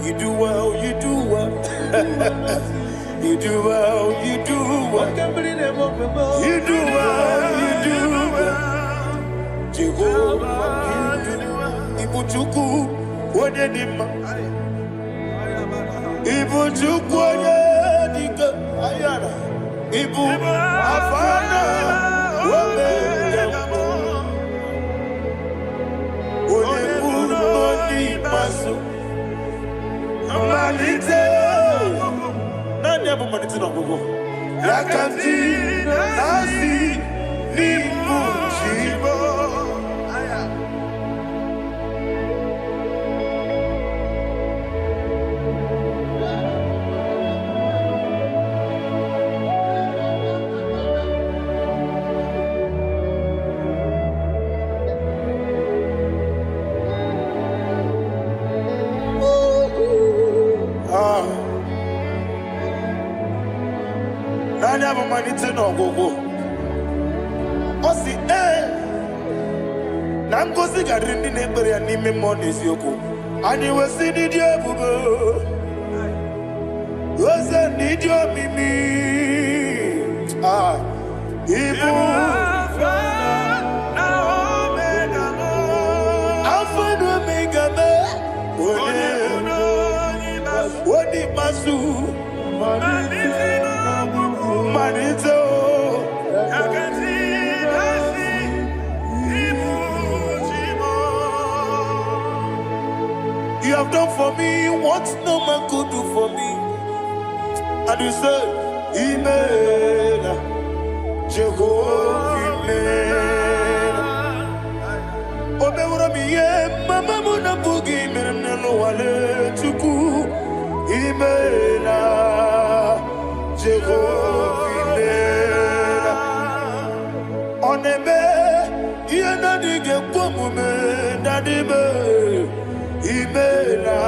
You do well, you do well. You do well, you do well. Oke mmiri na-eme ofe m. You do well, you do well. Jehovah, you do well. Ibu Chukwu, onye dị mma. Ibu Chukwu onye dị ike. Ayara. Ibu Alfa na Omega. Onye mbụ na onye ikpeazụ. Mmalite. Naanị ya bụ mmalite na ọgwụgwụ. Ya ka m ji na-asị n'ịbụ chi m. Ah. Naanị ya bụ mmalite na ọgwụgwụ. Ọ sị ee na ngozi ga-adịrị ndị na-ekpere ya n'ime mmụọ na eziokwu. Anyị wesị n'ịdị ebube, oze n'ịdị omimi. Ah, ibu Alfa na Omega me, onye onye ikpeazụ, mmalite o. You have done for me what no man could do for me. And you say, Imela, Jehovah Imela. O meworo m ihe mama m na-abụghị mere m n'ụwa Chukwu. Imela, Jehovah Imela. Ọ na-eme ihe na-adịghị ekwe omume na-adịbe. Imela,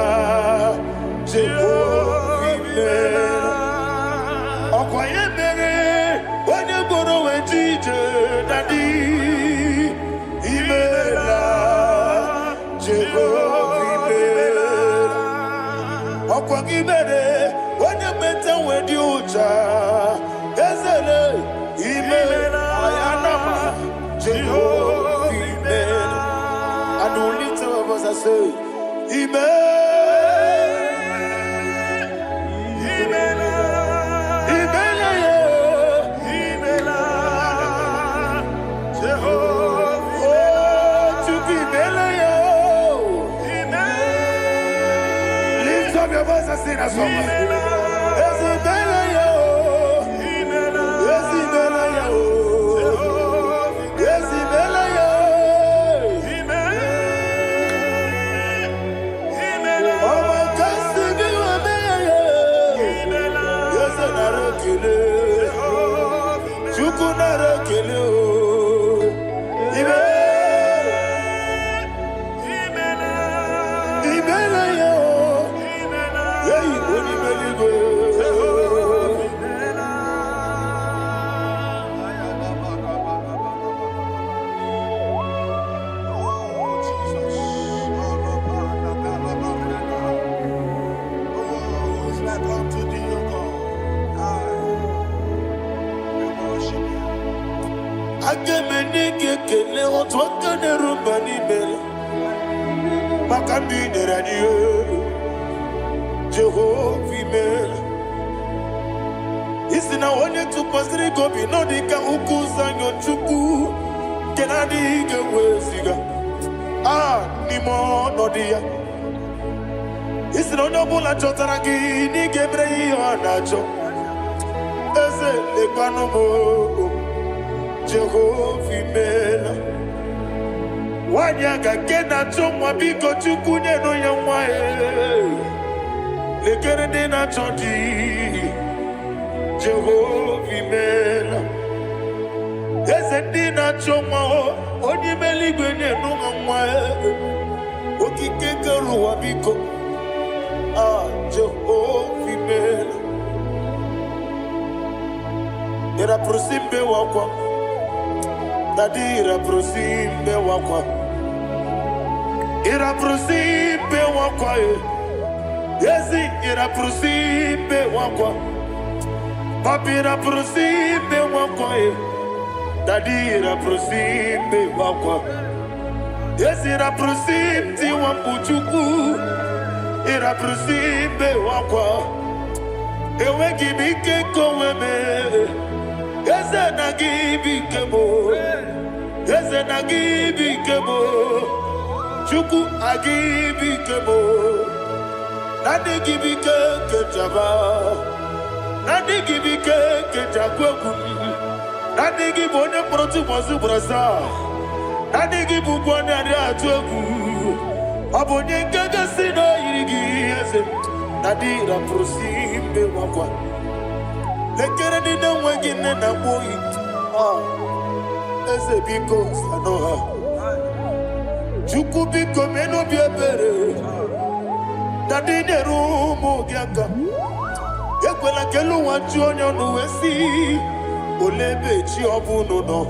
Jehovah Imela. Ọkwa ya mere onye gboro wee ji ije, Daddy. Imela, Jehova imela. Ọkwa gị mere onye meta wee dị ụcha ezele. Imela ayanama, Jehova imela. And we lift our voice and say, Imela, Imela, yeah. Oh, Chukwu imela ya. Lift up your voice and sing that song. Eze imela ya. Eze imela ya. Eze imela ya. Ọmọ kasi bí wọ́n bẹ́ẹ̀. Eze nara ekele. Chukwu nara ekele o. Imela. Imela ya o. Eyi onye eluigwe. Oh, Jesus. Oh, who is like unto thee, O God? I worship you. Aga m enye gị ekele otu aka na-eru mba n'ime maka ndị i nyere anyị. Jehova imela. Isi na onye tụkwasịrị gị obi nọ dị ka ukwu Zayọn Chukwu nke na-adịghị ga-eweziga a n'ime ọnọdụ ya. Isi na onye ọbụla chọtara gị na ị ga-emere ya ihe ọ na-achọ. Eze, lekwanụ m o, Jehova, imeela. Nwaanyị aga nke na-achọ nwa, biko Chukwu, nyenụ ya nwa ya. Lekere ndị na-achọ di, Jehova, imeela. Eze, ndị na-achọ nwa o, onye ime eluigwe, nyenụ ha nwa ya. Okike kere ụwa, biko, a Jehova, imeela. Ịrapụrụ mbe wakwa, daddy, ịrapụrụ mbe wakwa, ịrapụrụ mbe wakwa e. Ezi, ịrapụrụ mbe wakwa. Papi, ịrapụrụ mbe wakwa e. Daddy, ịrapụrụ mbe wakwa. Ezi, ịrapụrụ tiwa mkpu. Chukwu, ịrapụrụ mbe wakwa. Enweghị m ike nke onwe m. Eze, na gị bụ ike m. Eze, na gị bụ ike m. Chukwu, agị bụ ike m. Na ndị gị bụ ike nke njaba, na ndị gị bụ ike nke njakwu egwu m. Na ndị gị bụ onye mkpọrọ tụbọsị ugboro asaa. Na ndị gị bụ ụgwọ onye adịghị atụ egwu. Ọ bụ onye nke gosi na o yiri gị. Eze, na dị rapụrụ si mbe nwakwa. Lekere ndị na-enweghị nne na nwa oyi. Ah, eze, biko, sanụ ha. Chukwu, biko, mee n'obi ebere na ndị nyere ụmụ gị aka. Ekwela ka elu ụwa ju onye ọnụ wee sị, "Olee ebe chi ọ bụ unu nọ?"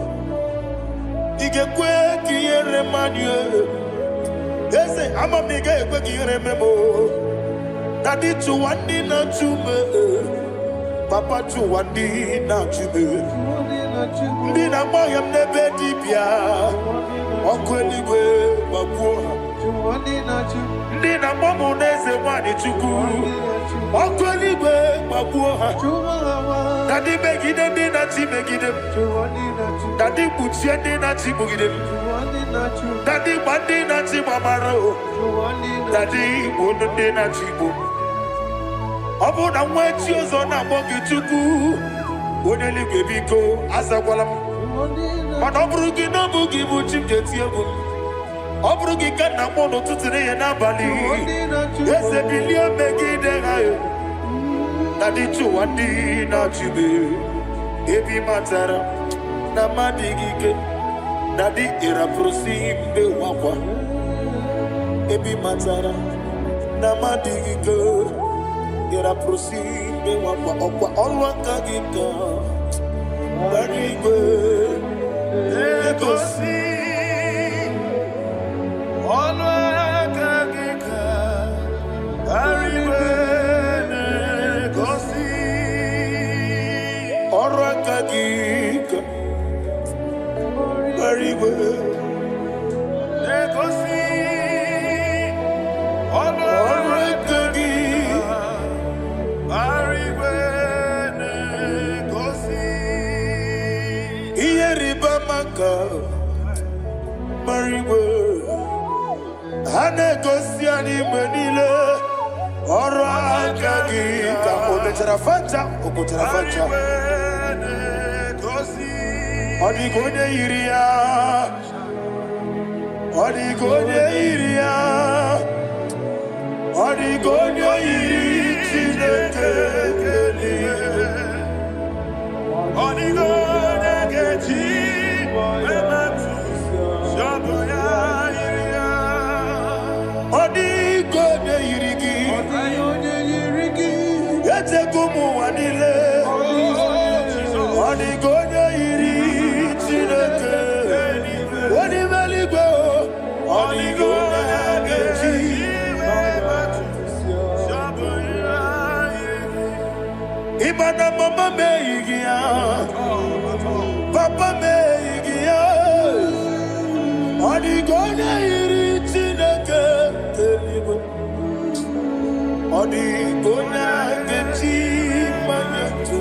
Ị ga-ekwe ka ihere mmadụ? Eze, ama m na ị gaghị ekwe ka ihere mee m o. Na dị chụwa ndị na-achụ m, papa, chụwa ndị na-achụ m, ndị na-agba ọhịa m n'ebe dibịa. Ọkụ eluigwe gbagbuo ha. Ndị na-agba m n'eze nwanyị, Chukwu, ọkụ eluigwe gbagbuo ha. Na ndị megide ndị na-achị megide m, na ndị kpuchie ndị na-achị kpugide m, na ndị gba ndị na-achị gbamara o, na ndị gbuo ndị na-achị igbo. Ọ bụrụ na nwa echi ọzọ na-akpọ gị Chukwu, onye eluigwe, biko, azakwala m. Mana ọ bụrụ gị na ọ bụ gị bụ chi m ga-eti egwu m. Ọ bụrụ gị ka nna akpọ n'ụtụtụ, n'ehihie, n'abalị. Eze, bilie megide ha. Na dị chụwa ndị na-achụbe ebe ị matara na mmadụ gị ike. Na dị ịrapụrụsi mbe wakwa ebe ị matara na mmadụ gị ike. Ịrapụrụsi mbe wakwa ọkwa ọrụ aka gị ka gbara igwe na-egosi. Ọnụ aka gị ka igwe na-egosi. Ọrụ aka gị ka gbara igwe na-egosi. Ọnụ ọrụ aka gị igwe na-egosi. Ihe rịba ama ka gbara igwe ha na-egosi anyị mgbe niile. Ọrụ aka gị ka o mechara facha, o kpochara facha. Igwe na-egosi. Ọ dịghị onye yiri ya, ọ dịghị onye yiri ya, ọ dịghị onye yiri Chineke eluigwe. Ọ dịghị onye ga-eji emetụ ọ bụ ya yiri ya. Ọ dịghị onye yiri gị. Ọ dịghị onye yiri gị. Echego m ụwa niile, ọ dịghị onye yiri Chineke onye ime eluigwe o. Ọ dịghị onye ga-eji Ọ bụ ya yiri gị. Ịma na mama m eyighị ya, papa m eyighị ya. Ọ dịghị onye yiri Chineke eluigwe. Ọ dịghị onye ga-eji mmanya tụ.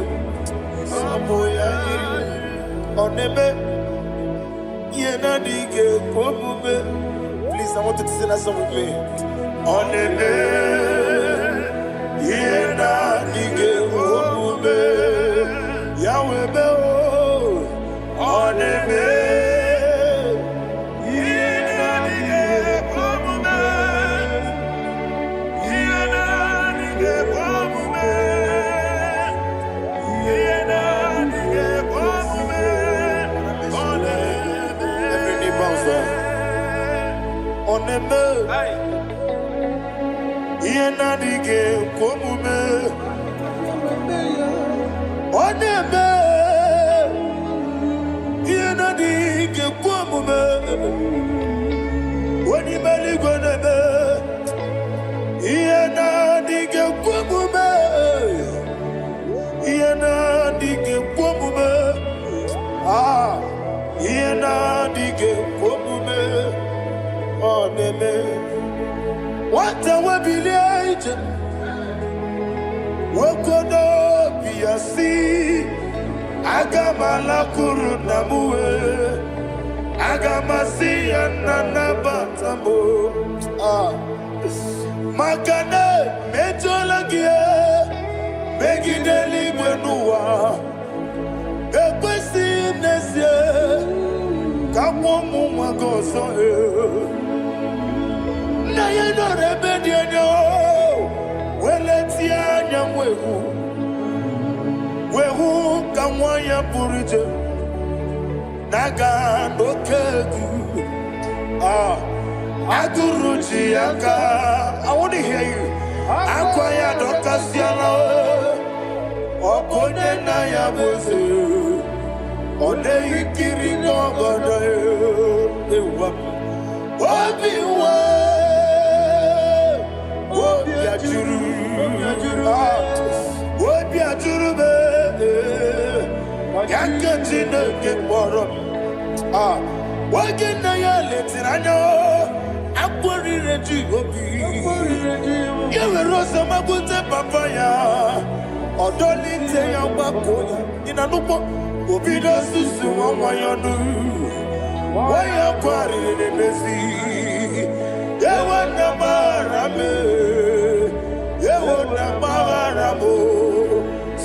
ya yiri. Ọ na-eme ihe na-adịghị ekwe omume. Please, I want you to sing that song with me. Ọ na-eme ihe na-adịghị ekwe omume. Ya wee mee o. Ọ na-eme Ihe na-adịghị ekwe omume. Ihe na-adịghị ekwe omume. Ihe na-adịghị ekwe omume. Ọ na-eme. Every knee bows down. Ọ na-eme ihe na-adịghị ekwe omume. Ọ na-eme ihe na-adịghị ekwe omume. Onye ime eluigwe na-eme ihe na-adịghị ekwe omume. Ihe na-adịghị ekwe omume. Ah, ihe na-adịghị ekwe omume. Ọ na-eme. Nwata wee bilie ije, wekwo n'obi ya si, aga m alakwuru nna m wee, aga m asị ya, nna, nabata m o. Ah. Maka na emejọla gị megide eluigwe n'ụwa, ekwesịghị m n'ezie ka nwa ụmụ nwa gị ọzọ. Nna ya nọrọ ebe dị anya weletie anya, wee hụ ka nwa ya pụrụ iche na-aga n'oke egwu. Ah, agụrụ ji ya aka. I want to hear you. Akwa ya dọkasịala. Ọ bụ onye nna ya bụ eze, ọ na-eyi nkiri n'ọgọdọ ewa. Obi nwe obi ajụrụ. Ah, obi ajụrụ m ya nke Chineke kpọrọ m. Ah, oge nna ya letiri anya, akpọrire ji obi ya were ọsọ magbute papa ya, ọdọlite ya, gbakọ ya. Ị na-anụkpọ obido susu nwa nwa ya ọnụ, nwa ya kwarịrị n'emezi. Ewo na gbaghara m, ewo na gbaghara m,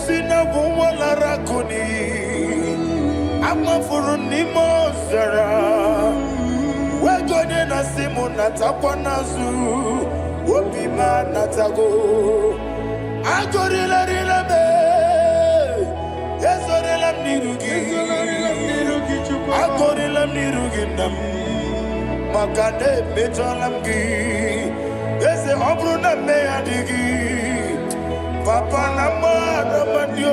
si na bụ nwa lara akụ n'iyi, amafuru n'ime ọzara, wego onye na-asị m natakwa n'azụ, obi m anatago. Agọrịlarịla m, ezorela m n'iru gị, agọrịla m n'iru gị, nna m, maka na emejọla m gị, eze. Ọ bụrụ na mmehie adịghị, papa, na mmadụ amadị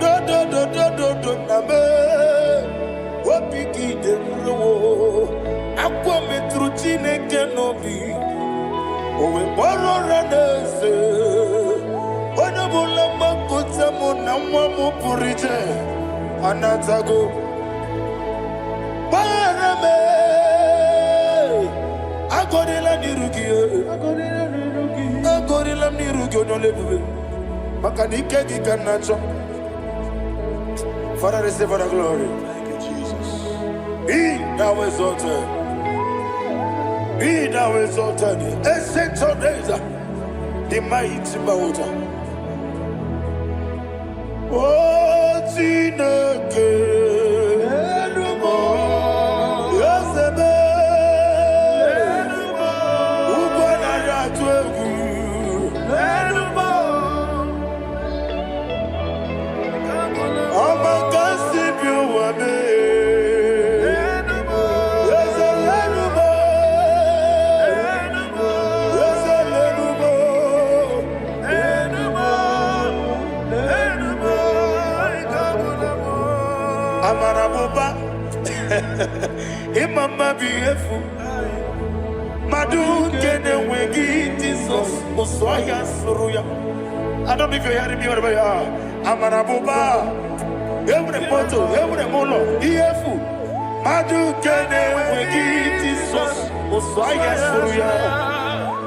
dodododododo na m, obi gị dị nrowo. Akwa metụrụ Chineke n'obi, o wee kpọrọ ụra n'eze. Onye ọbụla mgbakọta mụ na nwa m pụrụ iche anatago. Gbaghara m, agọrịla n'iru gị, agọrịla m n'iru gị, onye ọla ebube, maka na ike gị ka m na-achọ. Father, receive the glory. Thank you, Jesus. Be thou exalted. Be thou exalted. Ancient of days, the mighty water. Oh, Chineke, Eze m, ugwu anaghị atụ egwu. Ọma ka si bi ụwa mee. Eze lenu m, Eze lenu m. Amara m ụba, ịma mma bụ ihe efu. Mmadụ nke na-enweghị Jizọs, ụsụ ọhịa sụrụ ya. I don't know if you're hearing me wherever you are. Amara m ụba, enwere m moto, enwere m ụlọ, ihe efu. Mmadụ nke na-enweghị Jizọs, ụsụ ọhịa sụrụ ya.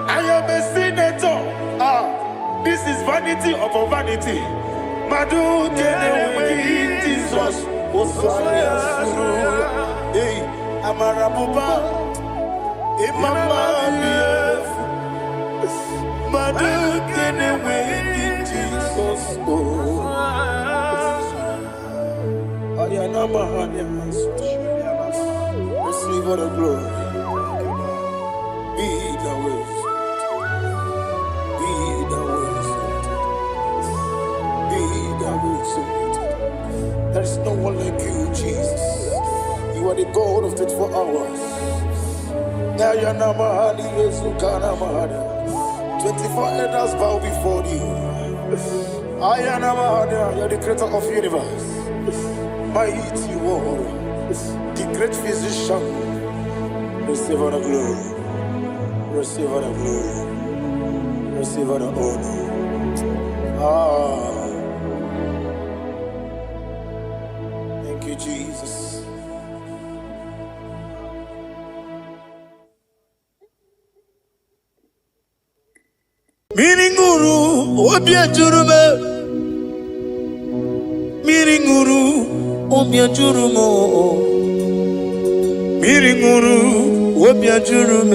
I am a senator. Ah, this is vanity upon vanity. Mmadụ nke na-enweghị Osaya suru. Hey, amara bụba, ịma mma dị efu. Mmadụ nke na-enweghị Jizọs o. Ayana mahanya. Receive all the glory. Be thou exalted. Be thou exalted. Be thou exalted. There is no one like you, Jesus. You are the God of 24 hours. Ayana mahali Yezukana mahana. 24 elders bow before you. Ayana mahana, you are the creator of universe. Mighty warrior, the great physician. Receive all the glory. Receive all the glory. Receive all the honor. Ah, thank you, Jesus. Mmiri ṅụrụ obi ejuru m, mmiri ṅụrụ obi ejuru m, mmiri ṅụrụ obi ejuru m.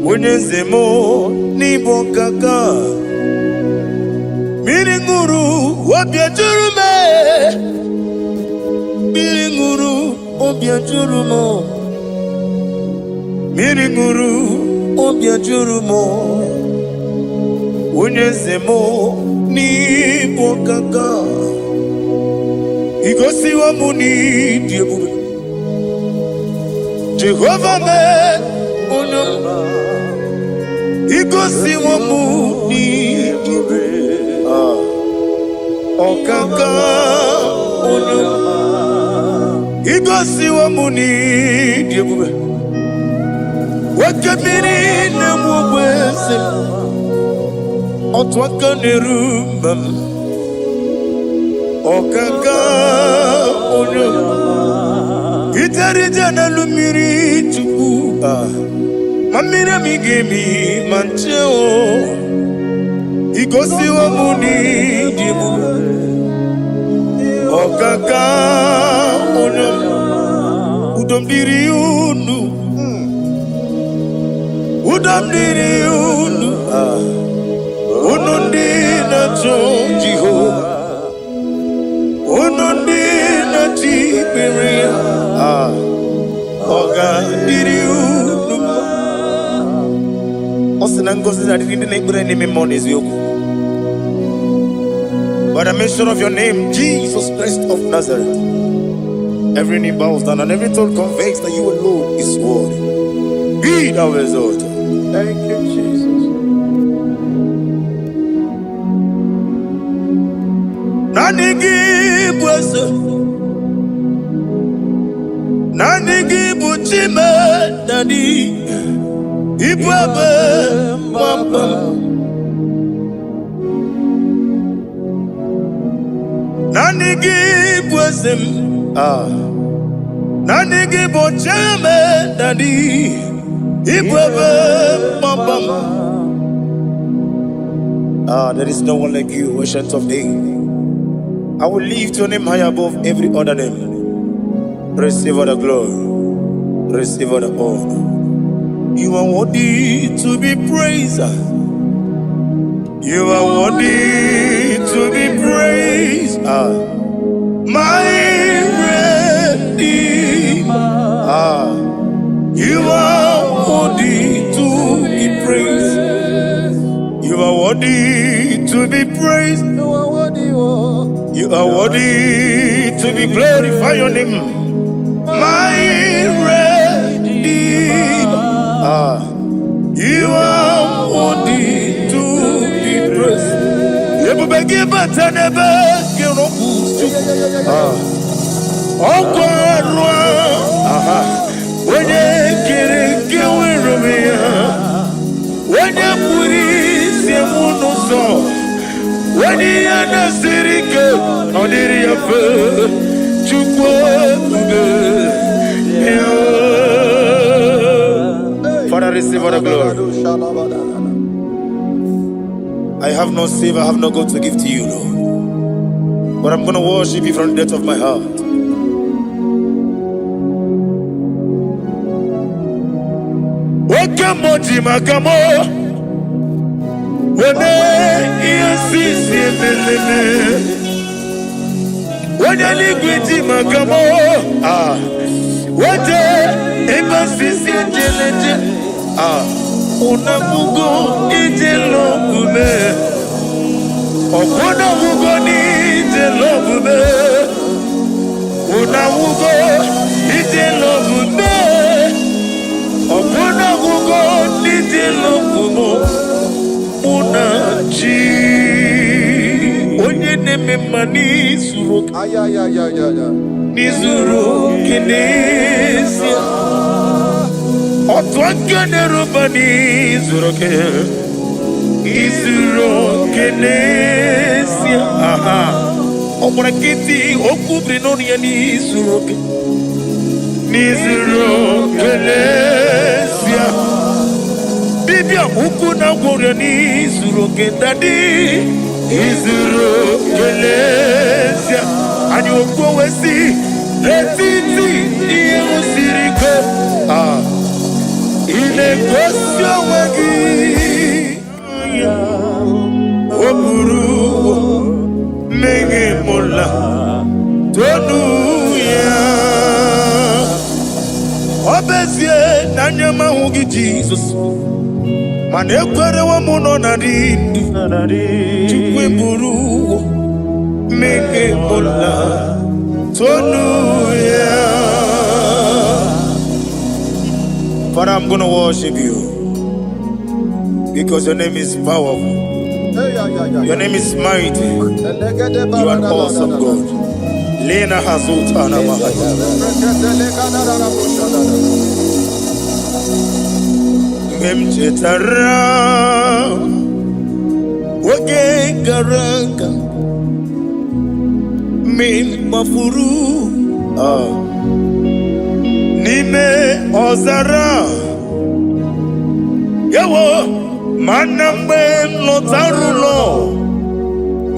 Onye eze m n'ịbụ ọkaka. Mmiri ṅụrụ obi ejuru m, mmiri ṅụrụ obi ejuru m, mmiri ṅụrụ obi ejuru m. Onye eze m n'ịbụ ọkaka. Igosiwo m n'ịdị ebube. Jehova mee onye ọma. Igosiwo m n'ịdị ebube. Ah, ọkaka onye ọma. Igosiwo m n'ịdị ebube. Oke mmiri na-egbu ogbe eze m. Otu aka na-eru mba m. Ọkaka onye ọma. Ijere ije n'elu mmiri Chukwu. Ah, ma mmiri emi ga-emi ma nche o. Igosiwo m n'ịdị ebube. Ọkaka onye ọma. Udo m dịrị unu. Udo m dịrị unu. Ah, unu ndị na-achọ Jehova. Unu ndị na-achọ ikpere ya. Ah, ọ ga-adịrị unu mma. Ọ sị na ngọzi na-adịrị ndị na-ekpere n'ime mmụọ na eziokwu. By the mention of your name, Jesus Christ of Nazareth, every knee bows down and every tongue confesses that you alone is worthy. Be thou exalted. Thank you, Jesus. Naanị gị bụ eze, naanị gị bụ Chime Daddy, ịbụ ebe mgbaba m. Naanị gị bụ eze m. Ah. Naanị gị bụ Chime Daddy, ịbụ ebe mgbaba m. Ah, there is no one like you, Ancient of Days. I will lift your name high above every other name. Receive all the glory. Receive all the honor. You are worthy to be praised. You are worthy to be praised. Ah, my Redeemer. Ah, you are worthy to be praised. You are worthy to be praised. You are worthy, oh. You are worthy to be glorified. Your name, my Redeemer. Ah, you are worthy to be praised. Ebube gị bata n'ebe gị rọpụ. Ah, ọkwa arụ aha onye kere nke nwere onwe ya, onye kpụrụ isi m n'ụzọ, onye ihe na-esiri ike ọ dịrị ya mfe. Chukwu ebube ya. Father, receive all the glory. I have no silver, I have no gold to give to you, Lord. But I'm going to worship you from the depth of my heart. Oke mmụọ ji maka mụ weme ihe sisi emeleme. Onye eluigwe ji maka mụ ah wete ebe sisi ejeleje ah unafugo ije lọgbume ọkwụnafugo n'ije lọgbume unafugo ije lọgbume ọkwụnafugo n'ije lọgbume mụ na chi onye na-eme mma n'izuru oke n'izuru oke n'ezie otu aka na-eruba n'izuru oke izuru oke n'ezie aha ọ gbara nkịtị okwu biri n'ọnụ ya n'izuru oke n'izuru oke n'ezie dibịa ukwu na gwọrọ n'izuru oke dadi izuru oke n'ezie anyị okwu wee sị n'etiti ihe siri ike ah ị na-egosi onwe gị o buru mmehie mụla tonu ya ọ bụ ezie na anya m ahụghị Jizọs mana ekwerewo m nọ na dị ndụ Chukwu eburu ụgwọ mmehie mụla tonu ya. Father, I'm going to worship you because your name is powerful. Your name is mighty. You are an awesome God. Lena Hazutana Mahaya. Mgbe m chetara oge gara aga, mgbe m gbafuru n'ime ọzara, ewo mana mgbe m lọtara ụlọ,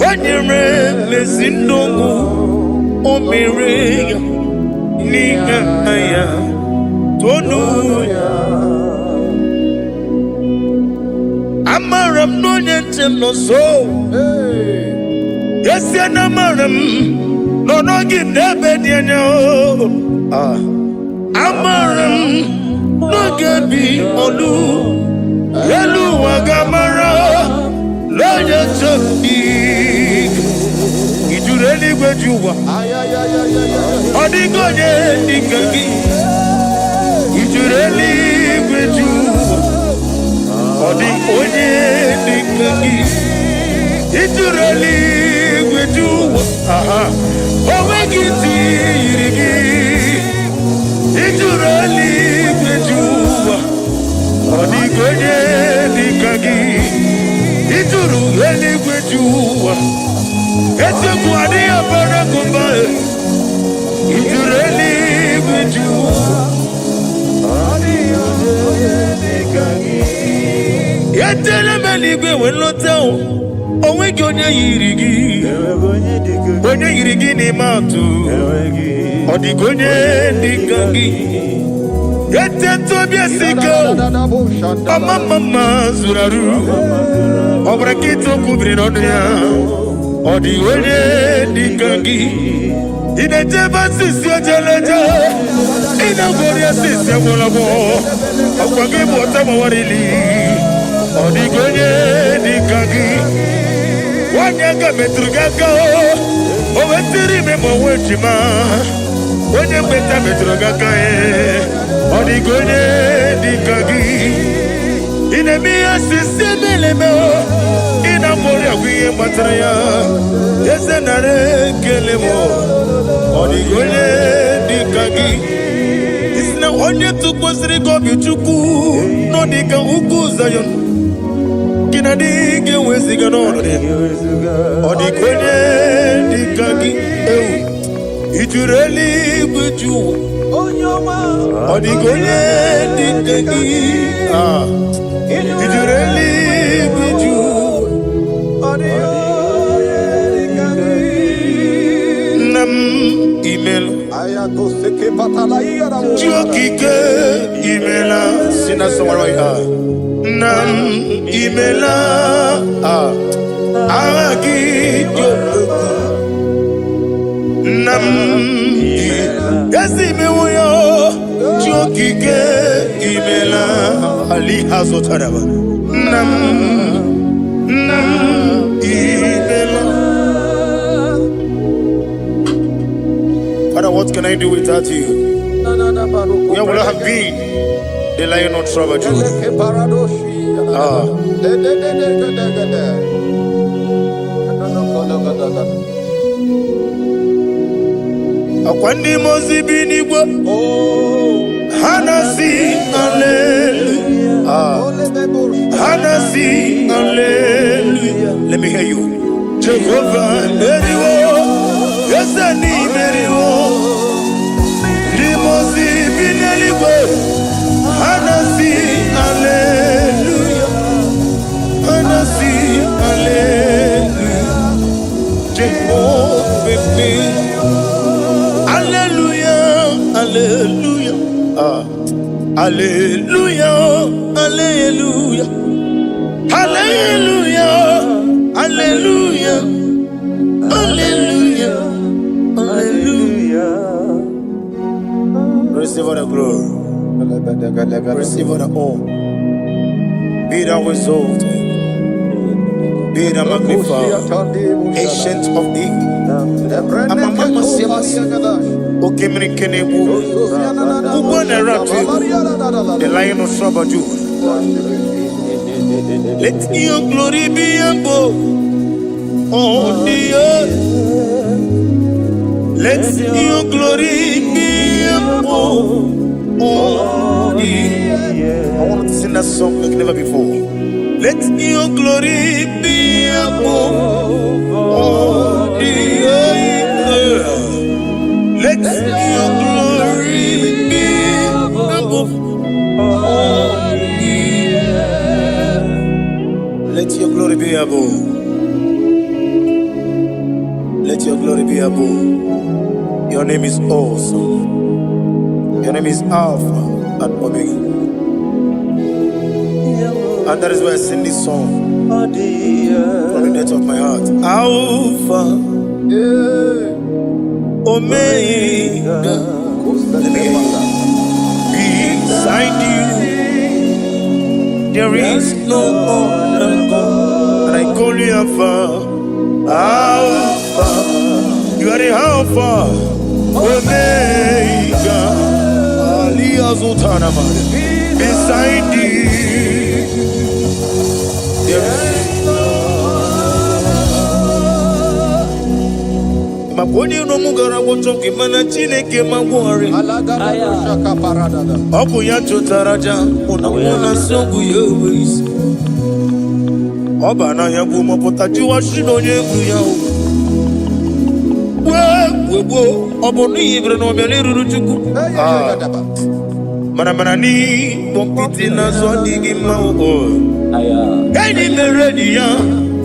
o nyere m ezi ndụ o mere ya n'ihe ya tonu ya. Amara m na onye nche m nọ nso. Ezie na amara m nọ n'oge m n'ebe dị anya o. Ah. Amara m n'oge bi olu elu ụwa ga-amara na onye nche m dị. I juru eluigwe ju ụwa ọ dịghị onye dị ka gị. I juru eluigwe ju ụwa ọ dị onye dị ka gị. I juru eluigwe ju ụwa aha o nweghị ntị yiri gị. I juru eluigwe ju ụwa ọ dịghị onye dị ka gị. I juru eluigwe ju ụwa eziokwu adịghị abara gị mba. I juru eluigwe ju ụwa etela m eluigwe wee lọta o onweghị onye yiri gị onye yiri gị n'ime atụ ọ dịghị onye dị ka gị eteta obi esi ike o ọma mma mma zuru arụ ọ bụrụ nkịta okwu biri n'ọnụ ya ọ dịghị onye dị ka gị. Ị na-ejebe asịsị ojeleje ị na-agwọrị asịsị agwọrọgwọ ọkwa gị bụ ọta gbawarili ọ dịghị onye dị ka gị. Nwanyị aka metụrụ gị aka o wetiri ime ma onwe ejima onye mgbeta metụrụ gị aka e ọ dịghị onye dị ka gị. Ị na-eme ihe osisi emeleme o ị na-agbọrị agwa ihe gbatara ya eze nara ekele m ọ dịghị onye dị ka gị. Isi na onye tụkwasịrị gị obi Chukwu nọ dị ka ugwu Zayọn gị na dị ga-eweziga n'ọnọdụ ya ọ dịghị onye dị ka gị. Ewu i juru eluigwe ju ụwa ọ dịghị onye dị ka gị. Ah, i juru eluigwe ju ụwa. Chi okike imela. Sing that song right here. Nna m imela. Ah. Aha gị dị omimi. Nna m ezi mewo ya. Chi okike imela. Ali azụtaraba. Nna m, nna m imela. Father, what can I do without you? Where would I have been? The Lion of tribe of Judah. Ah. Akwa ndị mmụọ ozi bi n'igwe ha na-asị hallelujah. Ah. Ha na-asị hallelujah. Let me hear you. Jehovah meriwo, eze n'imeriwo. Ndị mmụọ ozi bi n'eluigwe ha na-asị hallelujah. Ha na-asị hallelujah. Jehovah meriwo. Hallelujah, hallelujah. Ah. Hallelujah, hallelujah. Hallelujah, hallelujah, hallelujah, hallelujah. Receive all the glory, receive all the honor. Be thou exalted, be thou magnified, Ancient of Days. Okemiri Kenebu, Ugbo na-eratu, the Lion of tribe of Judah. Let your glory be above on the earth. Let your glory be above on the earth. I want to sing that song like never before. Let your glory be above on the earth. Let your glory be above on the earth. Let your glory be above. Let your glory be above. Your name is awesome. Your name is Alpha and Omega. And that is why I sing this song from the depth of my heart. Alpha, Omega. Let me hear you. Beside you, there is no other God. And I call you Alpha, Alpha. You are the Alpha, Omega. Ali Azutanama. Beside you, there is. Maka onye iro m gara gwọchọ gị, mana Chineke ma gwọrị. Ọ bụ ya chụtara aja mụ na mụ na nsị ọgwụ ya enwe isi. Ọ ba n'ahịa bụ mọpụta jụwa shi na onye egwu ya o. Wee wee gbuo ọ bụ n'ihi bere na ọbịa n'eruru Chukwu. Ah, mana mana n'ịkpọ nkịtị n'azụ adịghị mma o. Enyi mere enyi ya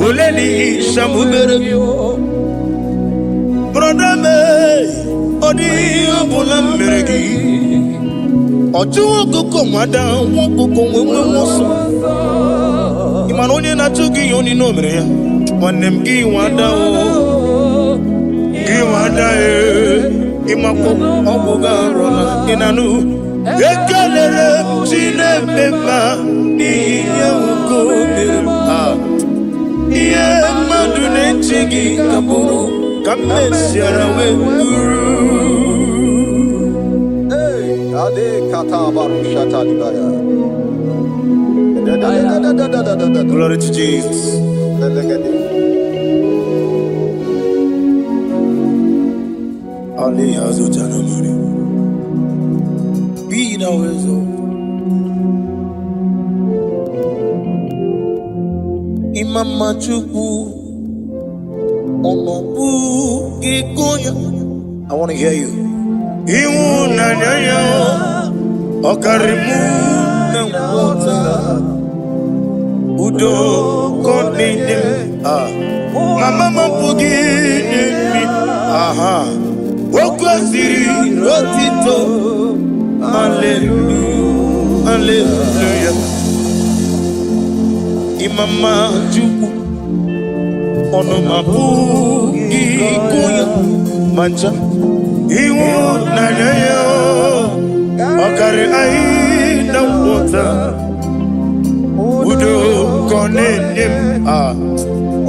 ole n'ihi shamubere. Brother me, ọ dịghị ihe ọbụla m mere gị. Ọ chụwa ọkụkọ nwada nwa ọkụkọ nwee nwe ọsọ. Ị ma na onye na-achụ gị ihe onye o mere ya. Nwanne m, gị nwada o, gị nwada e, ịmakwa ọgwụ gị arụla ị na-anụ. Ekelere m Chineke mma n'ihi ihe nwoke o mere m. Ah. Ihe mmadụ na-eche gị ka bụrụ ka m mesiara wee bụrụ. Ade kata baru shata libaya. Glory to Jesus. Ali Azutanamari. Be thou exalted. Imama Chukwu, ọnọbụ gị ya. I want to hear you. Ịhụnanya ya ọ karịrị mụ na nghọta. Udo ka ọ na-enye m. Ah. Mama m apụghị inye m. Aha. Okwu Kwesịrị otito. Hallelujah, hallelujah. Ịmama Chukwu, ọnụ ma apụghị ịgụ ya ma ncha. Ịhụnanya ya ọ karị anyị na nghọta. Udo ka ọ na-enye m a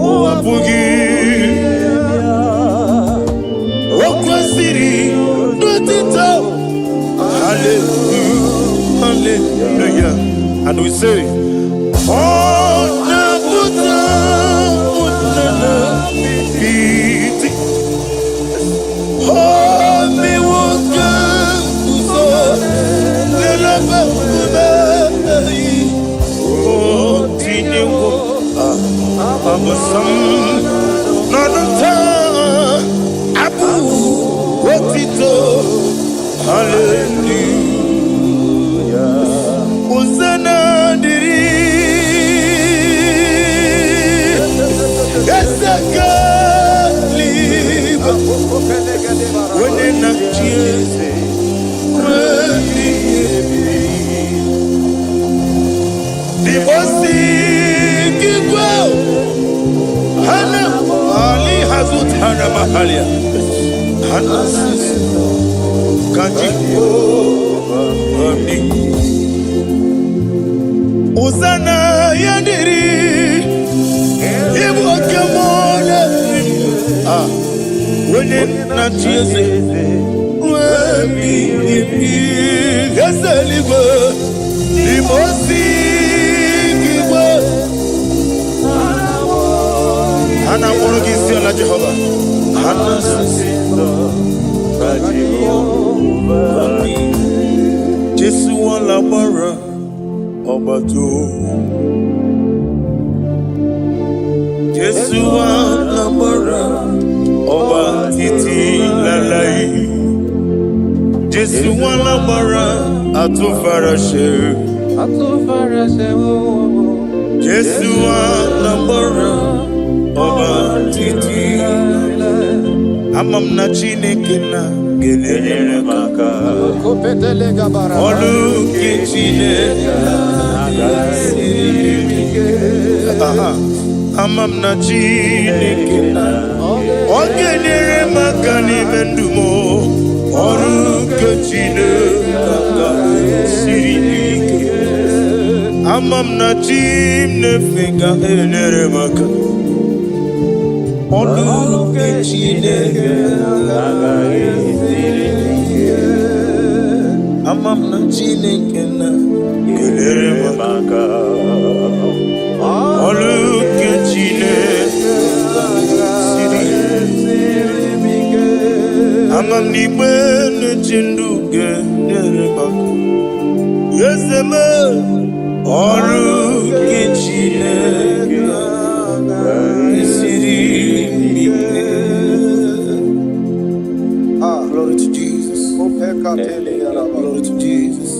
ụwa apụghị. O kwesịrị n'otito. Hallelujah, hallelujah. And we say, ọ na-apụta na iti o mewo ka nguzo n'ebe nkume o tinyewo abụsam n'ọnụ taa abụ otito. Hallelujah. Hosanna dịrị eze eluigwe, onye na-achị eze ruo ebighị ebi. N'igbosi igwe hana ali hazutara mahalia hana sisi ka Jehova dị. Hosanna ya dịrị ịbụ oke mmụọ na-eri ah, onye na-achị eze ruo ebighị ebi. Eze eluigwe, n'ime osi igwe ha na-akpọrọ gị isi ala. Jehova, ha na-asị ka Jehova dị. Jesu wala gbara ọgbata. Jesu wala gbara ọba títí láláì. Jésù wala gbara àtúnfaraṣe. Jésù wala gbara ọba títí. Ama m na Chineke na ga-enyere m aka. Ọlụ nke Chineke siri ike. Aha. Ama m na Chineke na ọ ga-enyere m aka n'ime ndụ m. Ọrụ nke Chineke siri ike. Ama m na chi m na-efe ga-enyere m aka. Ọrụ nke Chineke siri ike. Ama m na Chineke na ga-enyere m aka. Ọrụ nke Chineke siri ike. Ama m na igbe na-eche ndụ ga-enyere m aka. Eze m, ọrụ nke Chineke siri ike. Glory to Jesus. Glory to Jesus.